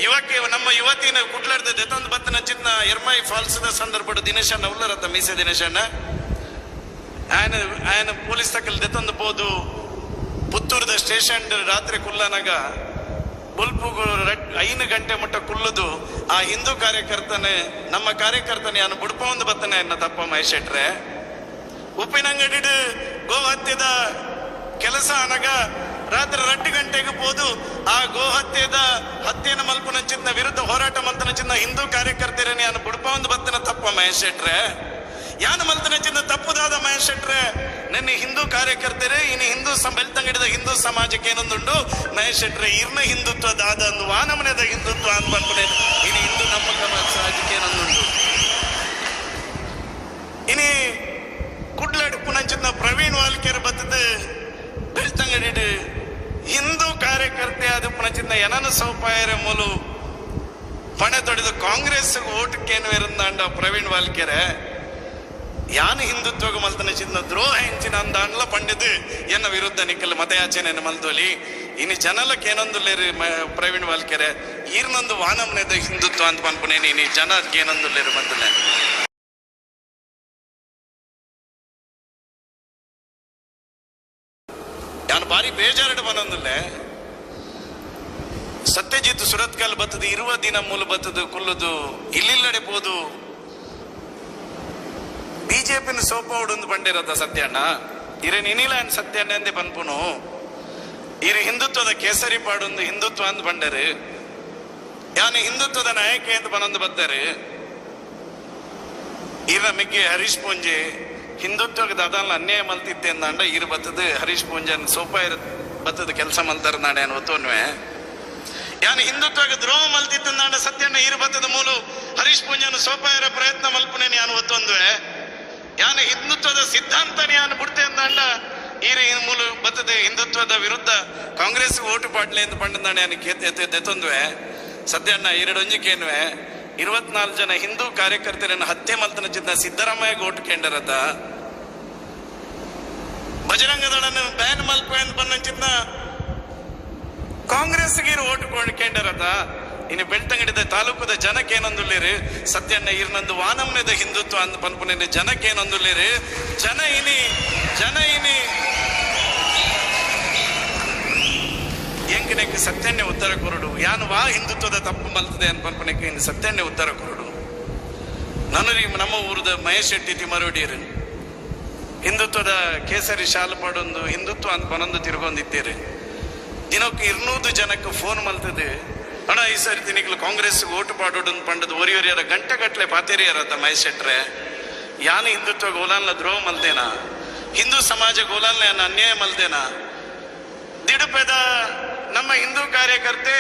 ಯುವಕೆ ನಮ್ಮ ಯುವತಿನ ಕುಟ್ಲಾಡ್ದ ದೆತೊಂದು ಬತ್ತನ ಚಿತ್ನ ಎರ್ಮೈ ಫಾಲ್ಸ್ ದ ಸಂದರ್ಭಡ್ ದಿನೇಶಣ್ಣ ಉಲ್ಲರತ್ತ ಮೀಸೆ ದಿನೇಶಣ್ಣ ಆಯನ ಆಯನ ಪೊಲೀಸ್ ತಕಲ್ ದೆತೊಂದು ಪೋದು ಪುತ್ತೂರದ ಸ್ಟೇಷನ್ ರಾತ್ರಿ ಕುಲ್ಲನಾಗ ಬೊಲ್ಪುಗು 5 ಗಂಟೆ ಮುಟ್ಟ ಕುಲ್ಲುದು ಆ ಹಿಂದೂ ಕಾರ್ಯಕರ್ತನೆ ನಮ್ಮ ಕಾರ್ಯಕರ್ತನೆ ಯಾನು ಬುಡ್ಪ ಒಂದು ಬತ್ತನೆ ಎನ್ನ ತಪ್ಪ ಮಹೇಶ್ ಶೆಟ್ರೆ. ಉಪ್ಪಿನಂಗಡಿ ಗೋಹತ್ಯದ ಕೆಲಸ ಅನಗ ರಾತ್ರಿ 2 ಗಂಟೆಗೆ ಪೋದು ಆ ಗೋಹತ್ಯದ ಹತ್ಯೆನ ಮಲ್ಪುನಂಚಿನ ವಿರುದ್ಧ ಹೋರಾಟ ಮಲ್ತನಂಚಿನ ಹಿಂದೂ ಕಾರ್ಯಕರ್ತರನ್ನ ಯಾನು ಬುಡ್ಪ ಒಂದು ಬತ್ತನ ತಪ್ಪ ಮಹೇಶ್ ಶೆಟ್ರೆ. ಯಾನು ಮಲ್ತನಂಚಿನ ತಪ್ಪುದಾದ ಮಹೇಶ್ ಶೆಟ್ರೆ, ನಿನ್ನೆ ಹಿಂದೂ ಕಾರ್ಯಕರ್ತರೇ ಇನ್ನು ಹಿಂದೂ ಬೆಳ್ತಂಗಡಿದ ಹಿಂದೂ ಸಮಾಜಕ್ಕೆ ಏನೊಂದುಂಡು ಮಹೇಶ್ ಶೆಟ್ರೆ, ಇರ್ನ ಹಿಂದುತ್ವ ದಾದ ಅಂದು ವಾನಮನೆದ ಹಿಂದುತ್ವ ಅಂದ್ ಬಂದ್ಬಿಡೆ ಇನ್ನು ಹಿಂದೂ ನಮ್ಮ ಸಮಾಜಕ್ಕೆ ಏನೊಂದುಂಡು. ಇನಿ ಕುಡ್ಲಾಡು ಪುನಂಚಿನ ಪ್ರವೀಣ್ ವಾಲ್ಕೇರ್ ಬತ್ತದ ಬೆಳ್ತಂಗಡಿ ಹಿಂದೂ ಕಾರ್ಯಕರ್ತೆ ಅದು ಪುನಂಚಿನ ಏನನ್ನು ಸೌಪಾಯರ ಮೂಲು ಪಣೆ ತೊಡೆದು ಕಾಂಗ್ರೆಸ್ ಓಟಕ್ಕೇನು ಇರಂದಾಂಡ ಪ್ರವೀಣ್ ವಾಲ್ಕೆರೆ. ಯಾನು ಹಿಂದುತ್ವಗ ಮಲ್ತನ ಚಿನ್ನ ದ್ರೋಹ ಹೆಂಚಿನ ಅಂದಾಂಡ್ಲ ಪಂಡಿದು ಎನ್ನ ವಿರುದ್ಧ ನಿಕ್ಕಲ್ ಮತಯಾಚನೆ ಮಲ್ದೋಲಿ. ಇನ್ನು ಜನಲಕ್ಕೆ ಏನೊಂದುಲ್ಲೇರಿ ಪ್ರವೀಣ್ ವಾಲ್ಕೆರೆ, ಈರ್ನೊಂದು ವಾನಮ್ನೆದ ಹಿಂದುತ್ವ ಅಂತ ಪನ್ಪುನೇನಿ ಇನಿ ಜನಕ್ಕೆ ಏನೊಂದುಲ್ಲೇರು ಬಂದಲೆ. ಯಾನು ಬಾರಿ ಬೇಜಾರಡು ಬನ್ನೊಂದುಲ್ಲೆ ಸತ್ಯಜಿತ್ ಸುರತ್ಕಲ್ ಬತ್ತದ ಇರುವ ದಿನ ಮೂಲ ಬತ್ತದು ಕುಲ್ಲುದು ಇಲ್ಲಿಲ್ಲಡೆ ಪೋದು ಬಿಜೆಪಿನ ಸೋಪ ಉಡೊಂದು ಬಂಡಿರತ್ತ ಸತ್ಯಣ್ಣ ಇರೆ ನಿನಿಲ ಸತ್ಯಣ್ಣ ಅಂದೆ ಪನ್ಪುನು ಇರು ಹಿಂದುತ್ವದ ಕೇಸರಿ ಪಾಡೊಂದು ಹಿಂದುತ್ವ ಅಂದ್ ಬಂಡರು ಯಾನು ಹಿಂದುತ್ವದ ನಾಯಕ ಅಂತ ಬನೊಂದು ಬತ್ತಾರೆ. ಇರ ಮಿಗ್ಗೆ ಹರೀಶ್ ಪೂಂಜೆ ಹಿಂದುತ್ವದ ಅದನ್ನ ಅನ್ಯಾಯ ಮಲ್ತಿತ್ತೆ ಅಂದಾಂಡ ಇರು ಬತ್ತದ ಹರೀಶ್ ಪೂಂಜನ್ ಸೋಪ ಇರ ಬತ್ತದ ಕೆಲಸ ಮಲ್ತಾರ ನಾಡೆ ಒತ್ತೋನ್ವೆ. ಯಾನು ಹಿಂದುತ್ವಕ್ಕೆ ದ್ರೋಹ ಮಲ್ತಿತ್ತಂದಾಂಡ ಸತ್ಯಣ್ಣ ಇರು ಬತ್ತದ ಮೂಲು ಹರೀಶ್ ಪೂಂಜನ್ ಸೋಪ ಇರೋ ಪ್ರಯತ್ನ ಮಲ್ಪುನೇನು ಯಾನು ಒತ್ತೊಂದುವೆ. ಯಾನು ಹಿಂದುತ್ವದ ಸಿದ್ಧಾಂತನ ಯಾನು ಬಿಡ್ತೆ ಅಂದಾಂಡ ಈರು ಮೂಲ ಬತ್ತದ ಹಿಂದುತ್ವದ ವಿರುದ್ಧ ಕಾಂಗ್ರೆಸ್ ಓಟು ಪಾಡ್ಲೆ ಅಂತ ಪಂಡಂದಾಂಡ ಯಾನು ಕೇತೊಂದುವೆ. ಸತ್ಯಣ್ಣ ಎರಡೊಂಜಿಕೇನುವೆ 24 ಜನ ಹಿಂದೂ ಕಾರ್ಯಕರ್ತರನ್ನು ಹತ್ಯೆ ಮಲ್ತನ ಚಿನ್ನ ಸಿದ್ದರಾಮಯ್ಯ ಓಟು ಕೇಂದ್ರತ ಬಜರಂಗದಳನ್ನು ಬ್ಯಾನ್ ಮಲ್ಪ ಅಂತ ಬಂದ ಚಿನ್ನ ಕಾಂಗ್ರೆಸ್ಗೆ ಓಟು ಕೇಂದ್ರತ. ಇನ್ನು ಬೆಳ್ತಂಗಡಿದ ತಾಲೂಕದ ಜನಕ್ಕೆ ಏನೊಂದುಲ್ಲೇರು ಸತ್ಯಣ್ಣ ಇರ್ನಂದು ವಾನಮ್ನೆದ ಹಿಂದುತ್ವ ಅಂದ್ ಪನ್ಪುನೇನು ಜನಕ್ಕೆ ಏನೊಂದುಲ್ಲೇರು ಜನ ಇನಿ ಜನ ಇನಿ ಎಂಕನೆಕ್ ಸತ್ಯಣ್ಣೆ ಉತ್ತರ ಕೊರಡು ಯಾನು ವಾ ಹಿಂದುತ್ವದ ತಪ್ಪು ಮಲ್ತದೆ ಅನ್ ಪನ್ಪುನೆಕ್ ಇನ್ನು ಸತ್ಯಣ್ಣೆ ಉತ್ತರ ಕೊರಡು. ನನರಿ ನಮ್ಮ ಊರದ ಮಹೇಶ್ ಶೆಟ್ಟಿ ತಿಮರೋಡಿಯರು ಹಿಂದುತ್ವದ ಕೇಸರಿ ಶಾಲು ಪಾಡೊಂದು ಹಿಂದುತ್ವ ಅಂತ ಬನೊಂದು ತಿರುಗೊಂದಿದ್ದೀರಿ. ದಿನಕ್ಕೆ 200 ಜನಕ್ಕೆ ಫೋನ್ ಮಲ್ತದೆ ಅಣ್ಣ ಈ ಸಾರಿ ತಿನಿಕ್ಲು ಕಾಂಗ್ರೆಸ್ ಓಟು ಪಾಡೋಡು ಪಂಡದ ಒರಿಯೊರಿಯರ ಗಂಟೆ ಗಟ್ಟಲೆ ಪಾತೇರಿಯರತ್ತ ಮಹೇಶ್ ಶೆಟ್ರೆ. ಯಾನು ಹಿಂದುತ್ವ ಗೋಲಾನ್ಲ ದ್ರೋಹ ಮಲ್ದೇನಾ, ಹಿಂದೂ ಸಮಾಜ ಗೋಲಾನ್ಲ ಅನ್ಯಾಯ ಮಲ್ದೇನಾ? ದಿಡುಪೆದ ನಮ್ಮ ಹಿಂದೂ ಕಾರ್ಯಕರ್ತೆ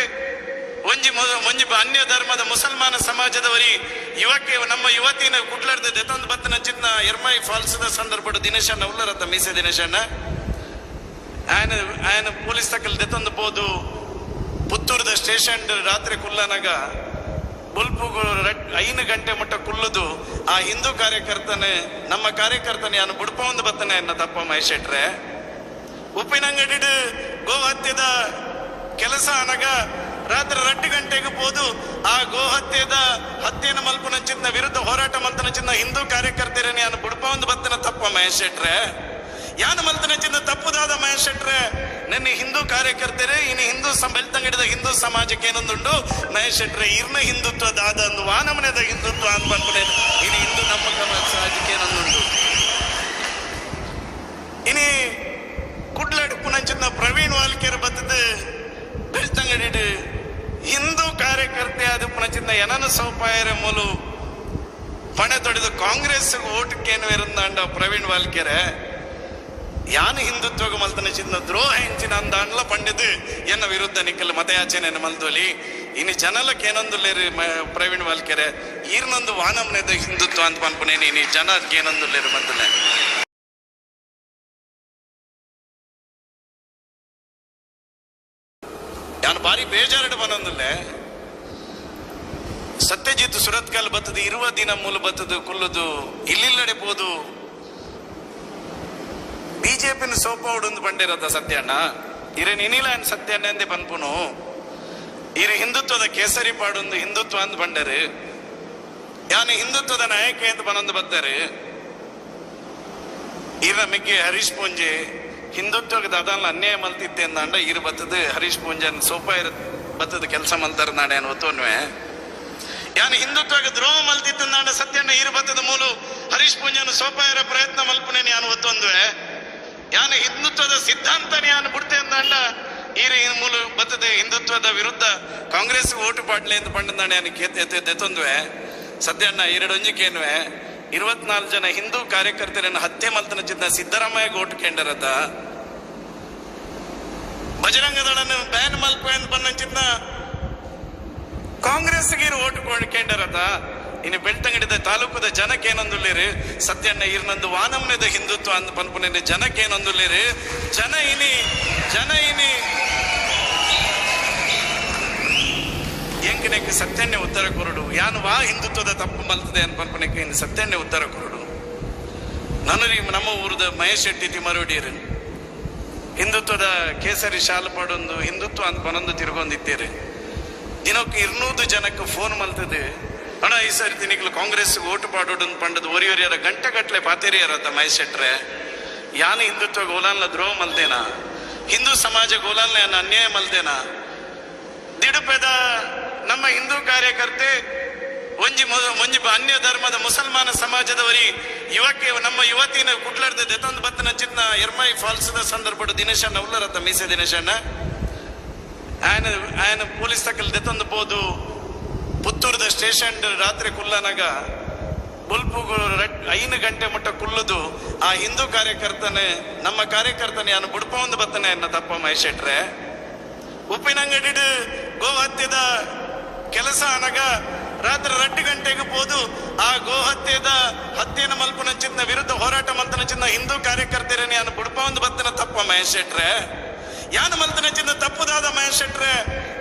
ಒಂಜಿ ಒಂಜಿ ಅನ್ಯ ಧರ್ಮದ ಮುಸಲ್ಮಾನ ಸಮಾಜದವರಿ ಯುವಕೆ ನಮ್ಮ ಯುವತಿನ ಕುಟ್ಲಾಡ್ದ ದೆತೊಂದು ಬತ್ತನ ಚಿನ್ನ ಎರ್ಮೈ ಫಾಲ್ಸ್ ದ ಸಂದರ್ಭಡ್ ದಿನೇಶಣ್ಣ ಉಲ್ಲರತ್ತ ಮೀಸೆ ದಿನೇಶಣ್ಣ ಆಯನ ಆಯನ ಪೊಲೀಸ್ ತಕಲ್ ದೆತೊಂದು ಪೋದು ಪುತ್ತೂರದ ಸ್ಟೇಷನ್ ರಾತ್ರಿ ಕುಲ್ಲನಾಗ ಬೊಲ್ಪುಗು 5 ಗಂಟೆ ಮುಟ್ಟ ಕುಲ್ಲುದು ಆ ಹಿಂದೂ ಕಾರ್ಯಕರ್ತನೆ ನಮ್ಮ ಕಾರ್ಯಕರ್ತನೆ ಯಾನು ಬುಡ್ಪ ಒಂದು ಬತ್ತನೆ ಎನ್ನ ತಪ್ಪ ಮಹೇಶ್ ಶೆಟ್ರೆ. ಉಪ್ಪಿನಂಗಡಿ ಗೋಹತ್ಯದ ಕೆಲಸ ಅನಗ ರಾತ್ರಿ 2 ಗಂಟೆಗೆ ಪೋದು ಆ ಗೋಹತ್ಯದ ಹತ್ಯೆನ ಮಲ್ಪುನಂಚಿನ ವಿರುದ್ಧ ಹೋರಾಟ ಮಲ್ತನಂಚಿನ ಹಿಂದೂ ಕಾರ್ಯಕರ್ತರನ್ನ ಯಾನು ಬುಡ್ಪ ಒಂದು ಬತ್ತನ ತಪ್ಪ ಮಹೇಶ್ ಶೆಟ್ರೆ. ಯಾನು ಮಲ್ತನಂಚಿನ ತಪ್ಪುದಾದ ಮಹೇಶ್ ಶೆಟ್ರೆ, ನಿನ್ನೆ ಹಿಂದೂ ಕಾರ್ಯಕರ್ತರೇ ಇನ್ನು ಹಿಂದೂ ಬೆಳ್ತಂಗಡಿದ ಹಿಂದೂ ಸಮಾಜಕ್ಕೆ ಏನೊಂದುಂಡು ಮಹೇಶ್ ಶೆಟ್ರೆ, ಇರ್ನ ಹಿಂದುತ್ವ ದಾದ ಅಂದು ವಾನಮನೆದ ಹಿಂದುತ್ವ ಅಂದ್ ಬಂದ್ಬಿಡೆ ಇನ್ನು ಹಿಂದೂ ನಮ್ಮ ಸಮಾಜಕ್ಕೆ ಏನೊಂದುಂಡು. ಇನಿ ಕುಡ್ಲಾಡು ಪುನಂಚಿನ ಪ್ರವೀಣ್ ವಾಲ್ಕೇರ್ ಬತ್ತದ ಬೆಳ್ತಂಗಡಿ ಹಿಂದೂ ಕಾರ್ಯಕರ್ತೆ ಅದು ಪುನಂಚಿನ ಏನನ್ನು ಸೌಪಾಯರ ಮೂಲು ಪಣೆ ತೊಡೆದು ಕಾಂಗ್ರೆಸ್ ಓಟಕ್ಕೇನು ಇರಂದಾಂಡ ಪ್ರವೀಣ್ ವಾಲ್ಕೆರೆ. ಯಾನು ಹಿಂದುತ್ವಗ ಮಲ್ತನ ಚಿನ್ನ ದ್ರೋಹ ಹೆಂಚಿನ ಅಂದಾಂಡ್ಲ ಪಂಡಿದು ಎನ್ನ ವಿರುದ್ಧ ನಿಕ್ಕಲ್ ಮತಯಾಚನೆ ಮಲ್ದೋಲಿ. ಇನ್ನು ಜನಲಕ್ಕೆ ಏನೊಂದುಲ್ಲೇರು ಪ್ರವೀಣ್ ವಾಲ್ಕೆರೆ, ಈರ್ನೊಂದು ವಾನಮ್ನೆದ ಹಿಂದುತ್ವ ಅಂತ ಪನ್ಪುನೇನಿ ಇನಿ ಜನಕ್ಕೆ ಏನೊಂದುಲ್ಲೇರು ಬಂದಲೆ. ಯಾನು ಬಾರಿ ಬೇಜಾರಡು ಬನ್ನೊಂದುಲ್ಲೆ ಸತ್ಯಜಿತ್ ಸುರತ್ಕಲ್ ಬತ್ತದು ಇರುವ ದಿನ ಮೂಲ ಬತ್ತದು ಕುಲ್ಲುದು ಇಲ್ಲಿಲ್ಲಡೆ ಪೋದು ಬಿಜೆಪಿನ ಸೋಪ ಉಡೊಂದು ಬಂಡಿರತ್ತ ಸತ್ಯಣ್ಣ ಇರೆ ನಿನಿಲ ಸತ್ಯಣ್ಣ ಅಂದೆ ಪನ್ಪುನು ಇರು ಹಿಂದುತ್ವದ ಕೇಸರಿ ಪಾಡೊಂದು ಹಿಂದುತ್ವ ಅಂತ ಬಂಡರು, ಯಾನು ಹಿಂದುತ್ವದ ನಾಯಕ ಅಂತ ಬನೊಂದು ಬತ್ತಾರೆ. ಇರ ಮಿಗ್ಗೆ ಹರೀಶ್ ಪೂಂಜೆ ಹಿಂದುತ್ವದ ಅದನ್ನ ಅನ್ಯಾಯ ಮಲ್ತಿತ್ತೆ ಅಂದಾಂಡ ಇರು ಬತ್ತದ ಹರೀಶ್ ಪೂಂಜನ್ ಸೋಪ ಇರ ಬತ್ತದ ಕೆಲಸ ಮಲ್ತಾರ ನಾಡೆ ಅನ್ ಒತ್ತೋನ್ವೆ. ಯಾನು ಹಿಂದುತ್ವಕ್ಕೆ ದ್ರೋಹ ಮಲ್ತಿತ್ತಂದಾಂಡ ಸತ್ಯಣ್ಣ ಇರು ಬತ್ತದ ಮೂಲು ಹರೀಶ್ ಪೂಂಜನ್ ಸೋಪ ಇರೋ ಪ್ರಯತ್ನ ಮಲ್ಪುನೇನು ಯಾನು ಒತ್ತೊಂದುವೆ. ಯಾನು ಹಿಂದುತ್ವದ ಸಿದ್ಧಾಂತನೇ ಯಾನು ಬಿಡ್ತೆ ಅಂದಾಂಡ ಈರು ಮೂಲು ಬತ್ತದ ಹಿಂದುತ್ವದ ವಿರುದ್ಧ ಕಾಂಗ್ರೆಸ್ ಓಟು ಪಾಡ್ಲೆ ಅಂತ ಪಂಡಂದಾಂಡ ಯಾನು ಕೇತೆ ಸತ್ಯಣ್ಣ ಎರಡೊಂಜಿಕೇನುವೆ 24 ಜನ ಹಿಂದೂ ಕಾರ್ಯಕರ್ತರನ್ನು ಹತ್ಯೆ ಮಲ್ತನ ಚಿತ್ತ ಸಿದ್ದರಾಮಯ್ಯ ಓಟು ಕೇಂದ್ರದ ಬಜರಂಗದಳನ್ನು ಬ್ಯಾನ್ ಮಲ್ಪ ಅಂತ ಬಂದ ಕಾಂಗ್ರೆಸ್ಗೆ ಓಟು ಕೇಂದ್ರದ ಇನ್ನು ಬೆಳ್ತಂಗಡಿದ ತಾಲೂಕದ ಜನಕ್ಕೆ ಏನೊಂದುಳ್ಳೇರು ಸತ್ಯಣ್ಣ ಇರ್ನಂದು ವಾನಮ್ನದ ಹಿಂದುತ್ವ ಅಂದ್ ಪನ್ಪುನ ಜನಕ್ಕೆ ಏನೊಂದುಳ್ಳೇರು ಜನ ಇನಿ ಜನ ಇನಿ ಎಂಕನೆಕ್ ಸತ್ಯಣ್ಣೆ ಉತ್ತರ ಕೊರಡು ಯಾನು ವಾ ಹಿಂದುತ್ವದ ತಪ್ಪು ಮಲ್ತದೆ ಅನ್ ಪನ್ಪುನೆಕ್ ಇನ್ನು ಸತ್ಯಣ್ಣೆ ಉತ್ತರ ಕೊರಡು. ನನರಿ ನಮ್ಮ ಊರದ ಮಹೇಶ್ ಶೆಟ್ಟಿ ತಿಮರೋಡಿಯರು ಹಿಂದುತ್ವದ ಕೇಸರಿ ಶಾಲು ಪಾಡೊಂದು ಹಿಂದುತ್ವ ಅಂತ ಬನೊಂದು ತಿರ್ಗೊಂದಿತ್ತೀರಿ. ದಿನಕ್ಕೆ 200 ಜನಕ್ಕೆ ಫೋನ್ ಮಲ್ತದೆ ಅಣ್ಣ ಈ ಸಾರಿ ತಿನಿಕ್ಲು ಕಾಂಗ್ರೆಸ್ ಓಟು ಪಾಡೋಡು ಪಂಡದ ಒರಿ ಒರಿಯರ ಗಂಟೆ ಗಟ್ಟಲೆ ಪಾತೇರಿಯರತ್ತ ಮಹೇಶ್ ಶೆಟ್ರೆ. ಯಾನು ಹಿಂದುತ್ವ ಗೋಲಾನ್ಲ ದ್ರೋಹ ಮಲ್ದೇನಾ, ಹಿಂದೂ ಸಮಾಜ ಗೋಲಾನ್ಲ ಯಾನ್ ಅನ್ಯಾಯ ಮಲ್ದೇನಾ? ದಿಡುಪೆದ ನಮ್ಮ ಹಿಂದೂ ಕಾರ್ಯಕರ್ತೆ ಒಂಜಿ ಒಂಜಿ ಅನ್ಯ ಧರ್ಮದ ಮುಸಲ್ಮಾನ ಸಮಾಜದವರಿ ಯುವಕ್ಕೆ ನಮ್ಮ ಯುವತಿನ ಕುಟ್ಲಾರ್ದ ದೆತೊಂದು ಬತ್ತನ ಚಿತ್ನ ಎರ್ಮೈ ಫಾಲ್ಸ್ದ ಸಂದರ್ಭ ದಿನೇಶಣ್ಣ ಉಲ್ಲರತ್ತ ಮೀಸೆ ದಿನೇಶಣ್ಣ ಆಯನ ಆಯನ ಪೊಲೀಸ್ ತಕಲ್ ದೆತೊಂದು ಪೋದು ಪುತ್ತೂರದ ಸ್ಟೇಷನ್ ರಾತ್ರಿ ಕುಲ್ಲನಾಗ ಬೊಲ್ಪು 5 ಗಂಟೆ ಮಟ್ಟ ಕುಲ್ಲದು ಆ ಹಿಂದೂ ಕಾರ್ಯಕರ್ತನೆ ನಮ್ಮ ಕಾರ್ಯಕರ್ತನೆ ಯಾನು ಬುಡ್ಪ ಒಂದು ಬತ್ತನೆ ಎನ್ನ ತಪ್ಪ ಮಹೇಶ್ ಶೆಟ್ರೆ. ಉಪ್ಪಿನಂಗಡಿ ಗೋಹತ್ಯದ ಕೆಲಸ ಅನಗ ರಾತ್ರಿ 2 ಗಂಟೆಗೆ ಹೋದು ಆ ಗೋಹತ್ಯದ ಹತ್ಯೆನ ಮಲ್ಪುನಂಚಿನ ವಿರುದ್ಧ ಹೋರಾಟ ಮಲ್ತನಂಚಿನ ಹಿಂದೂ ಕಾರ್ಯಕರ್ತರನ್ನ ಯಾನು ಬುಡ್ಪ ಒಂದು ಬತ್ತನ ತಪ್ಪ ಮಹೇಶ್ ಶೆಟ್ರೆ. ಯಾನು ಮಲ್ತನಂಚಿನ ತಪ್ಪುದಾದ ಮಹೇಶ್ ಶೆಟ್ರೆ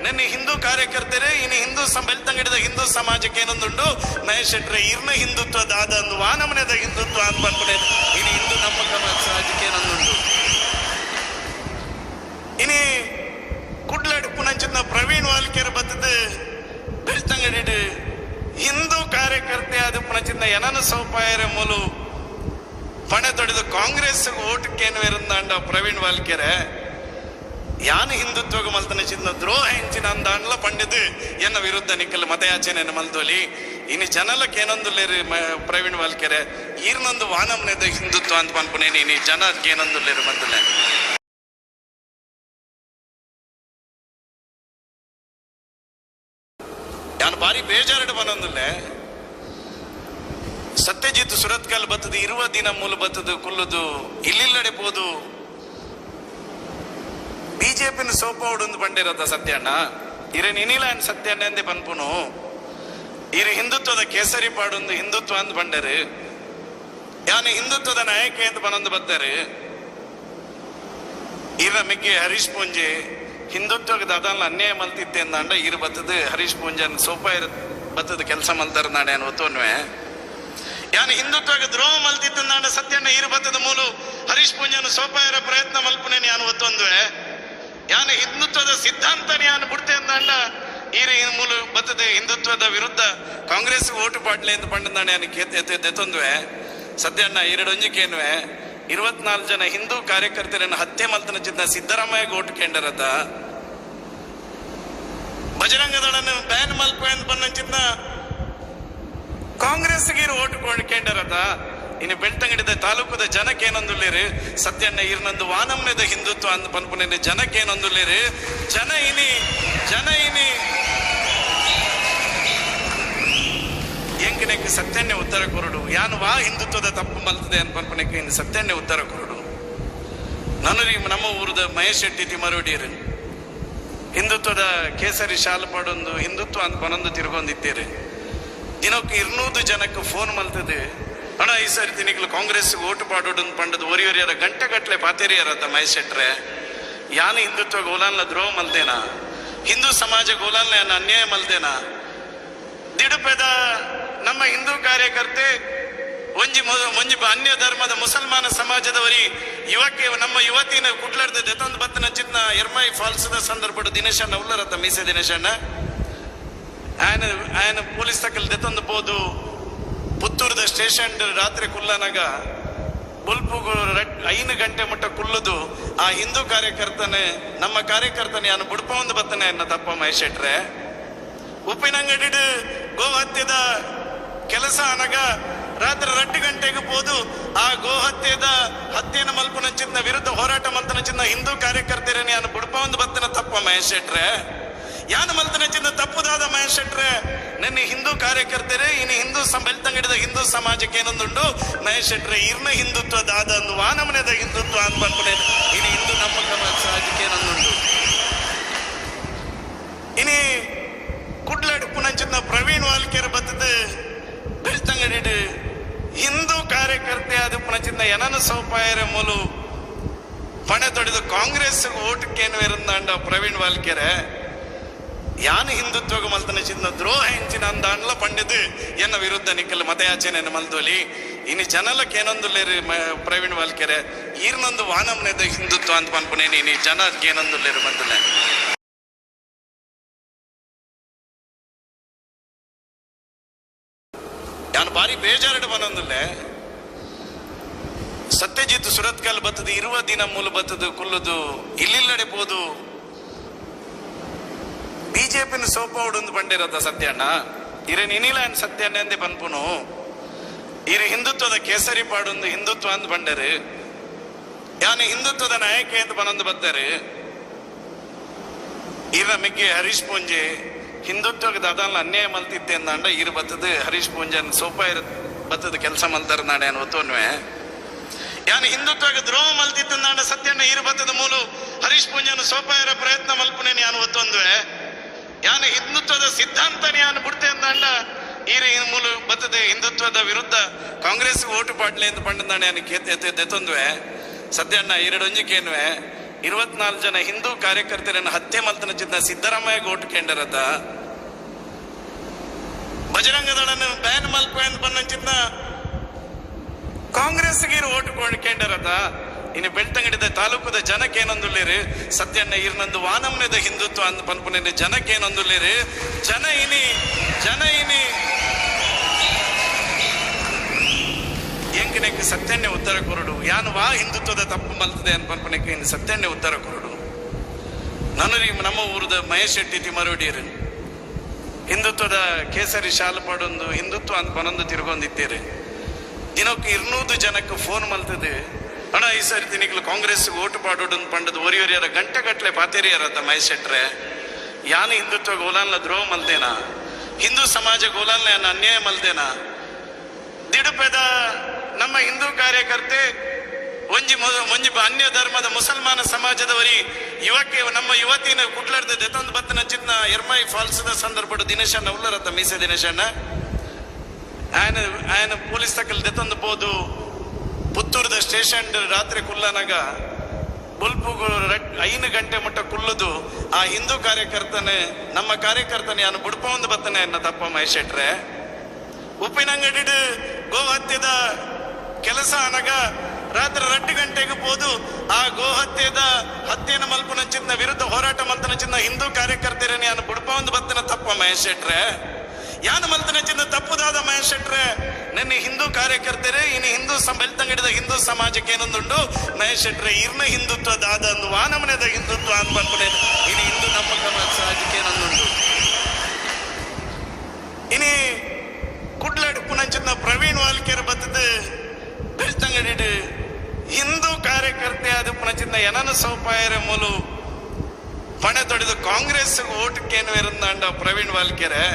ನನ್ನ ಹಿಂದೂ ಕಾರ್ಯಕರ್ತರೇ ಇನ್ನು ಹಿಂದೂ ಬೆಳ್ತಂಗಡಿದ ಹಿಂದೂ ಸಮಾಜಕ್ಕೆ ಏನೊಂದುಂಡು ಮಹೇಶ್ ಶೆಟ್ರೆ ಇರ್ನ ಹಿಂದುತ್ವ ದಾದ ಅಂದು ವಾನಮನೆದ ಹಿಂದುತ್ವ ಅಂತ ಬಂದ್ಬಿಡೆ ಇನ್ನು ಹಿಂದೂ ನಮ್ಮ ಸಮಾಜಕ್ಕೆ ಏನೊಂದುಂಡು. ಇನಿ ಕುಡ್ಲಾಡಿ ಪುನಂಚಿನ ಪ್ರವೀಣ್ ವಾಲ್ಕೇರ್ ಬತ್ತದ ಬೆಳ್ತಂಗಡಿ ಹಿಂದೂ ಕಾರ್ಯಕರ್ತೆ ಅದು ಪುನಚಿನ ಏನನ ಸೌಪಾಯರ ಮೂಲು ಪಣೆ ತೊಡೆದು ಕಾಂಗ್ರೆಸ್ ಓಟಕ್ಕೇನು ಇರಂದಾಂಡ ಪ್ರವೀಣ್ ವಾಲ್ಕೆರೆ ಯಾನು ಹಿಂದುತ್ವಗ ಮಲ್ತನ ಚಿನ್ನ ದ್ರೋಹ ಹೆಂಚಿನ ಅಂದಾಂಡ್ಲ ಪಂಡಿದು ಎನ್ನ ವಿರುದ್ಧ ನಿಕ್ಕಲ್ ಮತಯಾಚನೆ ಮಲ್ದೋಲಿ ಇನ್ನು ಜನಲಕ್ಕೆ ಏನೊಂದುಲ್ಲೇರು ಪ್ರವೀಣ್ ವಾಲ್ಕೆರೆ ಈರ್ನೊಂದು ವಾನಮ್ನೆದ ಹಿಂದುತ್ವ ಅಂತ ಪನ್ಪುನೇನು ಇನಿ ಜನಕ್ಕೆ ಏನೊಂದುಲ್ಲೇರು ಬಂದುಲೆ. ಯಾನು ಭಾರಿ ಬೇಜಾರಡು ಬನ್ನೊಂದುಲ್ಲೆ ಸತ್ಯಜಿತ್ ಸುರತ್ಕಲ್ ಬತ್ತದು ಇರುವ ದಿನ ಮೂಲ ಬತ್ತದು ಕುಲ್ಲುದು ಇಲ್ಲಿಲ್ಲಡೆ ಪೋದು ಬಿಜೆಪಿನ ಸೋಪ ಉಡೊಂದು ಬಂಡಿರತ್ತ ಸತ್ಯಣ್ಣ ಇರ ನಿನಿಲ ಸತ್ಯಣ್ಣ ಎಂದೇ ಪನ್ಪುನು ಇರು ಹಿಂದುತ್ವದ ಕೇಸರಿ ಪಾಡೊಂದು ಹಿಂದುತ್ವ ಅಂತ ಬಂಡರು ಯಾನು ಹಿಂದುತ್ವದ ನಾಯಕ ಅಂತ ಬನೊಂದು ಬತ್ತಾರೆ. ಇರ ಮಿಗ್ಗೆ ಹರೀಶ್ ಪೂಂಜೆ ಹಿಂದುತ್ವದ ಅದನ್ನ ಅನ್ಯಾಯ ಮಲ್ತಿತ್ತೆ ಅಂದಾಂಡ ಇರು ಬತ್ತದ ಹರೀಶ್ ಪೂಂಜನ್ ಸೋಪ ಇರ ಬತ್ತದ ಕೆಲಸ ಮಲ್ತಾರ ನಾಡೆ ಅನ್ ಒತ್ತೋನ್ವೆ. ಯಾನು ಹಿಂದುತ್ವಕ್ಕೆ ದ್ರೋಹ ಮಲ್ತಿತ್ತಂದಾಂಡ ಸತ್ಯಣ್ಣ ಇರು ಬತ್ತದ ಮೂಲು ಹರೀಶ್ ಪೂಂಜನ್ ಸೋಪ ಇರೋ ಪ್ರಯತ್ನ ಮಲ್ಪುನೇನು ಯಾನು ಒತ್ತೊಂದುವೆ. ಯಾನು ಹಿಂದುತ್ವದ ಸಿದ್ಧಾಂತನೇ ಯಾನು ಬಿಡ್ತೆ ಅಂದಾಂಡ ಈರು ಮೂಲು ಬತ್ತದ ಹಿಂದುತ್ವದ ವಿರುದ್ಧ ಕಾಂಗ್ರೆಸ್ ಓಟು ಪಾಡ್ಲೆ ಅಂತ ಪಂಡಂದಾಂಡ ಯಾನು ಕೇತೆ ಸತ್ಯಣ್ಣ ಎರಡೊಂಜಿಕೇನುವೆ 24 ಜನ ಹಿಂದೂ ಕಾರ್ಯಕರ್ತರನ್ನು ಹತ್ಯೆ ಮಲ್ತನ ಚಿತ್ತ ಸಿದ್ದರಾಮಯ್ಯ ಓಟು ಕೇಂದ್ರದ ಬಜರಂಗದಳನ್ನು ಬ್ಯಾನ್ ಮಲ್ಪ ಅಂತ ಬಂದ ಕಾಂಗ್ರೆಸ್ಗೆ ಓಟು ಕೇಂದ್ರದ ಇನ್ನು ಬೆಳ್ತಂಗಡಿದ ತಾಲೂಕದ ಜನಕ್ಕೆ ಏನೊಂದುಲ್ಲೇರು ಸತ್ಯಣ್ಣ ಇರ್ನಂದು ವಾನಮ್ನದ ಹಿಂದುತ್ವ ಅಂತ ಪನ್ಪುನ ಜನಕ್ಕೆ ಏನೊಂದುಲ್ಲೇರು ಜನ ಇನಿ ಜನ ಇನಿ ಎಂಕನೆಕ್ ಸತ್ಯಣ್ಣೆ ಉತ್ತರ ಕೊರಡು ಯಾನು ವಾ ಹಿಂದುತ್ವದ ತಪ್ಪು ಮಲ್ತದೆ ಅನ್ ಪನ್ಪುನೆಕ್ ಇನ್ನು ಸತ್ಯಣ್ಣೆ ಉತ್ತರ ಕೊರಡು. ನನರಿ ನಮ್ಮ ಊರದ ಮಹೇಶ್ ಶೆಟ್ಟಿ ತಿಮರೋಡಿಯರು ಹಿಂದುತ್ವದ ಕೇಸರಿ ಶಾಲು ಪಾಡೊಂದು ಹಿಂದುತ್ವ ಅಂತ ಬನೊಂದು ತಿರ್ಗೊಂದಿತ್ತೀರಿ. ದಿನಕ್ಕೆ 200 ಜನಕ್ಕೆ ಫೋನ್ ಮಲ್ತದೆ ಅಣ್ಣ ಈ ಸಾರಿ ತಿನಿಕ್ಲು ಕಾಂಗ್ರೆಸ್ ಓಟು ಪಾಡೋಡು ಪಂಡದ ಒರಿ ಒರಿಯರ ಗಂಟೆ ಗಟ್ಟಲೆ ಪಾತೇರಿಯರತ್ತ ಮಹೇಶ್ ಶೆಟ್ರೆ. ಯಾನು ಹಿಂದುತ್ವ ಗೋಲಾನ್ಲ ದ್ರೋಹ ಮಲ್ದೇನಾ, ಹಿಂದೂ ಸಮಾಜ ಗೋಲಾನ್ಲ ಯಾನ್ ಅನ್ಯಾಯ ಮಲ್ದೇನಾ? ದಿಡುಪೆದ ನಮ್ಮ ಹಿಂದೂ ಕಾರ್ಯಕರ್ತೆ ಒಂಜಿ ಒಂಜಿ ಅನ್ಯ ಧರ್ಮದ ಮುಸಲ್ಮಾನ ಸಮಾಜದವರಿ ಯುವಕೆ ನಮ್ಮ ಯುವತಿನ ಕುಟ್ಲಾಡ್ದ ದೆತೊಂದು ಬತ್ತನ ಚಿತ್ನ ಎರ್ಮೈ ಫಾಲ್ಸ್ ದ ಸಂದರ್ಭಡ್ ದಿನೇಶಣ್ಣ ಉಲ್ಲರತ್ತ ಮೀಸೆ ದಿನೇಶಣ್ಣ ಆಯನ ಆಯನ ಪೊಲೀಸ್ ತಕಲ್ ದೆತೊಂದು ಪೋದು ಪುತ್ತೂರದ ಸ್ಟೇಷನ್ ರಾತ್ರಿ ಕುಲ್ಲನಾಗ ಬೊಲ್ಪುಗು 5 ಗಂಟೆ ಮುಟ್ಟ ಕುಲ್ಲುದು ಆ ಹಿಂದೂ ಕಾರ್ಯಕರ್ತನೆ ನಮ್ಮ ಕಾರ್ಯಕರ್ತನೆ ಯಾನು ಬುಡ್ಪ ಒಂದು ಬತ್ತನೆ ಎನ್ನ ತಪ್ಪ ಮಹೇಶ್ ಶೆಟ್ರೆ. ಉಪ್ಪಿನಂಗಡಿ ಗೋಹತ್ಯದ ಕೆಲಸ ಅನಗ ರಾತ್ರಿ 2 ಗಂಟೆಗೆ ಪೋದು ಆ ಗೋಹತ್ಯದ ಹತ್ಯೆನ ಮಲ್ಪುನಂಚಿನ ವಿರುದ್ಧ ಹೋರಾಟ ಮಲ್ತನಂಚಿನ ಹಿಂದೂ ಕಾರ್ಯಕರ್ತರನ್ನ ಯಾನು ಬುಡ್ಪ ಒಂದು ಬತ್ತನ ತಪ್ಪ ಮಹೇಶ್ ಶೆಟ್ರೆ. ಯಾನು ಮಲ್ತನಂಚಿನ ತಪ್ಪುದಾದ ಮಹೇಶ್ ಶೆಟ್ರೆ, ನಿನ್ನೆ ಹಿಂದೂ ಕಾರ್ಯಕರ್ತರೇ ಇನ್ನು ಹಿಂದೂ ಬೆಳ್ತಂಗಡಿದ ಹಿಂದೂ ಸಮಾಜಕ್ಕೆ ಏನೊಂದುಂಡು ಮಹೇಶ್ ಶೆಟ್ರೆ, ಇರ್ನ ಹಿಂದುತ್ವ ದಾದ ಅಂದು ವಾನಮನೆದ ಹಿಂದುತ್ವ ಅಂದ್ ಬಂದ್ಬಿಡೆ ಇನ್ನು ಹಿಂದೂ ನಮ್ಮ ಸಮಾಜಕ್ಕೆ ಏನೊಂದುಂಡು. ಇನಿ ಕುಡ್ಲಾಡು ಪುನಂಚಿನ ಪ್ರವೀಣ್ ವಾಲ್ಕೇರ್ ಬತ್ತದ ಬೆಳ್ತಂಗಡಿ ಹಿಂದೂ ಕಾರ್ಯಕರ್ತೆ ಅದು ಪುನಂಚಿನ ಏನನ್ನು ಸೌಪಾಯರ ಮೂಲು ಪಣೆ ತೊಡೆದು ಕಾಂಗ್ರೆಸ್ ಓಟಕ್ಕೇನು ಇರಂದಾಂಡ ಪ್ರವೀಣ್ ವಾಲ್ಕೆರೆ. ಯಾನು ಹಿಂದುತ್ವಗ ಮಲ್ತನ ಚಿನ್ನ ದ್ರೋಹ ಹೆಂಚಿನ ಅಂದಾಂಡ್ಲ ಪಂಡಿದು ಎನ್ನ ವಿರುದ್ಧ ನಿಕ್ಕಲ್ ಮತಯಾಚನೆ ಮಲ್ದೋಲಿ. ಇನ್ನು ಜನಲಕ್ಕೆ ಏನೊಂದುಲ್ಲೇರಿ ಪ್ರವೀಣ್ ವಾಲ್ಕೆರೆ, ಈರ್ನೊಂದು ವಾನಮ್ನೆದ ಹಿಂದುತ್ವ ಅಂತ ಪನ್ಪುನೇನಿ ಇನಿ ಜನಕ್ಕೆ ಏನೊಂದುಲ್ಲೇರು ಬಂದಲೆ. ಯಾನು ಭಾರಿ ಬೇಜಾರಡು ಬಂದೊಂದುಲ್ಲೆ ಸತ್ಯಜಿತ್ ಸುರತ್ಕಲ್ ಬತ್ತದು ಇರುವ ದಿನ ಮೂಲ ಬತ್ತದು ಕುಲ್ಲುದು ಇಲ್ಲಿಲ್ಲಡೆ ಪೋದು ಬಿಜೆಪಿನ ಸೋಪ ಉಡೊಂದು ಬಂಡಿರತ್ತ ಸತ್ಯಣ್ಣ ಇರ ನಿನಿಲ ಸತ್ಯಣ್ಣ ಎಂದೇ ಪನ್ಪುನು ಇರ ಹಿಂದುತ್ವದ ಕೇಸರಿ ಪಾಡೊಂದು ಹಿಂದುತ್ವ ಅಂದ್ ಬಂಡರು ಯಾನು ಹಿಂದುತ್ವದ ನಾಯಕ ಅಂತ ಬನೊಂದು ಬತ್ತಾರೆ. ಇರ ಮಿಗ್ಗೆ ಹರೀಶ್ ಪೂಂಜೆ ಹಿಂದುತ್ವದ ಅದನ್ನ ಅನ್ಯಾಯ ಮಲ್ತಿತ್ತೆ ಅಂದಾಂಡ ಇರು ಬತ್ತದು ಹರೀಶ್ ಪೂಂಜನ್ ಸೋಪ ಇರ ಬತ್ತದ ಕೆಲಸ ಮಲ್ತಾರ ನಾಡೆ ಅನ್ನುವನ್ವೆ. ಯಾನು ಹಿಂದುತ್ವಕ್ಕೆ ದ್ರೋಹ ಮಲ್ತಿತ್ತಂದಾಂಡ ಸತ್ಯಣ್ಣ ಇರು ಬತ್ತದ ಮೂಲು ಹರೀಶ್ ಪೂಂಜನ್ ಸೋಪ ಇರೋ ಪ್ರಯತ್ನ ಮಲ್ಪುನೇನು ಯಾನು ಒತ್ತೊಂದುವೆ. ಯಾನು ಹಿಂದುತ್ವದ ಸಿದ್ಧಾಂತನೇ ಯಾನು ಬಿಡ್ತೆ ಅಂದಾಂಡ ಈರು ಮೂಲು ಬತ್ತದ ಹಿಂದುತ್ವದ ವಿರುದ್ಧ ಕಾಂಗ್ರೆಸ್ ಓಟು ಪಾಡ್ಲೆ ಅಂತ ಪಂಡಂದಾಂಡ ಯಾನು ಕೇತೊಂದುವೆ. ಸತ್ಯಣ್ಣ ಎರಡೊಂಜಿಕೇನುವೆ 24 ಜನ ಹಿಂದೂ ಕಾರ್ಯಕರ್ತರನ್ನು ಹತ್ಯೆ ಮಲ್ತನ ಚಿತ್ತ ಸಿದ್ದರಾಮಯ್ಯ ಓಟು ಕೇಂದ್ರತ ಬಜರಂಗ ದಳನ್ನು ಬ್ಯಾನ್ ಮಲ್ಪ ಅಂತ ಬಂದಂಚಿತ್ತ ಕಾಂಗ್ರೆಸ್ಗೆ ಓಟು ಕೇಂದ್ರತ. ಇನ್ನು ಬೆಳ್ತಂಗಡಿದ ತಾಲೂಕುದ ಜನಕ್ಕೆ ಏನೊಂದುಲ್ಲೇರು ಸತ್ಯಣ್ಣ ಇರ್ನಂದು ವಾನಮ್ನೆದ ಹಿಂದುತ್ವ ಅಂದ್ ಪನ್ಪುನೇನು ಜನಕ್ಕೆ ಏನೊಂದುಲ್ಲೇರು ಜನ ಇನಿ ಜನ ಇನಿ ಎಂಕನೆಕ್ ಸತ್ಯಣ್ಣೆ ಉತ್ತರ ಕೊರಡು ಯಾನು ವಾ ಹಿಂದುತ್ವದ ತಪ್ಪು ಮಲ್ತದೆ ಅಂತ ಪನ್ಪುನೆಕ್ ಇನ್ನು ಸತ್ಯಣ್ಣೆ ಉತ್ತರ ಕೊರಡು. ನಾನು ನಮ್ಮ ಊರದ ಮಹೇಶ್ ಶೆಟ್ಟಿ ತಿಮರೋಡಿಯರು ಹಿಂದುತ್ವದ ಕೇಸರಿ ಶಾಲು ಪಾಡೊಂದು ಹಿಂದುತ್ವ ಅಂತ ಪನೊಂದು ತಿರ್ಗೊಂದಿತ್ತೀರಿ. ದಿನಕ್ಕೆ 200 ಜನಕ್ಕೆ ಫೋನ್ ಮಲ್ತದೆ ಅಣ್ಣ ಈ ಸಾರಿ ತಿನಿಕ್ಲು ಕಾಂಗ್ರೆಸ್ ಓಟು ಪಾಡೋಡು ಪಂಡದ ಒರಿಯೊರಿಯರ ಗಂಟೆ ಗಟ್ಟಲೆ ಪಾತೇರಿಯರತ್ತ ಮಹೇಶ್ ಶೆಟ್ರೆ. ಯಾನು ಹಿಂದುತ್ವ ಗೋಲಾನ್ಲ ದ್ರೋಹ ಮಲ್ದೇನಾ, ಹಿಂದೂ ಸಮಾಜ ಗೋಲಾನ್ಲ ಯಾನು ಅನ್ಯಾಯ ಮಲ್ದೇನಾ? ದಿಡುಪೆದ ನಮ್ಮ ಹಿಂದೂ ಕಾರ್ಯಕರ್ತೆ ಒಂಜಿ ಒಂಜಿ ಅನ್ಯ ಧರ್ಮದ ಮುಸಲ್ಮಾನ ಸಮಾಜದವರಿ ಯುವಕೆ ನಮ್ಮ ಯುವತಿನ ಕುಟ್ಲಾಡ್ದ ದೆತೊಂದು ಬತ್ತನ ಚಿತ್ನ ಎರ್ಮೈ ಫಾಲ್ಸ್ ದ ಸಂದರ್ಭಡ್ ದಿನೇಶಣ್ಣ ಉಲ್ಲರತ್ತ ಮೀಸೆ ದಿನೇಶಣ್ಣ ಆಯನ ಆಯನ ಪೊಲೀಸ್ ತಕಲ್ ದೆತೊಂದು ಪೋದು ಪುತ್ತೂರದ ಸ್ಟೇಷನ್ ರಾತ್ರಿ ಕುಲ್ಲನಾಗ ಬೊಲ್ಪುಗು 5 ಗಂಟೆ ಮುಟ್ಟ ಕುಲ್ಲುದು ಆ ಹಿಂದೂ ಕಾರ್ಯಕರ್ತನೆ ನಮ್ಮ ಕಾರ್ಯಕರ್ತನೆ ಯಾನು ಬುಡ್ಪ ಒಂದು ಬತ್ತನೆ ಎನ್ನ ತಪ್ಪ ಮಹೇಶ್ ಶೆಟ್ರೆ. ಉಪ್ಪಿನಂಗಡಿ ಗೋಹತ್ಯದ ಕೆಲಸ ಅನಗ ರಾತ್ರಿ 2 ಗಂಟೆಗೆ ಪೋದು ಆ ಗೋಹತ್ಯದ ಹತ್ಯೆನ ಮಲ್ಪುನಂಚಿನ ವಿರುದ್ಧ ಹೋರಾಟ ಮಲ್ತನಂಚಿನ ಹಿಂದೂ ಕಾರ್ಯಕರ್ತರನ್ನ ಯಾನು ಬುಡ್ಪ ಒಂದು ಬತ್ತನ ತಪ್ಪ ಮಹೇಶ್ ಶೆಟ್ರೆ. ಯಾನು ಮಲ್ತನಂಚಿನ ತಪ್ಪುದಾದ ಮಹೇಶ್ ಶೆಟ್ರೆ, ನಿನ್ನೆ ಹಿಂದೂ ಕಾರ್ಯಕರ್ತರೇ ಇನ್ನು ಹಿಂದೂ ಬೆಳ್ತಂಗಡಿದ ಹಿಂದೂ ಸಮಾಜಕ್ಕೆ ಏನೊಂದುಂಡು ಮಹೇಶ್ ಶೆಟ್ರೆ, ಇರ್ನ ಹಿಂದುತ್ವ ದಾದ ಅಂದು ವಾನಮನೆದ ಹಿಂದುತ್ವ ಅಂದ್ ಬಂದ್ಬಿಡೆ ಇನ್ನು ಹಿಂದೂ ನಮ್ಮ ಸಮಾಜಕ್ಕೆ ಏನೊಂದುಂಡು. ಇನಿ ಕುಡ್ಲಾಡು ಪುನಂಚಿನ ಪ್ರವೀಣ್ ವಾಲ್ಕೇರ್ ಬತ್ತದ ಬೆಳ್ತಂಗಡಿ ಹಿಂದೂ ಕಾರ್ಯಕರ್ತೆ ಅದು ಪುನಂಚಿನ ಏನನ್ನು ಸೌಪಾಯರ ಮೂಲು ಪಣೆ ತೊಡೆದು ಕಾಂಗ್ರೆಸ್ ಓಟಕ್ಕೇನು ಇರಂದಾಂಡ ಪ್ರವೀಣ್ ವಾಲ್ಕೆರೆ.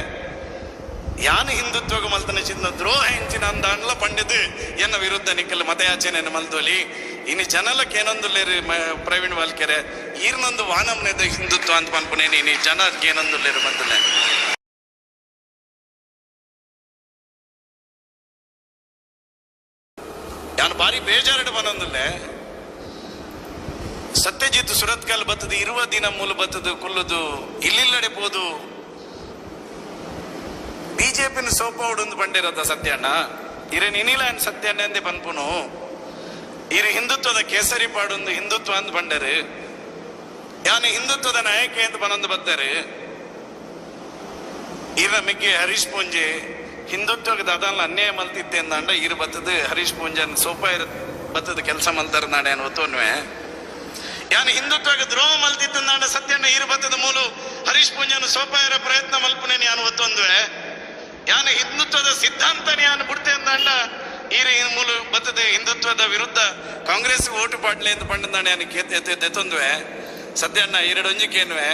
ಯಾನು ಹಿಂದುತ್ವಗ ಮಲ್ತನ ಚಿನ್ನ ದ್ರೋಹ ಹೆಂಚಿನ ಅಂದಾಂಡ್ಲ ಪಂಡಿದು ಎನ್ನ ವಿರುದ್ಧ ನಿಕ್ಕಲ್ ಮತಯಾಚನೆ ಮಲ್ದೋಲಿ. ಇನ್ನು ಜನಲಕ್ಕೆ ಏನೊಂದುಲ್ಲೇರು ಪ್ರವೀಣ್ ವಾಲ್ಕೆರೆ, ಈರ್ನೊಂದು ವಾನಮ್ನೆದ ಹಿಂದುತ್ವ ಅಂತ ಪನ್ಪುನೇನಿ ಇನಿ ಜನಕ್ಕೆ ಏನೊಂದುಲ್ಲೇರು ಬಂದಲೆ. ಯಾನು ಭಾರಿ ಬೇಜಾರಡು ಬಂದೊಂದುಲ್ಲೆ ಸತ್ಯಜಿತ್ ಸುರತ್ಕಲ್ ಬತ್ತದು ಇರುವ ದಿನ ಮೂಲ ಬತ್ತದು ಕುಲ್ಲುದು ಇಲ್ಲಿಲ್ಲಡೆ ಪೋದು ಬಿಜೆಪಿನ ಸೋಪ ಉಡೊಂದು ಬಂಡಿರತ್ತ ಸತ್ಯಣ್ಣ ಇರೇನ್ ಇನಿಲ ಸತ್ಯಣ್ಣಂದೆ ಪನ್ಪುನು. ಇರು ಹಿಂದುತ್ವದ ಕೇಸರಿ ಪಾಡೊಂದು ಹಿಂದುತ್ವ ಅಂದ್ ಬಂಡರು. ಯಾನು ಹಿಂದುತ್ವದ ನಾಯಕೆ ಅಂತ ಬನೊಂದು ಬತ್ತಾರೆ. ಇರ ಮಿಗ್ಗೆ ಹರೀಶ್ ಪೂಂಜೆ ಹಿಂದುತ್ವದ ಅದನ್ನ ಅನ್ಯಾಯ ಮಲ್ತಿತ್ತೆ ಅಂದಾಂಡ ಇರು ಬತ್ತದ ಹರೀಶ್ ಪೂಂಜನ್ ಸೋಪ ಇರ ಬತ್ತದ ಕೆಲಸ ಮಲ್ತಾರ ನಾಡೆ ಒತ್ತೋನ್ವೆ. ಯಾನು ಹಿಂದುತ್ವಕ್ಕೆ ದ್ರೋಹ ಮಲ್ತಿತ್ತಂದಾಂಡ ಸತ್ಯಣ್ಣ ಇರು ಬತ್ತದ ಮೂಲು ಹರೀಶ್ ಪೂಂಜನ್ ಸೋಪ ಇರೋ ಪ್ರಯತ್ನ ಮಲ್ಪುನೇನು ಯಾನು ಒತ್ತೊಂದುವೆ. ಯಾನು ಹಿಂದುತ್ವದ ಸಿದ್ಧಾಂತನೇ ಯಾನು ಬಿಡ್ತೆ ಅಂದಾಂಡ ಈರು ಮೂಲು ಬತ್ತದ ಹಿಂದುತ್ವದ ವಿರುದ್ಧ ಕಾಂಗ್ರೆಸ್ ಓಟು ಪಾಡ್ಲೆ ಅಂತ ಪಂಡಂದಾಂಡ ಯಾನು ಕೇತೊಂದುವೆ. ಸತ್ಯಣ್ಣ ಎರಡೊಂಜಿಕೇನುವೆ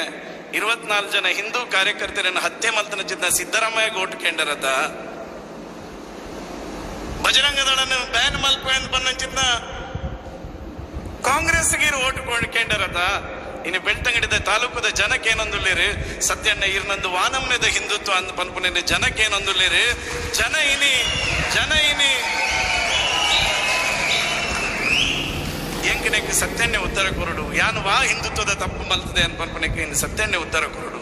24 ಜನ ಹಿಂದೂ ಕಾರ್ಯಕರ್ತರನ್ನು ಹತ್ಯೆ ಮಲ್ತನ ಚಿತ್ತ ಸಿದ್ದರಾಮಯ್ಯ ಓಟು ಕೇಂದ್ರದ ಬಜರಂಗ ದಳನ್ನು ಬ್ಯಾನ್ ಮಲ್ಪ ಅಂತ ಬಂದ ಕಾಂಗ್ರೆಸ್ಗೆ ಓಟು ಕೇಂದ್ರದ ಇನ್ನು ಬೆಳ್ತಂಗಡಿದ ತಾಲೂಕದ ಜನಕ್ಕೆ ಏನೊಂದುಲ್ಲೇರು ಸತ್ಯಣ್ಣ ಇರ್ನಂದು ವಾನಮ್ನದ ಹಿಂದುತ್ವ ಅಂದ್ ಪನ್ಪುನ ಜನಕ್ಕೆ ಏನೊಂದುಲ್ಲೇರು ಜನ ಇನಿ ಜನ ಇನಿ ಎಂಕನೆಕ್ ಸತ್ಯಣ್ಣೆ ಉತ್ತರ ಕೊರಡು. ಯಾನು ವಾ ಹಿಂದುತ್ವದ ತಪ್ಪು ಮಲ್ತದೆ ಅಂತ ಪನ್ಪುನೆಕ್ ಇನ್ನು ಸತ್ಯಣ್ಣೆ ಉತ್ತರ ಕೊರಡು.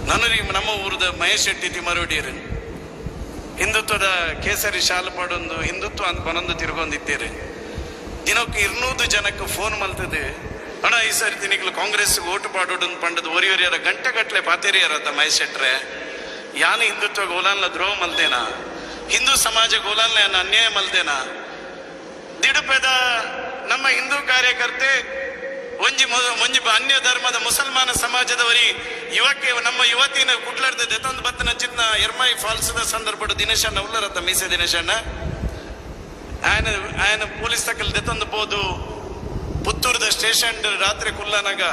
ನನರಿ ನಮ್ಮ ಊರದ ಮಹೇಶ್ ಶೆಟ್ಟಿ ತಿಮರೋಡಿಯರು ಹಿಂದುತ್ವದ ಕೇಸರಿ ಶಾಲು ಪಾಡೊಂದು ಹಿಂದುತ್ವ ಅಂತ ಬನೊಂದು ತಿರುಗೊಂದಿತ್ತೀರಿ. ದಿನಕ್ಕೆ 200 ಜನಕ್ಕೆ ಫೋನ್ ಮಲ್ತದೆ ಅಣ್ಣ ಈ ಸಾರಿ ತಿನಿಕ್ಲು ಕಾಂಗ್ರೆಸ್ ಓಟು ಪಾಡೋಡು ಪಂಡದ ಒರಿ ಒರಿಯರ ಗಂಟೆ ಗಟ್ಟಲೆ ಪಾತೇರಿಯರತ್ತ ಮಹೇಶ್ ಶೆಟ್ರೆ. ಯಾನು ಹಿಂದುತ್ವ ಗೋಲಾನ್ಲ ದ್ರೋಹ ಮಲ್ದೇನಾ? ಹಿಂದೂ ಸಮಾಜ ಗೋಲಾನ್ಲ ಅನ್ಯಾಯ ಮಲ್ದೇನಾ? ದಿಡುಪೆದ ನಮ್ಮ ಹಿಂದೂ ಕಾರ್ಯಕರ್ತೆ ಒಂಜಿ ಒಂಜಿ ಅನ್ಯ ಧರ್ಮದ ಮುಸಲ್ಮಾನ ಸಮಾಜದವರಿ ಯುವಕ್ಕೆ ನಮ್ಮ ಯುವತಿನ ಕುಟ್ಲಾಡ್ದ ದೆತೊಂದು ಬತ್ತನ ಚಿತ್ನ ಎರ್ಮೈ ಫಾಲ್ಸ್ದ ಸಂದರ್ಭ ದಿನೇಶಣ್ಣ ಉಲ್ಲರತ್ತ ಮೀಸೆ ದಿನೇಶಣ್ಣ ಆಯನ ಆಯನ ಪೊಲೀಸ್ ತಕಲ್ ದೆತೊಂದು ಪೋದು ಪುತ್ತೂರದ ಸ್ಟೇಷನ್ ರಾತ್ರಿ ಕುಲ್ಲನಾಗ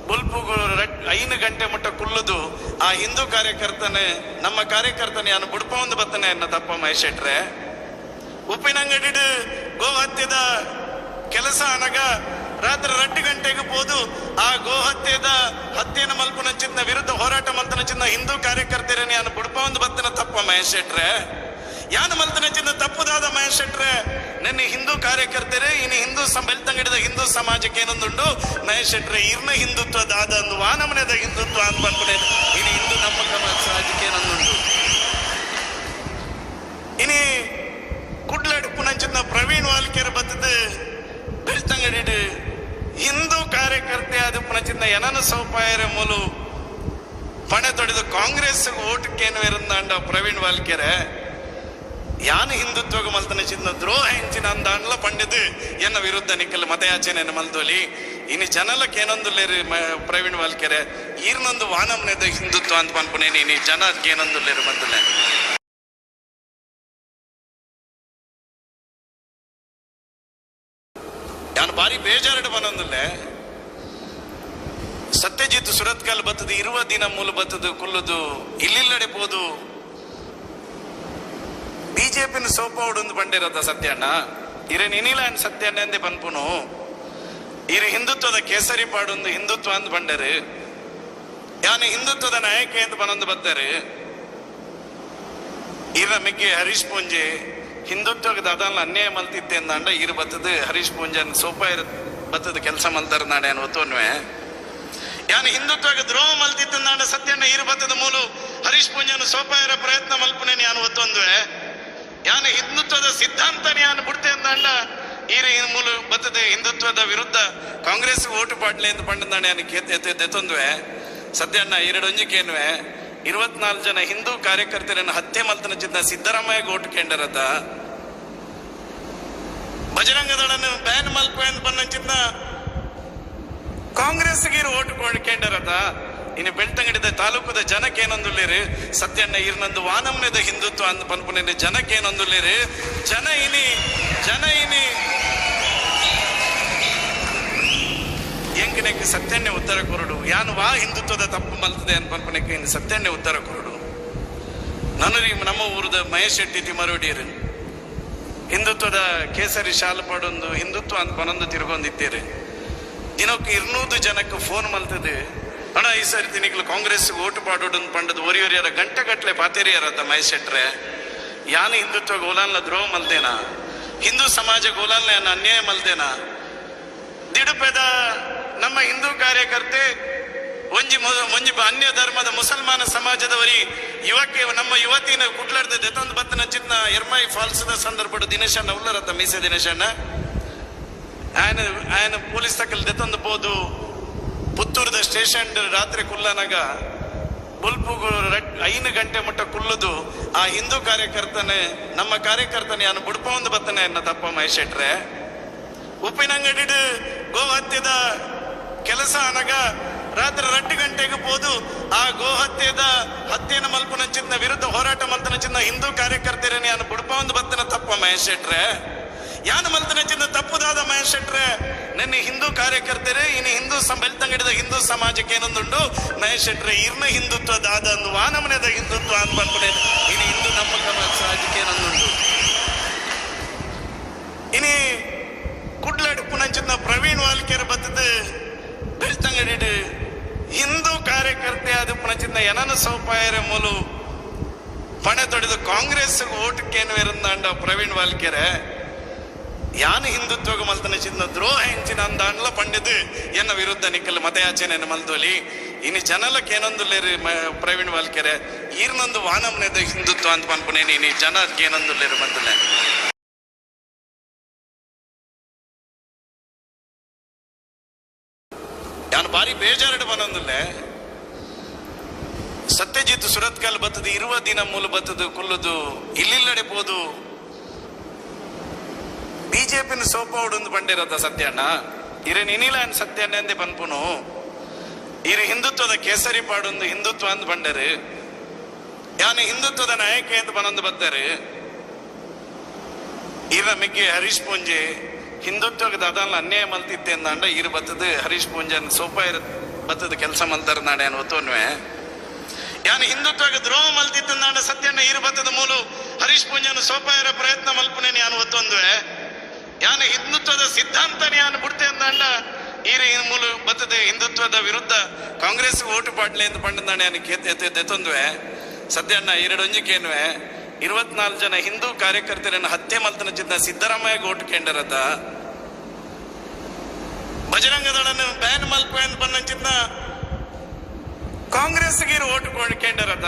ಬುಲ್ಪು 5 ಗಂಟೆ ಮುಟ್ಟ ಕುಲ್ಲದು ಆ ಹಿಂದೂ ಕಾರ್ಯಕರ್ತನೆ ನಮ್ಮ ಕಾರ್ಯಕರ್ತನೆ ಯಾನು ಬುಡ್ಪ ಒಂದು ಬತ್ತನೆ ಎನ್ನ ತಪ್ಪ ಮಹೇಶ್ ಶೆಟ್ರೆ. ಉಪ್ಪಿನಂಗಡಿ ಗೋಹತ್ಯದ ಕೆಲಸ ಅನಗ ರಾತ್ರಿ 2 ಗಂಟೆಗೆ ಹೋದು ಆ ಗೋಹತ್ಯದ ಹತ್ಯೆಯನ್ನು ಮಲ್ಪುನ ಚಿನ್ನ ವಿರುದ್ಧ ಹೋರಾಟ ಮಲ್ತನ ಚಿನ್ನ ಹಿಂದೂ ಕಾರ್ಯಕರ್ತರನ್ನ ಯಾನು ಬುಡ್ಪ ಒಂದು ಬತ್ತನ ತಪ್ಪ ಮಹೇಶ್ ಶೆಟ್ರೆ. ಯಾನು ಮಲ್ತನ ಚಿನ್ನ ತಪ್ಪುದಾದ ಮಹೇಶ್ ಶೆಟ್ರೆ. ನಿನ್ನೆ ಹಿಂದೂ ಕಾರ್ಯಕರ್ತರೇ ಇನ್ನು ಹಿಂದೂ ಬೆಳ್ತಂಗಡಿದ ಹಿಂದೂ ಸಮಾಜಕ್ಕೆ ಏನೊಂದುಂಡು ಮಹೇಶ್ ಶೆಟ್ರೆ ಇರ್ನ ಹಿಂದುತ್ವ ದಾದ ಅಂದು ವಾನಮನೆದ ಹಿಂದುತ್ವ ಅಂದ್ ಬಂದ್ಬಿಡೆ ಇನ್ನು ಹಿಂದೂ ನಮ್ಮ ಸಮಾಜಕ್ಕೆ ಏನೊಂದುಂಡು. ಇನಿ ಕುಡ್ಲಾಡಿ ಪುನಂಚಿನ ಪ್ರವೀಣ್ ವಾಲ್ಕೇರ್ ಬತ್ತದ ಬೆಳ್ತಂಗಡಿ ಹಿಂದೂ ಕಾರ್ಯಕರ್ತೆ ಆದ ಪುನಚಿನ್ನ ಏನನ ಸೌಪಾಯರ ಮೂಲು ಪಣೆ ತೊಡೆದು ಕಾಂಗ್ರೆಸ್ ಓಟಕ್ಕೇನು ಇರಂದಾಂಡ ಪ್ರವೀಣ್ ವಾಲ್ಕೆರೆ. ಯಾನು ಹಿಂದುತ್ವಗ ಮಲ್ತನ ಚಿನ್ನ ದ್ರೋಹ ಹೆಂಚಿನ ಅಂದಾಂಡ್ಲ ಪಂಡಿದು ಎನ್ನ ವಿರುದ್ಧ ನಿಕ್ಕಲ್ ಮತಯಾಚನೆ ಮಲ್ದೋಲಿ. ಇನ್ನು ಜನಲಕ್ಕೆ ಏನೊಂದುಲ್ಲೇರು ಪ್ರವೀಣ್ ವಾಲ್ಕೆರೆ ಈರ್ನೊಂದು ವಾನಮ್ನೆದ ಹಿಂದುತ್ವ ಅಂತ ಪನ್ಪುನೇನು ಇನಿ ಜನಕ್ಕೆ ಏನೊಂದುಲ್ಲೇರು ಬಂದುಲೆ. ಯಾನು ಭಾರಿ ಬೇಜಾರಡು ಬನ್ನೊಂದುಲ್ಲೆ ಸತ್ಯಜಿತ್ ಸುರತ್ಕಲ್ ಬತ್ತದು ಇರುವ ದಿನ ಮೂಲ ಬತ್ತದು ಕುಲ್ಲುದು ಇಲ್ಲಿಲ್ಲಡೆ ಪೋದು ಬಿಜೆಪಿನ ಸೋಪ ಉಡೊಂದು ಬಂಡಿರತ್ತ ಸತ್ಯಣ್ಣ ಇರೇನ್ ಇನಿಲ ಸತ್ಯಣ್ಣ ಅಂದೆ ಪನ್ಪುನು. ಇರು ಹಿಂದುತ್ವದ ಕೇಸರಿ ಪಾಡೊಂದು ಹಿಂದುತ್ವ ಅಂದ್ ಬಂಡರು. ಯಾನು ಹಿಂದುತ್ವದ ನಾಯಕೆ ಅಂತ ಬನೊಂದು ಬತ್ತಾರೆ. ಇರ ಮಿಗ್ಗೆ ಹರೀಶ್ ಪೂಂಜೆ ಹಿಂದುತ್ವದ ಅದನ್ನ ಅನ್ಯಾಯ ಮಲ್ತಿತ್ತೆ ಅಂದಾಂಡ ಇರು ಬತ್ತದ ಹರೀಶ್ ಪೂಂಜನ್ ಸೋಪ ಇರ ಬತ್ತದ ಕೆಲಸ ಮಲ್ತಾರ ನಾಡೆ ಒತ್ತೋನ್ವೆ. ಯಾನು ಹಿಂದುತ್ವಕ್ಕೆ ದ್ರೋಹ ಮಲ್ತಿತ್ತಂದಾಂಡ ಸತ್ಯಣ್ಣ ಇರು ಬತ್ತದ ಮೂಲು ಹರೀಶ್ ಪೂಂಜನ್ ಸೋಪ ಇರೋ ಪ್ರಯತ್ನ ಮಲ್ಪುನೇನು ಯಾನು ಒತ್ತೊಂದುವೆ. ಯಾನು ಹಿಂದುತ್ವದ ಸಿದ್ಧಾಂತನೇ ಯಾನು ಬಿಡ್ತೆ ಅಂದಾಂಡ ಈರು ಮೂಲು ಬತ್ತದ ಹಿಂದುತ್ವದ ವಿರುದ್ಧ ಕಾಂಗ್ರೆಸ್ ಓಟು ಪಾಡ್ಲೆ ಅಂತ ಪಂಡಂದಾಂಡ ಯಾನು ಕೇತೊಂದುವೆ. ಸತ್ಯಣ್ಣ ಎರಡೊಂಜಿಕೇನುವೆ 24 ಜನ ಹಿಂದೂ ಕಾರ್ಯಕರ್ತರನ್ನು ಹತ್ಯೆ ಮಲ್ತನ ಚಿನ್ನ ಸಿದ್ದರಾಮಯ್ಯ ಓಟು ಕೇಂದ್ರದ ಬಜರಂಗ ದಳನ್ನು ಬ್ಯಾನ್ ಮಲ್ಪ ಅಂತ ಬಂದ ಚಿನ್ನ ಕಾಂಗ್ರೆಸ್ಗೆ ಓಟು ಕೇಂದ್ರದ ಇನ್ನು ಬೆಳ್ತಂಗಡಿದ ತಾಲೂಕದ ಜನಕ್ಕೆ ಏನೊಂದುಲ್ಲೇರು ಸತ್ಯಣ್ಣ ಇರ್ನಂದು ವಾನಮ್ನೆದ ಹಿಂದುತ್ವ ಅಂದ್ ಪನ್ಪುನ ಜನಕ್ಕೆ ಏನೊಂದುಲ್ಲೇರು ಜನ ಇನಿ ಜನ ಇನಿ ಎಂಕನೆಕ್ ಸತ್ಯಣ್ಣೆ ಉತ್ತರ ಕೊರಡು. ಯಾನು ವಾ ಹಿಂದುತ್ವದ ತಪ್ಪು ಮಲ್ತದೆ ಅಂತ ಪನ್ಪುನೆಕ್ ಇನ್ನು ಸತ್ಯಣ್ಣೆ ಉತ್ತರ ಕೊರಡು. ನನರಿ ನಮ್ಮ ಊರದ ಮಹೇಶ್ ಶೆಟ್ಟಿ ತಿಮರೋಡಿಯರು ಹಿಂದುತ್ವದ ಕೇಸರಿ ಶಾಲು ಪಾಡೊಂದು ಹಿಂದುತ್ವ ಅಂತ ಬನೊಂದು ತಿರುಗೊಂದಿತ್ತೀರಿ. ದಿನಕ್ಕೆ 200 ಜನಕ್ಕೆ ಫೋನ್ ಮಲ್ತದೆ ಅಣ್ಣ ಈ ಸಾರಿ ತಿನಿಕ್ಲು ಕಾಂಗ್ರೆಸ್ ಓಟು ಪಾಡೋಡು ಪಂಡದ ಒರಿ ಒರಿಯರ ಗಂಟೆ ಗಟ್ಟಲೆ ಪಾತೇರಿಯರತ್ತ ಮಹೇಶ್ ಶೆಟ್ರೆ. ಯಾನು ಹಿಂದುತ್ವ ಗೋಲಾನ್ಲ ದ್ರೋಹ ಮಲ್ದೇನಾ? ಹಿಂದೂ ಸಮಾಜ ಗೋಲಾನ್ಲ ಅನ್ಯಾಯ ಮಲ್ದೇನಾ? ದಿಡುಪೆದ ನಮ್ಮ ಹಿಂದೂ ಕಾರ್ಯಕರ್ತೆ ಒಂಜಿ ಒಂಜಿ ಅನ್ಯ ಧರ್ಮದ ಮುಸಲ್ಮಾನ ಸಮಾಜದವರಿ ಯುವಕೆ ನಮ್ಮ ಯುವತಿನ ಕುಟ್ಲಾಡ್ದ ದೆತೊಂದು ಬತ್ತನ ಚಿನ್ನ ಎರ್ಮಾಯಿ ಫಾಲ್ಸ್ ದ ಸಂದರ್ಭಡು ದಿನೇಶಣ್ಣ ಉಲ್ಲರತ್ತ ಮೀಸೆ ದಿನೇಶಣ್ಣ ಆಯನ ಆಯನ ಪೊಲೀಸ್ ತಕಲ್ ದೆತೊಂದು ಪೋದು ಪುತ್ತೂರದ ಸ್ಟೇಷನ್ ರಾತ್ರಿ ಕುಲ್ಲನಾಗ ಬುಲ್ಪುಗು 5 ಗಂಟೆ ಮುಟ್ಟ ಕುಲ್ಲುದು ಆ ಹಿಂದೂ ಕಾರ್ಯಕರ್ತನೆ ನಮ್ಮ ಕಾರ್ಯಕರ್ತನೆ ಯಾನು ಬುಡ್ಪ ಒಂದು ಬತ್ತನೆ ಎನ್ನ ತಪ್ಪ ಮಹೇಶ್ ಶೆಟ್ರೆ. ಉಪ್ಪಿನಂಗಡಿ ಗೋಹತ್ಯದ ಕೆಲಸ ಅನಗ ರಾತ್ರಿ 2 ಗಂಟೆಗೆ ಪೋದು ಆ ಗೋಹತ್ಯದ ಹತ್ಯೆನ ಮಲ್ಪುನಂಚಿನ ವಿರುದ್ಧ ಹೋರಾಟ ಮಲ್ತನಂಚಿನ ಹಿಂದೂ ಕಾರ್ಯಕರ್ತರನ್ನ ಯಾನು ಬುಡ್ಪ ಒಂದು ಬತ್ತನ ತಪ್ಪ ಮಹೇಶ್ ಶೆಟ್ರೆ. ಯಾನು ಮಲ್ತನಂಚಿನ ತಪ್ಪುದಾದ ಮಹೇಶ್ ಶೆಟ್ರೆ, ನಿನ್ನೆ ಹಿಂದೂ ಕಾರ್ಯಕರ್ತರೇ ಇನ್ನು ಹಿಂದೂ ಬೆಳ್ತಂಗಡಿದ ಹಿಂದೂ ಸಮಾಜಕ್ಕೆ ಏನೊಂದುಂಡು ಮಹೇಶ್ ಶೆಟ್ರೆ, ಇರ್ನ ಹಿಂದುತ್ವ ದಾದ ಅಂದು ವಾನಮನೆದ ಹಿಂದುತ್ವ ಅಂತ ಬಂದ್ಬಿಟ್ಟೆ ಇನ್ನು ಹಿಂದೂ ನಮ್ಮ ಸಮಾಜಕ್ಕೆ ಏನೊಂದುಂಡು. ಇನಿ ಕುಡ್ಲಾಡಿ ಪುನಂಚಿನ ಪ್ರವೀಣ್ ವಾಲ್ಕೇರ್ ಬತ್ತದ ಬೆಳ್ತಂಗಡಿ ಹಿಂದೂ ಕಾರ್ಯಕರ್ತೆ ಆದ ಪುನಚಿನ ಏನನ ಸೌಪಾಯರ ಮೂಲು ಪಣೆ ತೊಡೆದು ಕಾಂಗ್ರೆಸ್ ಓಟಕ್ಕೇನು ಇರಂದಾಂಡ ಪ್ರವೀಣ್ ವಾಲ್ಕೆರೆ. ಯಾನು ಹಿಂದುತ್ವಗ ಮಲ್ತನ ಚಿನ್ನ ದ್ರೋಹ ಹೆಂಚಿನ ಅಂದಾಂಡ್ಲ ಪಂಡಿದು ಎನ್ನ ವಿರುದ್ಧ ನಿಕ್ಕಲ್ ಮತಯಾಚನೆ ಮಲ್ದೋಲಿ. ಇನ್ನು ಜನಲಕ್ಕೆ ಏನೊಂದುಲ್ಲೇರಿ ಪ್ರವೀಣ್ ವಾಲ್ಕೆರೆ, ಈರ್ನೊಂದು ವಾನಮ್ನೆದ ಹಿಂದುತ್ವ ಅಂತ ಪನ್ಪುನೇನಿ ಇನಿ ಜನಕ್ಕೆ ಏನೊಂದುಲ್ಲೇರು ಬಂದಲೆ. ಯಾನು ಬಾರಿ ಬೇಜಾರಡು ಬನ್ನೊಂದುಲ್ಲೆ ಸತ್ಯಜಿತ್ ಸುರತ್ಕಲ್ ಬತ್ತದು ಇರುವ ದಿನ ಮೂಲ ಬತ್ತದು ಕುಲ್ಲುದು ಇಲ್ಲಿಲ್ಲಡೆ ಪೋದು ಬಿಜೆಪಿನ ಸೋಪ ಉಡೊಂದು ಬಂಡಿರತ್ತ ಸತ್ಯಣ್ಣ ಇರೆ ನಿನಿಲ ಸತ್ಯಣ್ಣ ಅಂದೆ ಪನ್ಪುನು ಇರು ಹಿಂದುತ್ವದ ಕೇಸರಿ ಪಾಡೊಂದು ಹಿಂದುತ್ವ ಅಂದ್ ಬಂಡರು ಯಾನು ಹಿಂದುತ್ವದ ನಾಯಕ ಅಂತ ಬನೊಂದು ಬತ್ತಾರೆ. ಇರ ಮಿಗ್ಗೆ ಹರೀಶ್ ಪೂಂಜೆ ಹಿಂದುತ್ವದ ಅದನ್ನ ಅನ್ಯಾಯ ಮಲ್ತಿತ್ತೆ ಅಂದಾಂಡ ಇರು ಬತ್ತದು ಹರೀಶ್ ಪೂಂಜನ್ ಸೋಪ ಇರ ಬತ್ತದ ಕೆಲಸ ಮಲ್ತಾರ ನಾಡೆ ಅನ್ ಒತ್ತೋನ್ವೆ. ಯಾನು ಹಿಂದುತ್ವಕ್ಕೆ ದ್ರೋಹ ಮಲ್ತಿತ್ತಂದಾಂಡ ಸತ್ಯಣ್ಣ ಇರು ಬತ್ತದ ಮೂಲು ಹರೀಶ್ ಪೂಂಜನ್ ಸೋಪ ಇರೋ ಪ್ರಯತ್ನ ಮಲ್ಪುನೇನು ಯಾನು ಒತ್ತೊಂದುವೆ. ಯಾನು ಹಿಂದುತ್ವದ ಸಿದ್ಧಾಂತನ ಯಾನು ಬಿಡ್ತೆ ಅಂದಾಂಡ ಈರು ಮೂಲು ಬತ್ತದ ಹಿಂದುತ್ವದ ವಿರುದ್ಧ ಕಾಂಗ್ರೆಸ್ ಓಟು ಪಾಡ್ಲೆ ಅಂತ ಪಂಡಂದಾಂಡ ಯಾನು ಕೇತೆ ಸತ್ಯಣ್ಣ ಎರಡೊಂಜಿಕೇನುವೆ 24 ಜನ ಹಿಂದೂ ಕಾರ್ಯಕರ್ತರನ್ನು ಹತ್ಯೆ ಮಲ್ತನ ಚಿನ್ನ ಸಿದ್ದರಾಮಯ್ಯ ಓಟು ಕೇಂದ್ರತ ಬಜರಂಗ ದಳನ್ನು ಬ್ಯಾನ್ ಮಲ್ಪ ಅಂತ ಬಂದ ಕಾಂಗ್ರೆಸ್ಗೆ ಓಟು ಕೇಂದ್ರತ.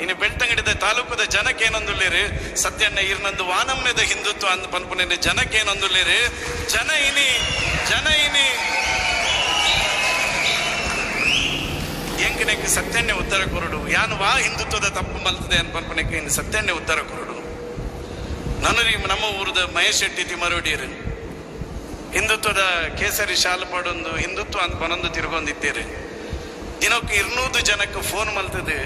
ಇನ್ನು ಬೆಳ್ತಂಗಡಿದ ತಾಲೂಕದ ಜನಕ್ಕೆ ಏನೊಂದುಲ್ಲೇರಿ ಸತ್ಯಣ್ಣ ಇರ್ನಂದು ವಾನಮ್ನೆದ ಹಿಂದುತ್ವ ಅಂದ್ ಪನ್ಪುನೇನು ಜನಕ್ಕೆ ಏನೊಂದುಲ್ಲೇರಿ ಜನ ಇನಿ ಜನ ಇನಿ ಎಂಕನೆಕ್ ಸತ್ಯಣ್ಣೆ ಉತ್ತರ ಕೊರಡು ಯಾನು ವಾ ಹಿಂದುತ್ವದ ತಪ್ಪು ಮಲ್ತದೆ ಅಂತ ಪನ್ಪುನೆಕ್ ಇನ್ನು ಸತ್ಯಣ್ಣೆ ಉತ್ತರ ಕೊರಡು. ನನರಿ ನಮ್ಮ ಊರದ ಮಹೇಶ್ ಶೆಟ್ಟಿ ತಿಮರೋಡಿಯರು ಹಿಂದುತ್ವದ ಕೇಸರಿ ಶಾಲು ಪಾಡೊಂದು ಹಿಂದುತ್ವ ಅಂತ ಬನೊಂದು ತಿರ್ಗೊಂದಿತ್ತೀರಿ. ದಿನಕ್ಕೆ 200 ಜನಕ್ಕೆ ಫೋನ್ ಮಲ್ತದೆ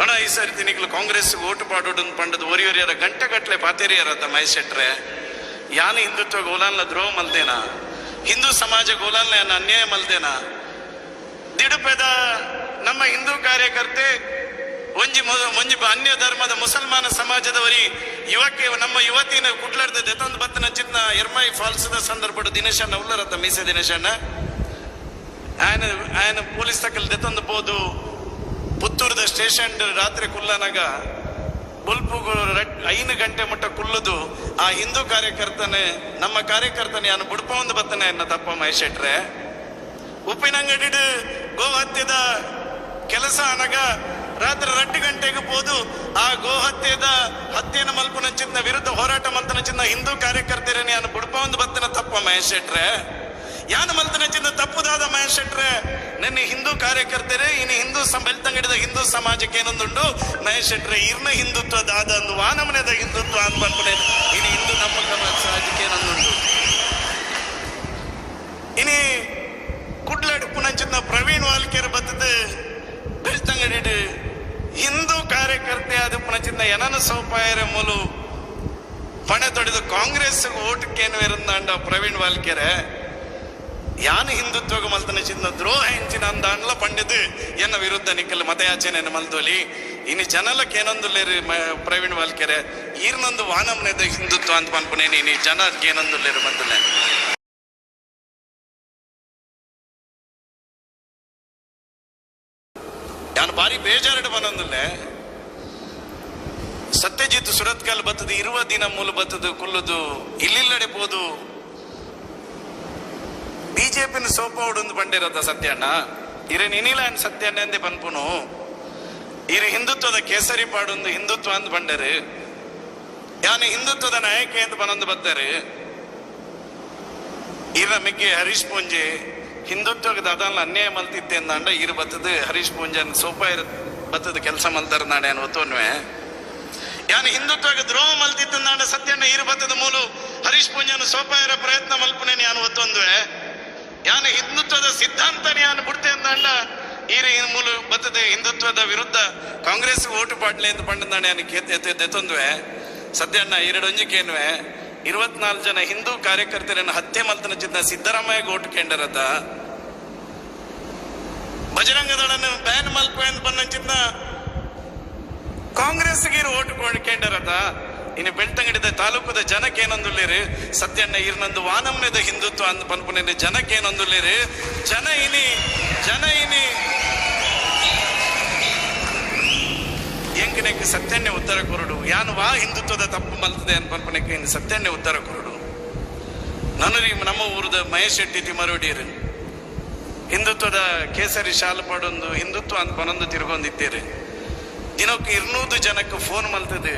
ಅಣ್ಣ ಈ ಸಾರಿ ತಿನಿಕ್ಲು ಕಾಂಗ್ರೆಸ್ ಓಟು ಪಾಡೋಡು ಪಂಡದ ಒರಿ ಒರಿಯರ ಗಂಟೆ ಗಟ್ಟಲೆ ಪಾತೇರಿಯರತ್ತ ಮಹೇಶ್ ಶೆಟ್ರೆ. ಯಾನು ಹಿಂದುತ್ವ ಗೋಲಾನ್ಲ ದ್ರೋಹ ಮಲ್ದೇನಾ, ಹಿಂದೂ ಸಮಾಜ ಗೋಲಾನ್ಲ ಯಾನು ಅನ್ಯಾಯ ಮಲ್ದೇನಾ? ದಿಡುಪೆದ ನಮ್ಮ ಹಿಂದೂ ಕಾರ್ಯಕರ್ತೆ ಒಂಜಿ ಒಂಜಿ ಅನ್ಯ ಧರ್ಮದ ಮುಸಲ್ಮಾನ ಸಮಾಜದವರಿ ಯುವಕೆ ನಮ್ಮ ಯುವತಿನ ಕುಟ್ಲಾಡ್ದ ದೆತೊಂದು ಬತ್ತನ ಚಿನ್ನ ಎರ್ಮಾಯಿ ಫಾಲ್ಸ್ ದ ಸಂದರ್ಭಡು ದಿನೇಶಣ್ಣ ಉಲ್ಲರತ್ತ ಮೀಸೆ ದಿನೇಶಣ್ಣ ಆಯನ ಆಯನ ಪೊಲೀಸ್ ತಕಲ್ ದೆತೊಂದು ಪೋದು ಪುತ್ತೂರದ ಸ್ಟೇಷನ್ ರಾತ್ರಿ ಕುಲ್ಲನಾಗ ಬುಲ್ಪುಗು 5 ಗಂಟೆ ಮುಟ್ಟ ಕುಲ್ಲುದು ಆ ಹಿಂದೂ ಕಾರ್ಯಕರ್ತನೆ ನಮ್ಮ ಕಾರ್ಯಕರ್ತನೆ ಯಾನು ಬುಡ್ಪ ಒಂದು ಬತ್ತನೆ ಎನ್ನ ತಪ್ಪ ಮಹೇಶ್ ಶೆಟ್ರೆ. ಉಪ್ಪಿನಂಗಡಿ ಗೋಹತ್ಯದ ಕೆಲಸ ಅನಗ ರಾತ್ರಿ 2 ಗಂಟೆಗೆ ಪೋದು ಆ ಗೋಹತ್ಯದ ಹತ್ಯೆನ ಮಲ್ಪುನಂಚಿನ ವಿರುದ್ಧ ಹೋರಾಟ ಮಲ್ತನಂಚಿನ ಹಿಂದೂ ಕಾರ್ಯಕರ್ತರನ್ನ ಯಾನು ಬುಡ್ಪ ಒಂದು ಬತ್ತನ ತಪ್ಪ ಮಹೇಶ್ ಶೆಟ್ರೆ. ಯಾನು ಮಲ್ತನಂಚಿನ ತಪ್ಪುದಾದ ಮಹೇಶ್ ಶೆಟ್ರೆ, ನಿನ್ನೆ ಹಿಂದೂ ಕಾರ್ಯಕರ್ತರೇ ಇನ್ನು ಹಿಂದೂ ಬೆಳ್ತಂಗಡಿದ ಹಿಂದೂ ಸಮಾಜಕ್ಕೆ ಏನೊಂದುಂಡು ಮಹೇಶ್ ಶೆಟ್ರೆ, ಇರ್ನ ಹಿಂದುತ್ವ ದಾದ ಅಂದು ವಾನಮನೆದ ಹಿಂದುತ್ವ ಅಂತ ಬಂದ್ಬಿಟ್ಟೆ ಇನ್ನು ಹಿಂದೂ ನಮ್ಮ ಸಮಾಜಕ್ಕೆ ಏನೊಂದುಂಡು. ಇನಿ ಕುಡ್ಲಾಡಿ ಪುನಂಚಿನ ಪ್ರವೀಣ್ ವಾಲ್ಕೇರ್ ಬತ್ತದ ಬೆಳ್ತಂಗಡಿ ಹಿಂದೂ ಕಾರ್ಯಕರ್ತೆ ಆದ ಪುನಚಿನ ಏನನ ಸೌಪಾಯರ ಮೂಲು ಪಣೆ ತೊಡೆದು ಕಾಂಗ್ರೆಸ್ ಓಟಕ್ಕೇನು ಇರಂದಾಂಡ ಪ್ರವೀಣ್ ವಾಲ್ಕೆರೆ. ಯಾನು ಹಿಂದುತ್ವಗ ಮಲ್ತನ ಚಿನ್ನ ದ್ರೋಹ ಹೆಂಚಿನ ಅಂದಾಂಡ್ಲ ಪಂಡಿದು ಎನ್ನ ವಿರುದ್ಧ ನಿಕ್ಕಲ್ ಮತಯಾಚನೆ ಮಲ್ದೋಲಿ. ಇನ್ನು ಜನಲಕ್ಕೆ ಏನೊಂದುಲ್ಲೇರಿ ಪ್ರವೀಣ್ ವಾಲ್ಕೆರೆ, ಈರ್ನೊಂದು ವಾನಮ್ನೆದ ಹಿಂದುತ್ವ ಅಂತ ಪನ್ಪುನೇನಿ ಇನಿ ಜನಕ್ಕೆ ಏನೊಂದುಲ್ಲೇರು ಬಂದುಲೆ. ಯಾನು ಬಾರಿ ಬೇಜಾರಡು ಬನ್ನೊಂದುಲ್ಲೆ ಸತ್ಯಜಿತ್ ಸುರತ್ಕಲ್ ಬತ್ತದು ಇರುವ ದಿನ ಮೂಲ ಬತ್ತದು ಕುಲ್ಲುದು ಇಲ್ಲಿಲ್ಲಡೆ ಪೋದು ಬಿಜೆಪಿನ ಸೋಪ ಉಡೊಂದು ಬಂಡಿರತ್ತ ಸತ್ಯಣ್ಣ ಇರೆ ನಿನಿಲ ಸತ್ಯಣ್ಣ ಅಂದೆ ಪನ್ಪುನು ಇರು ಹಿಂದುತ್ವದ ಕೇಸರಿ ಪಾಡೊಂದು ಹಿಂದುತ್ವ ಅಂತ ಬಂಡರು. ಯಾನು ಹಿಂದುತ್ವದ ನಾಯಕ ಅಂತ ಬನೊಂದು ಬತ್ತಾರೆ. ಇರ ಮಿಗ್ಗೆ ಹರೀಶ್ ಪೂಂಜೆ ಹಿಂದುತ್ವಕ್ಕೆ ದಾದಾನ್ಲ ಅನ್ಯಾಯ ಮಲ್ತಿತ್ತೆ ಅಂದಾಂಡ ಇರು ಬತ್ತದ ಹರೀಶ್ ಪೂಂಜನ್ ಸೋಪ ಇರ ಬತ್ತದ ಕೆಲಸ ಮಲ್ತಾರ ನಾಡೆ ಒತ್ತೋನ್ವೆ. ಯಾನು ಹಿಂದುತ್ವಕ್ಕೆ ದ್ರೋಹ ಮಲ್ತಿತ್ತಂದಾಂಡ ಸತ್ಯಣ್ಣ ಇರು ಬತ್ತದ ಮೂಲು ಹರೀಶ್ ಪೂಂಜನ್ ಸೋಪ ಇರೋ ಪ್ರಯತ್ನ ಮಲ್ಪುನೇನು ಯಾನು ಒತ್ತೊಂದುವೆ. ಯಾನು ಹಿಂದುತ್ವದ ಸಿದ್ಧಾಂತನ ಯಾನು ಬಿಡ್ತೆ ಅಂದಾಂಡ ಈರು ಮೂಲು ಬತ್ತದ ಹಿಂದುತ್ವದ ವಿರುದ್ಧ ಕಾಂಗ್ರೆಸ್ ಓಟು ಪಾಡ್ಲೆ ಅಂತ ಪಂಡಂದಾಂಡ ಯಾನು ಕೇತೊಂದುವೆ. ಸತ್ಯಣ್ಣ ಎರಡೊಂಜಿಕೇನುವೆ 24 ಜನ ಹಿಂದೂ ಕಾರ್ಯಕರ್ತರನ್ನು ಹತ್ಯೆ ಮಲ್ತನ ಚಿನ್ನ ಸಿದ್ದರಾಮಯ್ಯ ಓಟು ಕೇಂದ್ರತ ಬಜರಂಗದಳನ್ನು ಬ್ಯಾನ್ ಮಲ್ಪ ಅಂತ ಬಂದ ಕಾಂಗ್ರೆಸ್ಗೆ ಓಟು ಕೇಂದ್ರತ. ಇನ್ನು ಬೆಳ್ತಂಗಡಿದ ತಾಲೂಕದ ಜನಕ್ಕೆ ಏನೊಂದುಲ್ಲೇರು ಸತ್ಯಣ್ಣ ಇರ್ನಂದು ವಾನಮ್ಯದ ಹಿಂದುತ್ವ ಅಂತ ಪನ್ಪುನೇನು ಜನಕ್ಕೆ ಏನೊಂದುಲ್ಲೇರು ಜನ ಇನಿ ಜನ ಇನಿ ಎಂಕನೆಕ್ ಸತ್ಯನ್ನೇ ಉತ್ತರ ಕೊರಡು. ಯಾನು ವಾ ಹಿಂದುತ್ವದ ತಪ್ಪು ಮಲ್ತದೆ ಅಂತ ಪನ್ಪನೆಕ್ ಇನ್ನು ಸತ್ಯನ್ನೇ ಉತ್ತರ ಕೊರಡು. ನನರಿ ನಮ್ಮ ಊರದ ಮಹೇಶ್ ಶೆಟ್ಟಿ ತಿಮರೋಡಿಯರು ಹಿಂದುತ್ವದ ಕೇಸರಿ ಶಾಲು ಪಾಡೊಂದು ಹಿಂದುತ್ವ ಅಂತ ಬನೊಂದು ತಿರುಗೊಂದಿದ್ದೀರಿ. ದಿನಕ್ಕೆ 200 ಜನಕ್ಕೆ ಫೋನ್ ಮಲ್ತದೆ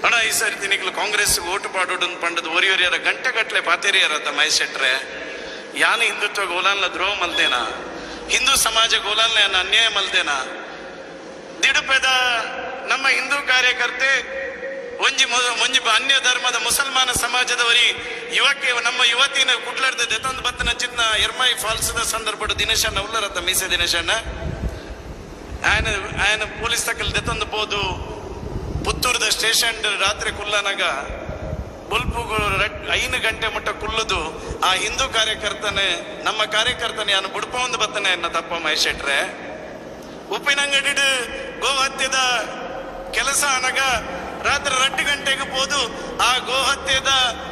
ಅಣ್ಣ ಈ ಸಾರಿ ತಿನಿಕ್ಲು ಕಾಂಗ್ರೆಸ್ ಓಟು ಪಾಡೋಡು ಪಂಡದ ಒರಿಯೊರಿಯರ ಗಂಟೆ ಗಟ್ಟಲೆ ಪಾತೇರಿಯರತ್ತ ಮಹೇಶ್ ಶೆಟ್ರೆ. ಯಾನು ಹಿಂದುತ್ವ ಗೋಲಾನ್ಲ ದ್ರೋಹ ಮಲ್ದೇನಾ? ಹಿಂದೂ ಸಮಾಜ ಗೋಲಾನ್ಲ ಅನ್ಯಾಯ ಮಲ್ದೇನಾ? ದಿಡುಪೆದ ನಮ್ಮ ಹಿಂದೂ ಕಾರ್ಯಕರ್ತೆ ಒಂಜಿ ಒಂಜಿ ಅನ್ಯ ಧರ್ಮದ ಮುಸಲ್ಮಾನ ಸಮಾಜದವರಿ ಯುವಕ್ಕೆ ನಮ್ಮ ಯುವತಿನ ಕುಟ್ಲಾಡ್ದ ದೆತಂದು ಬತ್ತನ ಚಿನ್ನ ಎರ್ಮೈ ಫಾಲ್ಸ್ದ ಸಂದರ್ಭ ದಿನೇಶಣ್ಣ ಉಲ್ಲರತ್ತ ಮೀಸೆ ದಿನೇಶಣ್ಣ ಆಯನ ಆಯನ ಪೊಲೀಸ್ ತಕಲ್ ದೆತಂದು ಪೋದು ಪುತ್ತೂರದ ಸ್ಟೇಷನ್ ರಾತ್ರಿ ಕುಲ್ಲನಾಗ ಬುಲ್ಪುಗು 5 ಗಂಟೆ ಮುಟ್ಟ ಕುಲ್ಲದು ಆ ಹಿಂದೂ ಕಾರ್ಯಕರ್ತನೆ ನಮ್ಮ ಕಾರ್ಯಕರ್ತನೆ ಯಾನು ಬುಡ್ಪ ಒಂದು ಬತ್ತನೆ ಎನ್ನ ತಪ್ಪ ಮಹೇಶ್ ಶೆಟ್ರೆ. ಉಪ್ಪಿನಂಗಡಿ ಗೋಹತ್ಯದ ಕೆಲಸ ಅನಗ ರಾತ್ರಿ 2 ಗಂಟೆಗೆ ಹೋದು ಆ ಗೋಹತ್ಯದ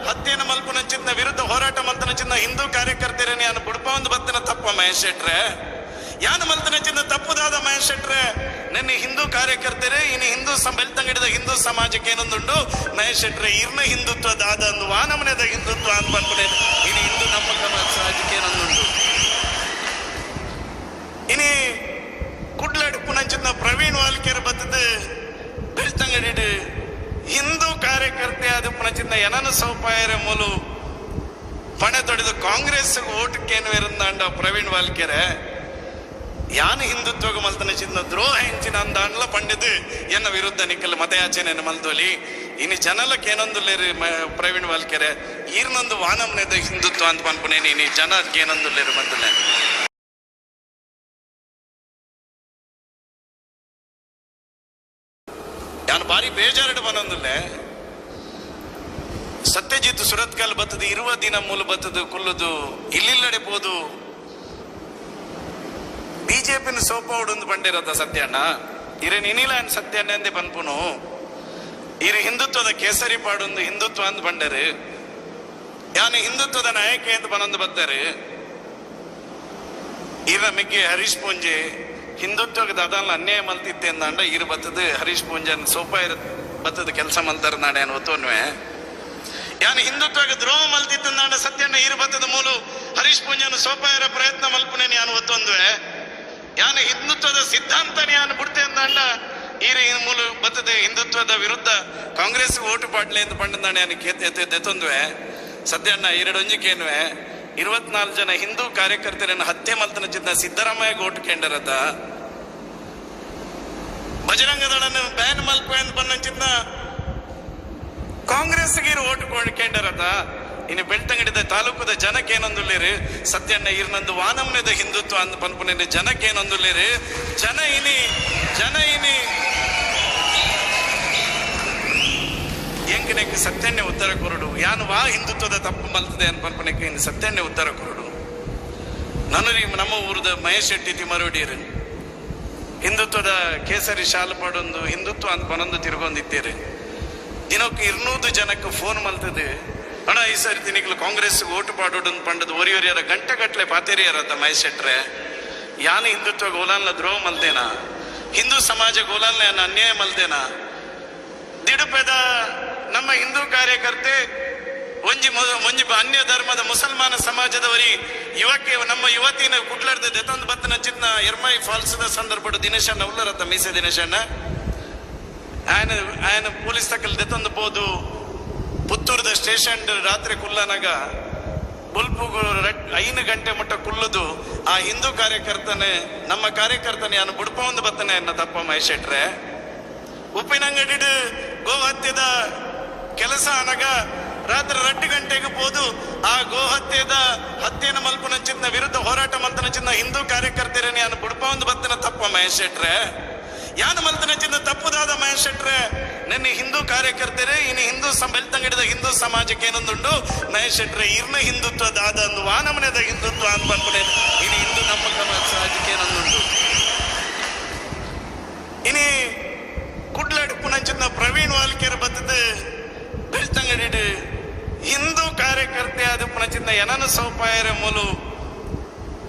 ಹತ್ಯೆನ ಮಲ್ಪುನ ಚಿನ್ನ ವಿರುದ್ಧ ಹೋರಾಟ ಮಲ್ತನ ಚಿನ್ನ ಹಿಂದೂ ಕಾರ್ಯಕರ್ತರೇ ಯಾನು ಬುಡ್ಪ ಒಂದು ಬತ್ತನ ತಪ್ಪ ಮಹೇಶ್ ಶೆಟ್ರೆ. ಯಾನು ಮಲ್ತನ ಚಿನ್ನ ತಪ್ಪುದಾದ ಮಹೇಶ್ ಶೆಟ್ರೆ. ನಿನ್ನೆ ಹಿಂದೂ ಕಾರ್ಯಕರ್ತರೇ ಇನ್ನು ಹಿಂದೂ ಬೆಳ್ತಂಗಡಿದ ಹಿಂದೂ ಸಮಾಜಕ್ಕೆ ಏನೊಂದುಂಡು ಮಹೇಶ್ ಶೆಟ್ರೆ ಇರ್ನ ಹಿಂದುತ್ವ ದಾದ ಅಂದು ವಾನಮನೆದ ಹಿಂದುತ್ವ ಅಂತ ಬಂದ್ಬಿಟ್ಟೆ ಇನ್ನು ಹಿಂದೂ ನಮ್ಮ ಸಮಾಜಕ್ಕೆ ಏನೊಂದುಂಡು. ಇನಿ ಕುಡ್ಲಾಡಿ ಪುನಂಚಿನ ಪ್ರವೀಣ್ ವಾಲ್ಕೇರ್ ಬತ್ತದ ಬೆಳ್ತಂಗಡಿ ಹಿಂದೂ ಕಾರ್ಯಕರ್ತೆ ಆದ ಪುನಚಿನ್ನ ಏನನ್ನು ಸೌಪಾಯರ ಮೂಲು ಪಣೆ ತೊಡೆದು ಕಾಂಗ್ರೆಸ್ ಓಟಕ್ಕೇನು ಇರಂದಾಂಡ ಪ್ರವೀಣ್ ವಾಲ್ಕೆರೆ. ಯಾನು ಹಿಂದುತ್ವಗ ಮಲ್ತನ ಚಿನ್ನ ದ್ರೋಹ ಹೆಂಚಿನ ಅಂದಾಂಡ್ಲ ಪಂಡಿದು ಎನ್ನ ವಿರುದ್ಧ ನಿಕ್ಕಲ್ ಮತಯಾಚನೆ ಮಲ್ದೋಲಿ. ಇನ್ನು ಜನಲಕ್ಕೆ ಏನೊಂದುಲ್ಲೇರಿ ಪ್ರವೀಣ್ ವಾಲ್ಕೆರೆ ಈರ್ನೊಂದು ವಾನಮ್ನೆದ ಹಿಂದುತ್ವ ಅಂತ ಪನ್ಪುನೇನಿ ಇನಿ ಜನಕ್ಕೆ ಏನೊಂದುಲ್ಲೇರು ಬಂದಲೆ. ಯಾನು ಭಾರಿ ಬೇಜಾರಡು ಬನ್ನೊಂದುಲ್ಲೆ ಸತ್ಯಜಿತ್ ಸುರತ್ಕಲ್ ಬತ್ತದು ಇರುವ ದಿನ ಮೂಲ ಬತ್ತದು ಕುಲ್ಲುದು ಇಲ್ಲಿಲ್ಲಡೆ ಪೋದು ಬಿಜೆಪಿನ ಸೋಪ ಉಡೊಂದು ಬಂಡಿರತ್ತ ಸತ್ಯಣ್ಣ ಇರ ನಿನಿಲ ಸತ್ಯಣ್ಣ ಎಂದೇ ಪನ್ಪುನು. ಇರ ಹಿಂದುತ್ವದ ಕೇಸರಿ ಪಾಡೊಂದು ಹಿಂದುತ್ವ ಅಂತ ಬಂಡರು. ಯಾನು ಹಿಂದುತ್ವದ ನಾಯಕ ಅಂತ ಬನೊಂದು ಬತ್ತಾರೆ. ಇರ ಮಿಗ್ಗೆ ಹರೀಶ್ ಪೂಂಜೆ ಹಿಂದುತ್ವಕ್ಕೆ ದಾದಾನ್ಲ ಅನ್ಯಾಯ ಮಲ್ತಿತ್ತೆ ಅಂದಾಂಡ ಇರು ಬತ್ತದ ಹರೀಶ್ ಪೂಂಜನ್ ಸೋಪ ಇರ ಬತ್ತದ ಕೆಲಸ ಮಲ್ತಾರ ನಾಡೆ ಒತ್ತೋನ್ವೆ. ಯಾನು ಹಿಂದುತ್ವಕ್ಕೆ ದ್ರೋಹ ಮಲ್ತಿತ್ತಂದಾಂಡ ಸತ್ಯಣ್ಣ ಇರು ಬತ್ತದ ಮೂಲು ಹರೀಶ್ ಪೂಂಜನ್ ಸೋಪ ಇರೋ ಪ್ರಯತ್ನ ಮಲ್ಪುನೇನು ಯಾನು ಒತ್ತೊಂದುವೆ. ಯಾನು ಹಿಂದುತ್ವದ ಸಿದ್ಧಾಂತನ ಯಾನು ಬಿಡ್ತೆ ಅಂದಾಂಡ ಈರು ಮೂಲು ಬತ್ತದ ಹಿಂದುತ್ವದ ವಿರುದ್ಧ ಕಾಂಗ್ರೆಸ್ ಓಟು ಪಾಡ್ಲೆ ಅಂತ ಪಂಡಂದಾಂಡ ಯಾನು ಕೇತೊಂದುವೆ. ಸತ್ಯಣ್ಣ ಎರಡೊಂಜಿಕೇನುವೆ 24 ಜನ ಹಿಂದೂ ಕಾರ್ಯಕರ್ತರನ್ನು ಹತ್ಯೆ ಮಲ್ತನ ಚಿನ್ನ ಸಿದ್ದರಾಮಯ್ಯ ಓಟು ಕೇಂದ್ರತ ಬಜರಂಗದಳನ್ನು ಬ್ಯಾನ್ ಮಲ್ಪ ಅಂತ ಬಂದ ಚಿನ್ನ ಕಾಂಗ್ರೆಸ್ಗೆ ಓಟು ಕೇಂದ್ರತ. ಇನ್ನು ಬೆಳ್ತಂಗಡಿದ ತಾಲೂಕದ ಜನಕ್ಕೆ ಏನೊಂದುಲ್ಲೇರು ಸತ್ಯಣ್ಣ ಇರ್ನಂದು ವಾನಮ್ಯದ ಹಿಂದುತ್ವ ಅಂತ ಪನ್ಪುನೇನು ಜನಕ್ಕೆ ಏನೊಂದುಲ್ಲೇರು ಜನ ಇನಿ ಜನ ಇನಿ ಎಂಕನೆಕ್ ಸತ್ಯನ್ನೇ ಉತ್ತರ ಕೊರಡು. ಯಾನು ವಾ ಹಿಂದುತ್ವದ ತಪ್ಪು ಮಲ್ತದೆ ಅಂತ ಪನ್ಪನೆಕ್ ಇನ್ನು ಸತ್ಯನ್ನೇ ಉತ್ತರ ಕೊರಡು. ನನರಿ ನಮ್ಮ ಊರದ ಮಹೇಶ್ ಶೆಟ್ಟಿ ತಿಮರೋಡಿಯರು ಹಿಂದುತ್ವದ ಕೇಸರಿ ಶಾಲು ಪಾಡೊಂದು ಹಿಂದುತ್ವ ಅಂತ ಬನೊಂದು ತಿರುಗೊಂದಿದ್ದೀರಿ. ದಿನಕ್ಕೆ 200 ಜನಕ್ಕೆ ಫೋನ್ ಮಲ್ತದೆ ಅಣ್ಣ ಈ ಸಾರಿ ತಿನಿಕ್ಲು ಕಾಂಗ್ರೆಸ್ ಓಟು ಪಾಡೋಡು ಪಂಡದ ಒರಿಯೊರಿಯರ ಗಂಟೆ ಗಟ್ಟಲೆ ಪಾತೇರಿಯರತ್ತ ಮಹೇಶ್ ಶೆಟ್ರೆ. ಯಾನು ಹಿಂದುತ್ವ ಗೋಲಾನ್ಲ ದ್ರೋಹ ಮಲ್ದೇನಾ? ಹಿಂದೂ ಸಮಾಜ ಗೋಲಾನ್ಲ ಅನ್ಯಾಯ ಮಲ್ದೇನಾ? ದಿಡುಪೆದ ನಮ್ಮ ಹಿಂದೂ ಕಾರ್ಯಕರ್ತೆ ಒಂಜಿ ಒಂಜಿ ಅನ್ಯ ಧರ್ಮದ ಮುಸಲ್ಮಾನ ಸಮಾಜದವರಿ ಯುವಕೆ ನಮ್ಮ ಯುವತಿನ ಕುಟ್ಲಾರ್ದ ದೆತೊಂದು ಬತ್ತನ ಚಿನ್ನ ಎರ್ಮೈ ಫಾಲ್ಸ್ ದ ಸಂದರ್ಭ ದಿನೇಶಣ್ಣ ಉಲ್ಲರತ್ತ ಮೀಸೆ ದಿನೇಶಣ್ಣ ಆಯನ ಆಯನ ಪೊಲೀಸ್ ತಕಲ್ ದೆತೊಂದು ಪೋದು ಪುತ್ತೂರದ ಸ್ಟೇಷನ್ ರಾತ್ರಿ ಕುಲ್ಲನಾಗ ಬುಲ್ಪು 5 ಗಂಟೆ ಮಟ್ಟ ಕುಲ್ಲದು ಆ ಹಿಂದೂ ಕಾರ್ಯಕರ್ತನೆ ನಮ್ಮ ಕಾರ್ಯಕರ್ತನೆ ಯಾನು ಬುಡ್ಪ ಒಂದು ಬತ್ತನೆ ಎನ್ನ ತಪ್ಪ ಮಹೇಶ್ ಶೆಟ್ರೆ. ಉಪ್ಪಿನಂಗಡಿ ಗೋಹತ್ಯದ ಕೆಲಸ ಅನಗ ರಾತ್ರಿ 2 ಗಂಟೆಗೆ ಪೋದು ಆ ಗೋಹತ್ಯದ ಹತ್ಯೆನ ಮಲ್ಪುನಂಚಿನ ವಿರುದ್ಧ ಹೋರಾಟ ಮಲ್ತನಂಚಿನ ಹಿಂದೂ ಕಾರ್ಯಕರ್ತರೇ ಯಾನು ಬುಡ್ಪ ಒಂದು ಬತ್ತನ ತಪ್ಪ ಮಹೇಶ್ ಶೆಟ್ರೆ. ಯಾನು ಮಲ್ತನಂಚಿನ ತಪ್ಪುದಾದ ಮಹೇಶ್ ಶೆಟ್ರೆ, ನಿನ್ನೆ ಹಿಂದೂ ಕಾರ್ಯಕರ್ತರೇ ಇನ್ನು ಹಿಂದೂ ಬೆಳ್ತಂಗಡಿದ ಹಿಂದೂ ಸಮಾಜಕ್ಕೆ ಏನೊಂದುಂಡು ಮಹೇಶ್ ಶೆಟ್ರೆ, ಇರ್ನ ಹಿಂದುತ್ವ ದಾದ ಅಂದು ವಾನಮನೆದ ಹಿಂದುತ್ವ ಅಂತ ಬಂದ್ಬಿಡೆ ಇನ್ನು ಹಿಂದೂ ನಮ್ಮ ಸಮಾಜಕ್ಕೆ ಏನೊಂದುಂಡು. ಇನಿ ಕುಡ್ಲಡುಪುನಂಚಿನ ಪ್ರವೀಣ್ ವಾಲ್ಕೇರ್ ಬತ್ತದ ಬೆಳ್ತಂಗಡಿ ಹಿಂದೂ ಕಾರ್ಯಕರ್ತೆ ಆದ ಪುನಚಿನ ಏನನ ಸೌಪಾಯರ ಮೂಲು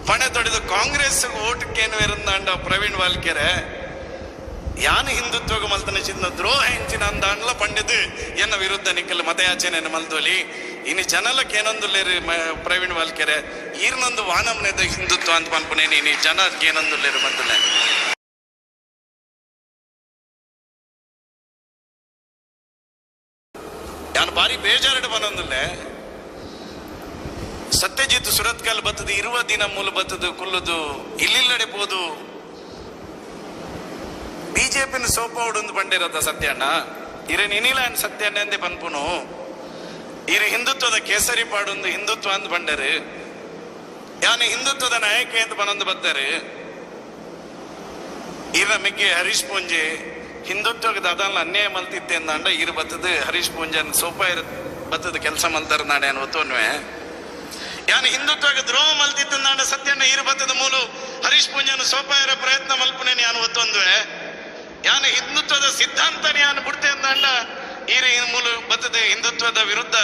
ಪಣೆ ತೊಡೆದು ಕಾಂಗ್ರೆಸ್ ಓಟಕ್ಕೇನು ಇರಂದಾಂಡ ಪ್ರವೀಣ್ ವಾಲ್ಕೆರೆ ಯಾನು ಹಿಂದುತ್ವಗ ಮಲ್ತನ ಚಿನ್ನ ದ್ರೋಹ ಹೆಂಚಿನ ಅಂದಾಂಡ್ಲ ಪಂಡಿದು ಎನ್ನ ವಿರುದ್ಧ ನಿಕ್ಕಲ್ ಮತಯಾಚನೆ ಮಲ್ದೋಲಿ. ಇನ್ನು ಜನಲಕ್ಕೆ ಏನೊಂದುಲ್ಲೇರು ಪ್ರವೀಣ್ ವಾಲ್ಕೆರೆ, ಈರ್ನೊಂದು ವಾನಮ್ನೆದ ಹಿಂದುತ್ವ ಅಂತ ಪನ್ಪುನೇನು ಇನಿ ಜನಕ್ಕೆ ಏನೊಂದುಲ್ಲೇರು ಬಂದುಲೆ. ಯಾನು ಬಾರಿ ಬೇಜಾರಡು ಬಂದೊಂದುಲ್ಲೆ ಸತ್ಯಜಿತ್ ಸುರತ್ಕಲ್ ಬತ್ತದು ಇರುವ ದಿನ ಮೂಲ ಬತ್ತದು ಕುಲ್ಲುದು ಇಲ್ಲಿಲ್ಲಡೆ ಪೋದು ಬಿಜೆಪಿನ ಸೋಪ ಉಡೊಂದು ಬಂಡಿರತ್ತ ಸತ್ಯಣ್ಣ ಇರ ನಿನಿಲ ಸತ್ಯಣ್ಣ ಎಂದೇ ಪನ್ಪುನು ಇರ ಹಿಂದುತ್ವದ ಕೇಸರಿ ಪಾಡೊಂದು ಹಿಂದುತ್ವ ಅಂದ್ ಬಂಡರು ಯಾನು ಹಿಂದುತ್ವದ ನಾಯಕ ಅಂತ ಬನೊಂದು ಬತ್ತಾರೆ. ಇರ ಮಿಗ್ಗೆ ಹರೀಶ್ ಪೂಂಜೆ ಹಿಂದುತ್ವದ ಅದನ್ನ ಅನ್ಯಾಯ ಮಲ್ತಿತ್ತೆ ಅಂದಾಂಡ ಇರು ಬತ್ತದ ಹರೀಶ್ ಪೂಂಜನ್ ಸೋಪ ಇರ ಬತ್ತದ ಕೆಲಸ ಮಲ್ತಾರ ನಾಡೆ ಒತ್ತೋನ್ವೆ. ಯಾನು ಹಿಂದುತ್ವಕ್ಕೆ ದ್ರೋಹ ಮಲ್ತಿತ್ತಂದಾಂಡ ಸತ್ಯಣ್ಣ ಇರು ಬತ್ತದ ಮೂಲು ಹರೀಶ್ ಪೂಂಜನ್ ಸೋಪ ಇರೋ ಪ್ರಯತ್ನ ಮಲ್ಪುನೇನು ಯಾನು ಒತ್ತೊಂದುವೆ. ಯಾನು ಹಿಂದುತ್ವದ ಸಿದ್ಧಾಂತನ ಯಾನು ಬಿಡ್ತೆ ಅಂದಾಂಡ ಈರು ಮೂಲು ಬತ್ತದ ಹಿಂದುತ್ವದ ವಿರುದ್ಧ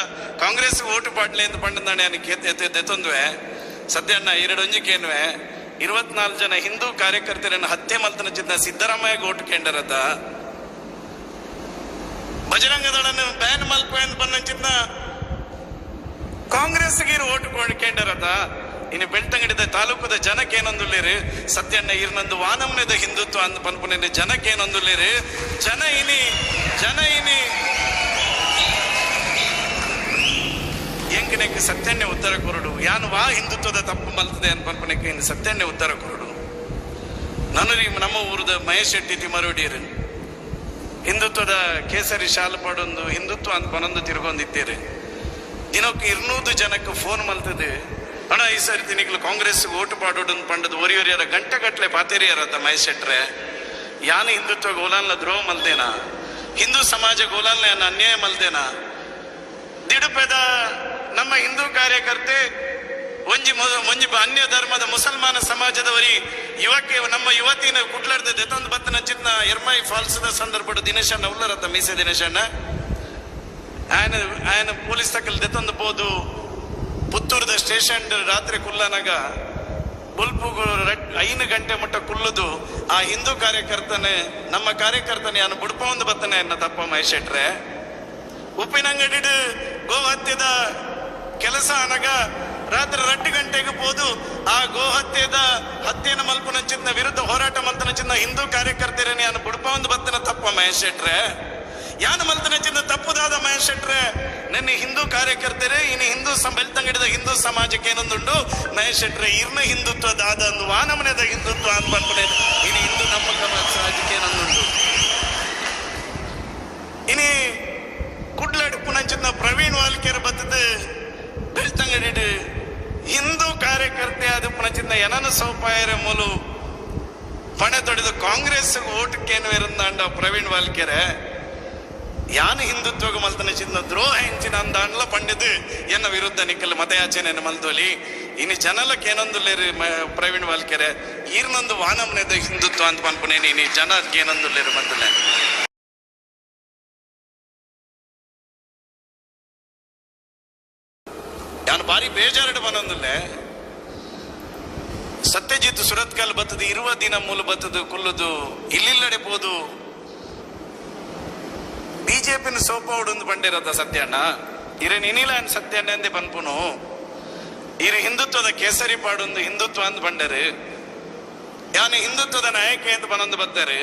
ಕಾಂಗ್ರೆಸ್ ಓಟು ಪಾಡ್ಲೆ ಅಂತ ಪಂಡಂದಾಂಡ ಯಾನು ಕೇತೊಂದುವೆ. ಸತ್ಯಣ್ಣ ಎರಡೊಂಜಿಕೇನುವೆ 24 ಜನ ಹಿಂದೂ ಕಾರ್ಯಕರ್ತರನ್ನು ಹತ್ಯೆ ಮಲ್ತನ ಚಿನ್ನ ಸಿದ್ದರಾಮಯ್ಯ ಓಟು ಕೇಂದ್ರತ ಬಜರಂಗದಳನ್ನು ಬ್ಯಾನ್ ಮಲ್ಪ ಅಂತ ಬಂದ ಕಾಂಗ್ರೆಸ್ಗೆ ಓಟು ಕೇಂದ್ರತ. ಇನ್ನು ಬೆಳ್ತಂಗಡಿದ ತಾಲೂಕದ ಜನಕ್ಕೆ ಏನೊಂದುಲ್ಲೇರು ಸತ್ಯಣ್ಣ ಇರ್ನೊಂದು ವಾನಮ್ನೆದ ಹಿಂದುತ್ವ ಅಂತ ಪನ್ಪುನೇನು ಜನಕ್ಕೆ ಏನೊಂದುಲ್ಲೇರು ಜನ ಇನಿ ಜನ ಇನಿ ಎಂಕನೆಕ್ ಸತ್ಯನ್ನೇ ಉತ್ತರ ಕೊರಡು ಯಾನು ವಾ ಹಿಂದುತ್ವದ ತಪ್ಪು ಮಲ್ತದೆ ಅಂತ ಪನ್ಪುನೆಕ್ ಇನ್ನು ಸತ್ಯನ್ನೇ ಉತ್ತರ ಕೊರಡು. ನನರಿ ನಮ್ಮ ಊರದ ಮಹೇಶ್ ಶೆಟ್ಟಿ ತಿಮರೋಡಿಯರು ಹಿಂದುತ್ವದ ಕೇಸರಿ ಶಾಲು ಪಾಡೊಂದು ಹಿಂದುತ್ವ ಅಂತ ಬನೊಂದು ತಿರುಗೊಂದಿದ್ದೀರಿ. ದಿನಕ್ಕೆ 200 ಜನಕ್ಕೆ ಫೋನ್ ಮಲ್ತದೆ ಅಣ್ಣ ಈ ಸರಿ ತಿನಿಕ್ಲು ಕಾಂಗ್ರೆಸ್ ಓಟು ಪಾಡೋಡು ಪಂಡದ ಒರಿ ಒರಿಯರ ಗಂಟೆ ಗಟ್ಟಲೆ ಪಾತೇರಿಯರತ್ತ ಮಹೇಶ್ ಶೆಟ್ರೆ. ಯಾನು ಹಿಂದುತ್ವ ಗೋಲಾನ್ಲ ದ್ರೋಹ ಮಲ್ದೇನಾ, ಹಿಂದೂ ಸಮಾಜ ಗೋಲಾನ್ಲ ಅನ್ಯಾಯ ಮಲ್ದೇನಾ? ದಿಡುಪೆದ ನಮ್ಮ ಹಿಂದೂ ಕಾರ್ಯಕರ್ತೆ ಒಂಜಿ ಒಂಜಿ ಅನ್ಯ ಧರ್ಮದ ಮುಸಲ್ಮಾನ ಸಮಾಜದವರಿ ಯುವಕೆ ನಮ್ಮ ಯುವತಿನ ಕುಟ್ಲಾರ್ದ ದೆತೊಂದು ಬತ್ತನ ಚಿನ್ನ ಎರ್ಮೈ ಫಾಲ್ಸ್ ದ ಸಂದರ್ಭ ದಿನೇಶಣ್ಣ ಉಲ್ಲರತ್ತ ಮೀಸೆ ದಿನೇಶಣ್ಣ ಆಯನ ಆಯನ ಪೊಲೀಸ್ ತಕಲ್ ದೆತೊಂದು ಪೋದು ಪುತ್ತೂರದ ಸ್ಟೇಷನ್ ರಾತ್ರಿ ಕುಲ್ಲನಾಗ ಬುಲ್ಪು 5 ಗಂಟೆ ಮಟ್ಟ ಕುಲ್ಲುದು ಆ ಹಿಂದೂ ಕಾರ್ಯಕರ್ತನೆ ನಮ್ಮ ಕಾರ್ಯಕರ್ತನೆ ಯಾನು ಬುಡ್ಪ ಒಂದು ಬತ್ತನೆ ಎನ್ನ ತಪ್ಪ ಮಹೇಶ್ ಶೆಟ್ರೆ. ಉಪ್ಪಿನಂಗಡಿ ಗೋಹತ್ಯದ ಕೆಲಸ ಅನಗ ರಾತ್ರಿ 2 ಗಂಟೆಗೆ ಪೋದು ಆ ಗೋಹತ್ಯದ ಹತ್ಯೆನ ಮಲ್ಪುನಂಚಿನ ವಿರುದ್ಧ ಹೋರಾಟ ಮಲ್ತನಂಚಿನ ಹಿಂದೂ ಕಾರ್ಯಕರ್ತರೇ ಯಾನು ಬುಡ್ಪ ಒಂದು ಬತ್ತನ ತಪ್ಪ ಮಹೇಶ್ ಶೆಟ್ರೆ. ಯಾನು ಮಲ್ತನಂಚಿನ ತಪ್ಪುದಾದ ಮಹೇಶ್ ಶೆಟ್ರೆ, ನಿನ್ನೆ ಹಿಂದೂ ಕಾರ್ಯಕರ್ತರೇ ಇನ್ನು ಹಿಂದೂ ಬೆಳ್ತಂಗಡಿದ ಹಿಂದೂ ಸಮಾಜಕ್ಕೆ ಏನೊಂದುಂಡು ಮಹೇಶ್ ಶೆಟ್ರೆ, ಇರ್ನ ಹಿಂದುತ್ವ ದಾದ ಅಂದು ವಾನಮನೆದ ಹಿಂದುತ್ವ ಅಂತ ಬಂದ್ಬಿಡೆ ಇನ್ನು ಹಿಂದೂ ನಮ್ಮ ಸಮಾಜಕ್ಕೆ ಏನೊಂದುಂಡು. ಇನಿ ಕುಡ್ಲಡುಪುನಂಚಿನ ಪ್ರವೀಣ್ ವಾಲ್ಕೇರ್ ಬತ್ತದ ಬೆಳ್ತಂಗಡಿ ಹಿಂದೂ ಕಾರ್ಯಕರ್ತೆ ಆದ ಪುನಚಿನ ಏನನ ಸೌಪಾಯರ ಮೂಲು ಪಣೆ ತೊಡೆದು ಕಾಂಗ್ರೆಸ್ ಓಟಕ್ಕೇನು ಇರಂದಾಂಡ ಪ್ರವೀಣ್ ವಾಲ್ಕೆರೆ ಯಾನು ಹಿಂದುತ್ವಗ ಮಲ್ತನ ಚಿನ್ನ ದ್ರೋಹ ಹೆಂಚಿನ ಅಂದಾಂಡ್ಲ ಪಂಡಿದು ಎನ್ನ ವಿರುದ್ಧ ನಿಕ್ಕಲ್ ಮತಯಾಚನೆ ಮಲ್ದೋಲಿ. ಇನ್ನು ಜನಲಕ್ಕೆ ಏನೊಂದುಲ್ಲೇರು ಪ್ರವೀಣ್ ವಾಲ್ಕೆರೆ, ಈರ್ನೊಂದು ವಾನಮ್ನೆದ ಹಿಂದುತ್ವ ಅಂತ ಪನ್ಪುನೇನು ಇನಿ ಜನಕ್ಕೆ ಏನೊಂದುಲ್ಲೇರು ಬಂದುಲೆ. ಯಾನು ಬಾರಿ ಬೇಜಾರಡು ಬಂದೊಂದುಲ್ಲೆ ಸತ್ಯಜಿತ್ ಸುರತ್ಕಲ್ ಬತ್ತದು ಇರುವ ದಿನ ಮೂಲ ಬತ್ತದು ಕುಲ್ಲುದು ಇಲ್ಲಿಲ್ಲಡೆ ಪೋದು ಬಿಜೆಪಿನ ಸೋಪ ಉಡೊಂದು ಬಂಡಿರತ್ತ ಸತ್ಯಣ್ಣ ಇರೇನ್ ಇನಿಲ ಸತ್ಯಣ್ಣಂದೆ ಪನ್ಪುನು. ಇರು ಹಿಂದುತ್ವದ ಕೇಸರಿ ಪಾಡೊಂದು ಹಿಂದುತ್ವ ಅಂದ್ ಬಂಡರು. ಯಾನು ಹಿಂದುತ್ವದ ನಾಯಕ ಅಂತ ಬನೊಂದು ಬತ್ತಾರೆ.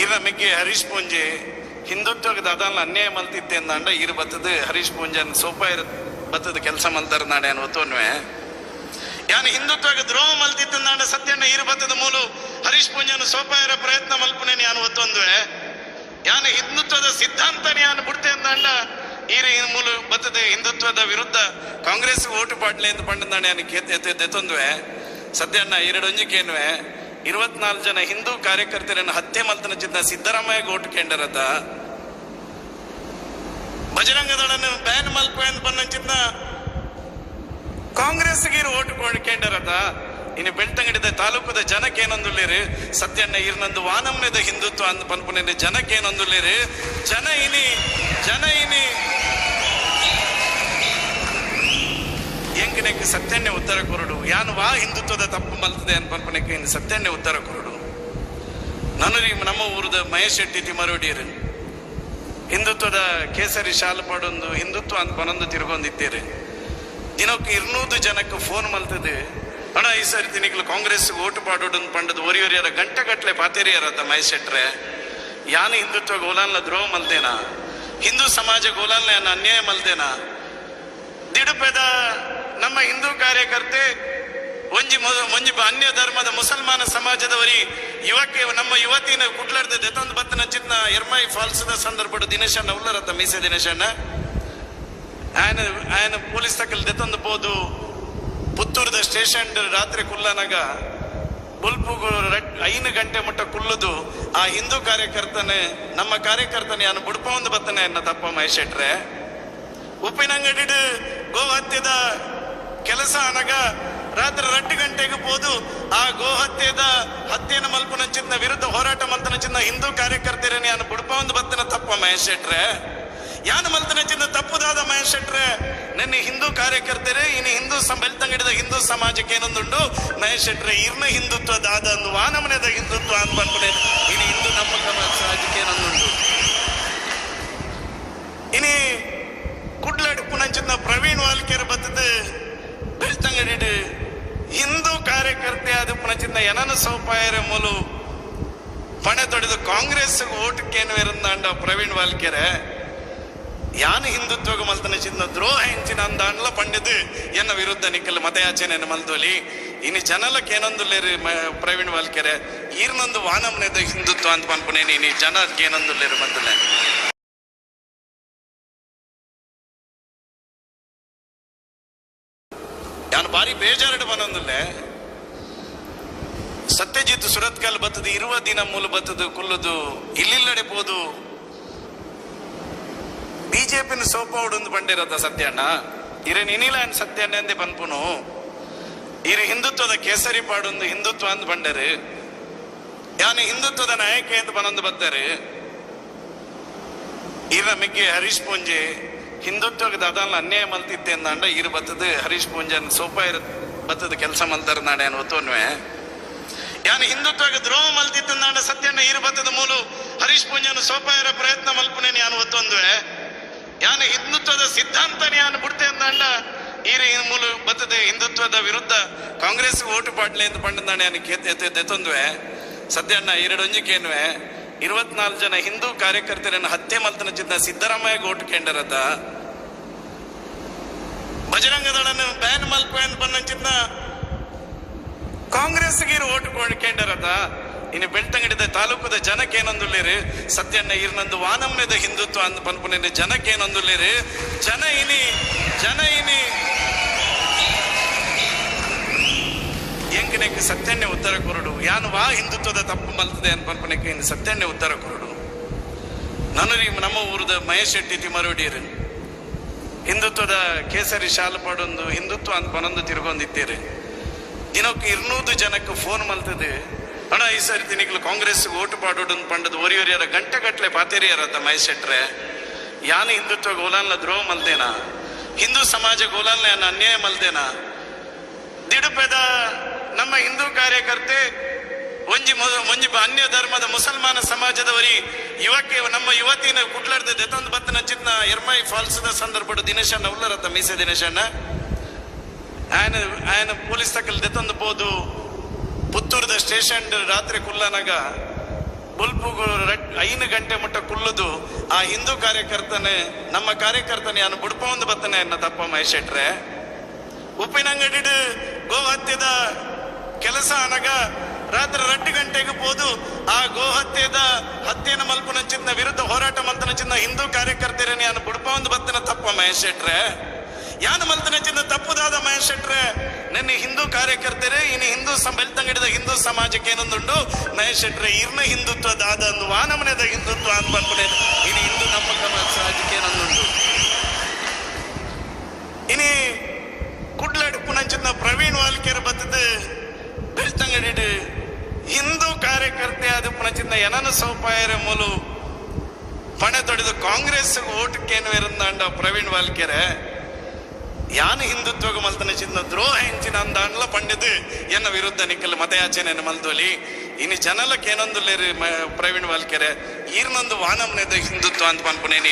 ಇರ ಮಿಗ್ಗೆ ಹರೀಶ್ ಪೂಂಜೆ ಹಿಂದುತ್ವಕ್ಕೆ ದಾದಾಲ ಅನ್ಯಾಯ ಮಲ್ತಿತ್ತೆ ಅಂದಾಂಡ ಇರು ಬತ್ತದ ಹರೀಶ್ ಪೂಂಜನ್ ಸೋಪ ಇರ ಬತ್ತದ ಕೆಲಸ ಮಲ್ತಾರ ನಾಡೆ ಒತ್ತೋನ್ವೆ. ಯಾನು ಹಿಂದುತ್ವಕ್ಕೆ ದ್ರೋಹ ಮಲ್ತಿತ್ತಂದಾಂಡ ಸತ್ಯಣ್ಣ ಇರು ಬತ್ತದ ಮೂಲು ಹರೀಶ್ ಪೂಂಜನ್ ಸೋಪ ಇರ ಪ್ರಯತ್ನ ಮಲ್ಪುನೆ ಯಾನು ಒತ್ತೊಂದುವೆ. ಯಾನು ಹಿಂದುತ್ವದ ಸಿದ್ಧಾಂತನೇ ಯಾನು ಬಿಡ್ತೆ ಅಂದಾಂಡ ಈರು ಮೂಲು ಬತ್ತದ ಹಿಂದುತ್ವದ ವಿರುದ್ಧ ಕಾಂಗ್ರೆಸ್ ಓಟು ಪಾಡ್ಲೆ ಅಂತ ಪಂಡಂದಾಂಡ ಯಾನು ಕೇತೊಂದುವೆ. ಸತ್ಯಣ್ಣ ಎರಡೊಂಜಿಕೇನ್ವೆ 24 ಜನ ಹಿಂದೂ ಕಾರ್ಯಕರ್ತರನ್ನು ಹತ್ಯೆ ಮಲ್ತನ ಚಿತ್ತ ಸಿದ್ದರಾಮಯ್ಯ ಓಟು ಕೇಂದ್ರತ ಬಜರಂಗದಳನ್ನು ಬ್ಯಾನ್ ಮಲ್ಪ ಅಂತ ಬಂದ ಕಾಂಗ್ರೆಸ್ಗೆ ಓಟು ಕೇಂದ್ರತ. ಇನ್ನು ಬೆಳ್ತಂಗಡಿದ ತಾಲೂಕದ ಜನಕ್ಕೆ ಏನೊಂದುಲ್ಲೇರು ಸತ್ಯಣ್ಣ ಇರ್ನಂದು ವಾನಮ್ನದ ಹಿಂದುತ್ವ ಅಂದ್ ಪನ್ಪುನೆ ಜನಕ್ಕೆ ಏನೊಂದುಲ್ಲೇರು ಜನ ಇನಿ ಜನ ಇನಿ ಎಂಕನೆಕ್ ಸತ್ಯಣ್ಣೆ ಉತ್ತರ ಕೊರಡು. ಯಾನು ವಾ ಹಿಂದುತ್ವದ ತಪ್ಪು ಮಲ್ತದೆ ಅನ್ ಪನ್ಪನೆಕ್ ಇನ್ನು ಸತ್ಯಣ್ಣೆ ಉತ್ತರ ಕೊರಡು. ನನರಿ ನಮ್ಮ ಊರದ ಮಹೇಶ್ ಶೆಟ್ಟಿ ತಿಮರೋಡಿಯರು ಹಿಂದುತ್ವದ ಕೇಸರಿ ಶಾಲು ಪಾಡೊಂದು ಹಿಂದುತ್ವ ಅಂತ ಬನೊಂದು ತಿರುಗೊಂದಿದ್ದೀರಿ. ದಿನಕ್ಕೆ 200 ಜನಕ್ಕೆ ಫೋನ್ ಮಲ್ತದೆ. ಅಣ್ಣ ಈ ಸರಿ ತಿನಿಕ್ಲು ಕಾಂಗ್ರೆಸ್ ಓಟು ಪಾಡೋಡು ಪಂಡದ ಒರಿ ಒರಿಯರ ಗಂಟೆ ಗಟ್ಟಲೆ ಪಾತೇರಿಯರತ್ತ ಮಹೇಶ್ ಶೆಟ್ರೆ. ಯಾನು ಹಿಂದುತ್ವ ಗೋಲಾನ್ಲ ದ್ರೋಹ ಮಲ್ದೇನಾ? ಹಿಂದೂ ಸಮಾಜ ಗೋಲಾನ್ಲ ಅನ್ಯಾಯ ಮಲ್ದೇನಾ? ದಿಡುಪೆದ ನಮ್ಮ ಹಿಂದೂ ಕಾರ್ಯಕರ್ತೆ ಒಂಜಿ ಒಂಜಿ ಅನ್ಯ ಧರ್ಮದ ಮುಸಲ್ಮಾನ ಸಮಾಜದವರಿ ಯುವಕ್ಕೆ ನಮ್ಮ ಯುವತಿನ ಕುಟ್ಲಾರ್ದ ದೆತೊಂದು ಬತ್ತನ ಚಿನ್ನ ಎರ್ಮೈ ಫಾಲ್ಸ್ದ ಸಂದರ್ಭ ದಿನೇಶಣ್ಣ ಉಲ್ಲರತ್ತ ಮೀಸೆ ದಿನೇಶಣ್ಣ ಆಯನ ಆಯನ ಪೊಲೀಸ್ ತಕಲ್ ದೆತೊಂದು ಪೋದು ಪುತ್ತೂರದ ಸ್ಟೇಷನ್ ರಾತ್ರಿ ಕುಲ್ಲನಾಗ ಬುಲ್ಪುಗು 5 ಗಂಟೆ ಮುಟ್ಟ ಕುಲ್ಲುದು ಆ ಹಿಂದೂ ಕಾರ್ಯಕರ್ತನೆ ನಮ್ಮ ಕಾರ್ಯಕರ್ತನೆ ಯಾನು ಬುಡ್ಪ ಒಂದು ಬತ್ತನೆ ಎನ್ನ ತಪ್ಪ ಮಹೇಶ್ ಶೆಟ್ರೆ. ಉಪ್ಪಿನಂಗಡಿ ಗೋಹತ್ಯದ ಕೆಲಸ ಅನಗ ರಾತ್ರಿ 2 ಗಂಟೆಗೆ ಹೋದು ಆ ಗೋಹತ್ಯದ ಹತ್ಯೆನ ಮಲ್ಪುನಂಚಿನ ವಿರುದ್ಧ ಹೋರಾಟ ಮಲ್ತನಂಚಿನ ಹಿಂದೂ ಕಾರ್ಯಕರ್ತರನ್ನ ಯಾನು ಬುಡ್ಪ ಒಂದು ಬತ್ತನ ತಪ್ಪ ಮಹೇಶ್ ಶೆಟ್ರೆ. ಯಾನು ಮಲ್ತನಂಚಿನ ತಪ್ಪುದಾದ ಮಹೇಶ್ ಶೆಟ್ರೆ. ನಿನ್ನೆ ಹಿಂದೂ ಕಾರ್ಯಕರ್ತರೇ ಇನ್ನು ಹಿಂದೂ ಬೆಳ್ತಂಗಡಿದ ಹಿಂದೂ ಸಮಾಜಕ್ಕೆ ಏನೊಂದುಂಡು ಮಹೇಶ್ ಶೆಟ್ರೆ ಇರ್ನ ಹಿಂದುತ್ವ ದಾದ ಅಂದು ವಾನಮನೆದ ಹಿಂದುತ್ವ ಅಂತ ಬಂದ್ಬಿಡೆ ಇನ್ನು ಹಿಂದೂ ನಮ್ಮ ಸಮಾಜಕ್ಕೆ ಏನೊಂದುಂಡು. ಇನಿ ಕುಡ್ಲಡಿಪ್ಪುನಂಚಿನ ಪ್ರವೀಣ್ ವಾಲ್ಕೇರ್ ಬತ್ತದ ಬೆಳ್ತಂಗಡಿ ಹಿಂದೂ ಕಾರ್ಯಕರ್ತೆ ಆದ ಪುನಚಿನ್ನ ಏನನ ಸೌಪಾಯರ ಮೂಲು ಪಣೆ ತೊಡೆದು ಕಾಂಗ್ರೆಸ್ ಓಟಕ್ಕೇನು ಇರಂದಾಂಡ ಪ್ರವೀಣ್ ವಾಲ್ಕೆರೆ. ಯಾನು ಹಿಂದುತ್ವಗ ಮಲ್ತನ ಚಿನ್ನ ದ್ರೋಹ ಹೆಂಚಿನ ಅಂದಾಂಡ್ಲ ಪಂಡಿದು ಎನ್ನ ವಿರುದ್ಧ ನಿಕ್ಕಲ್ ಮತಯಾಚನೆ ಮಲ್ದೋಲಿ. ಇನ್ನು ಜನಲಕ್ಕೆ ಏನೊಂದುಲ್ಲೇರು ಪ್ರವೀಣ್ ವಾಲ್ಕೆರೆ ಈರ್ನೊಂದು ವಾನಮ್ನೆದ ಹಿಂದುತ್ವ ಅಂತ ಪನ್ಪುನೇನಿ ಇನಿ ಜನಕ್ಕೆ ಏನೊಂದುಲ್ಲೇರು ಬಂದಲೆ. ಯಾನು ಬಾರಿ ಬೇಜಾರಡು ಬನ್ನೊಂದುಲ್ಲೆ ಸತ್ಯಜಿತ್ ಸುರತ್ಕಲ್ ಬತ್ತದು ಇರುವ ದಿನ ಮೂಲ ಬತ್ತದು ಕುಲ್ಲುದು ಇಲ್ಲಿಲ್ಲಡೆ ಪೋದು ಬಿಜೆಪಿನ ಸೋಪ ಉಡೊಂದು ಬಂಡಿರತ್ತ ಸತ್ಯಣ್ಣ. ಇರೇನ್ ಇನಿಲ ಸತ್ಯಣ್ಣ ಅಂದೆ ಪನ್ಪುನು. ಇರು ಹಿಂದುತ್ವದ ಕೇಸರಿ ಪಾಡೊಂದು ಹಿಂದುತ್ವ ಅಂದ್ ಬಂಡರು. ಯಾನು ಹಿಂದುತ್ವದ ನಾಯಕ ಅಂತ ಬನೊಂದು ಬತ್ತಾರೆ. ಇರ ಮಿಗ್ಗೆ ಹರೀಶ್ ಪೂಂಜೆ ಹಿಂದುತ್ವಕ್ಕೆ ದಾದಾಲ ಅನ್ಯಾಯ ಮಲ್ತಿತ್ತೆ ಅಂದಾಂಡ ಇರು ಬತ್ತದ ಹರೀಶ್ ಪೂಂಜನ್ ಸೋಪ ಇರ ಬತ್ತದ ಕೆಲಸ ಮಲ್ತಾರ ನಾಡೆ ಒತ್ತೋನ್ವೆ. ಯಾನು ಹಿಂದುತ್ವಕ್ಕೆ ದ್ರೋಹ ಮಲ್ತಿತ್ತಂದಾಂಡ ಸತ್ಯಣ್ಣ ಇರು ಬತ್ತದ ಮೂಲು ಹರೀಶ್ ಪೂಂಜನ್ ಸೋಪ ಇರ ಪ್ರಯತ್ನ ಮಲ್ಪುನೆ ಯಾನು ಒತ್ತೊಂದುವೆ. ಯಾನು ಹಿಂದುತ್ವದ ಸಿದ್ಧಾಂತನೇ ಯಾನು ಬಿಡ್ತೆ ಅಂದಾಂಡ ಈರು ಮೂಲು ಬತ್ತದ ಹಿಂದುತ್ವದ ವಿರುದ್ಧ ಕಾಂಗ್ರೆಸ್ ಓಟು ಪಾಡ್ಲೆ ಅಂತ ಪಂಡಂದಾಂಡ ಯಾನು ಕೇತೊಂದುವೆ. ಸತ್ಯಣ್ಣ ಎರಡೊಂಜಿಕೇನ್ವೆ 24 ಜನ ಹಿಂದೂ ಕಾರ್ಯಕರ್ತರನ್ನು ಹತ್ಯೆ ಮಲ್ತನ ಚಿನ್ನ ಸಿದ್ದರಾಮಯ್ಯ ಓಟು ಕೇಂದ್ರತ ಬಜರಂಗದಳನ್ನು ಬ್ಯಾನ್ ಮಲ್ಪ ಅಂತ ಬಂದ ಕಾಂಗ್ರೆಸ್ಗೆ ಓಟು ಕೇಂದ್ರತ. ಇನ್ನು ಬೆಳ್ತಂಗಡಿದ ತಾಲೂಕದ ಜನಕ್ಕೆ ಏನೊಂದುಲ್ಲೇರು ಸತ್ಯಣ್ಣ ಇರ್ನಂದು ವಾನಮ್ನೆದ ಹಿಂದುತ್ವ ಅಂದ್ ಪನ್ಪುನೆ ಜನಕ್ಕೆ ಏನೊಂದುಲ್ಲೇರು ಜನ ಇನಿ ಜನ ಇನಿ ಎಂಕನೆಕ್ ಸತ್ಯಣ್ಣೆ ಉತ್ತರ ಕೊರಡು. ಯಾನು ವಾ ಹಿಂದುತ್ವದ ತಪ್ಪು ಮಲ್ತದೆ ಅನ್ ಪನ್ಪನೆಕ್ ಇನ್ನು ಸತ್ಯಣ್ಣೆ ಉತ್ತರ ಕೊರಡು. ನನರಿ ನಮ್ಮ ಊರದ ಮಹೇಶ್ ಶೆಟ್ಟಿ ತಿಮರೋಡಿಯರು ಹಿಂದುತ್ವದ ಕೇಸರಿ ಶಾಲು ಪಾಡೊಂದು ಹಿಂದುತ್ವ ಅಂತ ಬನೊಂದು ತಿರುಗೊಂದಿದ್ದೀರಿ. ದಿನಕ್ಕೆ 200 ಜನಕ್ಕೆ ಫೋನ್ ಮಲ್ತದೆ. ಅಣ್ಣ ಈ ಸರಿ ತಿನಿಕ್ಲು ಕಾಂಗ್ರೆಸ್ ಓಟು ಪಾಡೋಡು ಪಂಡದ ಒರಿ ಒರಿಯರ ಗಂಟೆ ಗಟ್ಟಲೆ ಪಾತೇರಿಯರತ್ತ ಮಹೇಶ್ ಶೆಟ್ರೆ. ಯಾನು ಹಿಂದುತ್ವ ಗೋಲಾನ್ಲ ದ್ರೋಹ ಮಲ್ದೇನಾ? ಹಿಂದೂ ಸಮಾಜ ಗೋಲಾನ್ಲ ಅನ್ಯಾಯ ಮಲ್ದೇನಾ? ದಿಡುಪೆದ ನಮ್ಮ ಹಿಂದೂ ಕಾರ್ಯಕರ್ತೆ ಒಂಜಿ ಒಂಜಿ ಅನ್ಯ ಧರ್ಮದ ಮುಸಲ್ಮಾನ ಸಮಾಜದವರಿ ಯುವಕೆ ನಮ್ಮ ಯುವತಿನ ಕುಡ್ಲರ್ದ ದೆತೊಂದು ಬತ್ತನ ಚಿತ್ನ ಎರ್ಮೈ ಫಾಲ್ಸ್ ದ ಸಂದರ್ಭಡ್ ದಿನೇಶಣ್ಣ ಉಲ್ಲರತ್ತ ಮೀಸೆ ದಿನೇಶಣ್ಣ ಆಯನ ಆಯನ ಪೊಲೀಸ್ ತಕಲ್ ದೆತೊಂದು ಪೋದು ಪುತ್ತೂರದ ಸ್ಟೇಷನ್ ರಾತ್ರಿ ಕುಲ್ಲನಾಗ ಬೊಲ್ಪುಗು 5 ಗಂಟೆ ಮುಟ್ಟ ಕುಲ್ಲುದು ಆ ಹಿಂದೂ ಕಾರ್ಯಕರ್ತನೆ ನಮ್ಮ ಕಾರ್ಯಕರ್ತನೆ ಯಾನು ಬುಡ್ಪೊಂದು ಬತ್ತನೆ ಎನ್ನ ತಪ್ಪ ಮಹೇಶ್ ಶೆಟ್ರೆ. ಉಪ್ಪಿನಂಗಡಿ ಗೋಹತ್ಯದ ಕೆಲಸ ಅನಗ ರಾತ್ರಿ 2 ಗಂಟೆಗೆ ಪೋದು ಆ ಗೋಹತ್ಯದ ಹತ್ಯೆನ ಮಲ್ಪುನಂಚಿನ ವಿರುದ್ಧ ಹೋರಾಟ ಮಲ್ತನಂಚಿನ ಹಿಂದೂ ಕಾರ್ಯಕರ್ತರನ್ನ ಯಾನು ಬುಡ್ಪೊಂದು ಬತ್ತನ ತಪ್ಪ ಮಹೇಶ್ ಶೆಟ್ರೆ. ಯಾನು ಮಲ್ತನಂಚಿನ ತಪ್ಪುದಾದ ಮಹೇಶ್ ಶೆಟ್ರೆ, ನಿನ್ನೆ ಹಿಂದೂ ಕಾರ್ಯಕರ್ತರೇ ಇನ್ನು ಹಿಂದೂ ಬೆಳ್ತಂಗಡಿದ ಹಿಂದೂ ಸಮಾಜಕ್ಕೆ ಏನೊಂದುಂಡು ಮಹೇಶ್ ಶೆಟ್ರೆ, ಇರ್ನ ಹಿಂದುತ್ವ ದಾದ ಅಂದು ವಾನಮನೆದ ಹಿಂದುತ್ವ ಅಂದ್ ಪನ್ಪುನೆ ಇನ್ನು ಹಿಂದೂ ನಮ್ಮ ಸಮಾಜಕ್ಕೆ ಏನೊಂದುಂಡು. ಇನಿ ಕುಡ್ಲಾಡಿ ಪುನಂಚಿನ ಪ್ರವೀಣ್ ವಾಲ್ಕೇರ್ ಬತ್ತದ ಬೆಳ್ತಂಗಡಿ ಹಿಂದೂ ಕಾರ್ಯಕರ್ತೆ ಅದು ಪುನಂಚಿನ ಏನನ ಸೌಪಾಯರ ಮೂಲು ಪಣೆ ತೊಡೆದು ಕಾಂಗ್ರೆಸ್ ಓಟಕ್ಕೇನು ಇರಂದಾಂಡ ಪ್ರವೀಣ್ ವಾಲ್ಕೆರೆ ಯಾನು ಹಿಂದುತ್ವಗ ಮಲ್ತನ ಚಿನ್ನ ದ್ರೋಹ ಹೆಂಚಿನ ಅಂದಾಂಡ್ಲ ಪಂಡಿತು ಎನ್ನ ವಿರುದ್ಧ ನಿಕ್ಕಲ್ ಮತಯಾಚನೆ ಮಲ್ದೋಲಿ. ಇನ್ನು ಜನಲಕ್ಕೆ ಏನೊಂದು ಪ್ರವೀಣ್ ವಾಲ್ಕೆರೆ ಈರ್ನೊಂದು ವಾನಮ್ನೆದ ಹಿಂದುತ್ವ ಅಂತ ಪನ್ಪುನೇನಿ.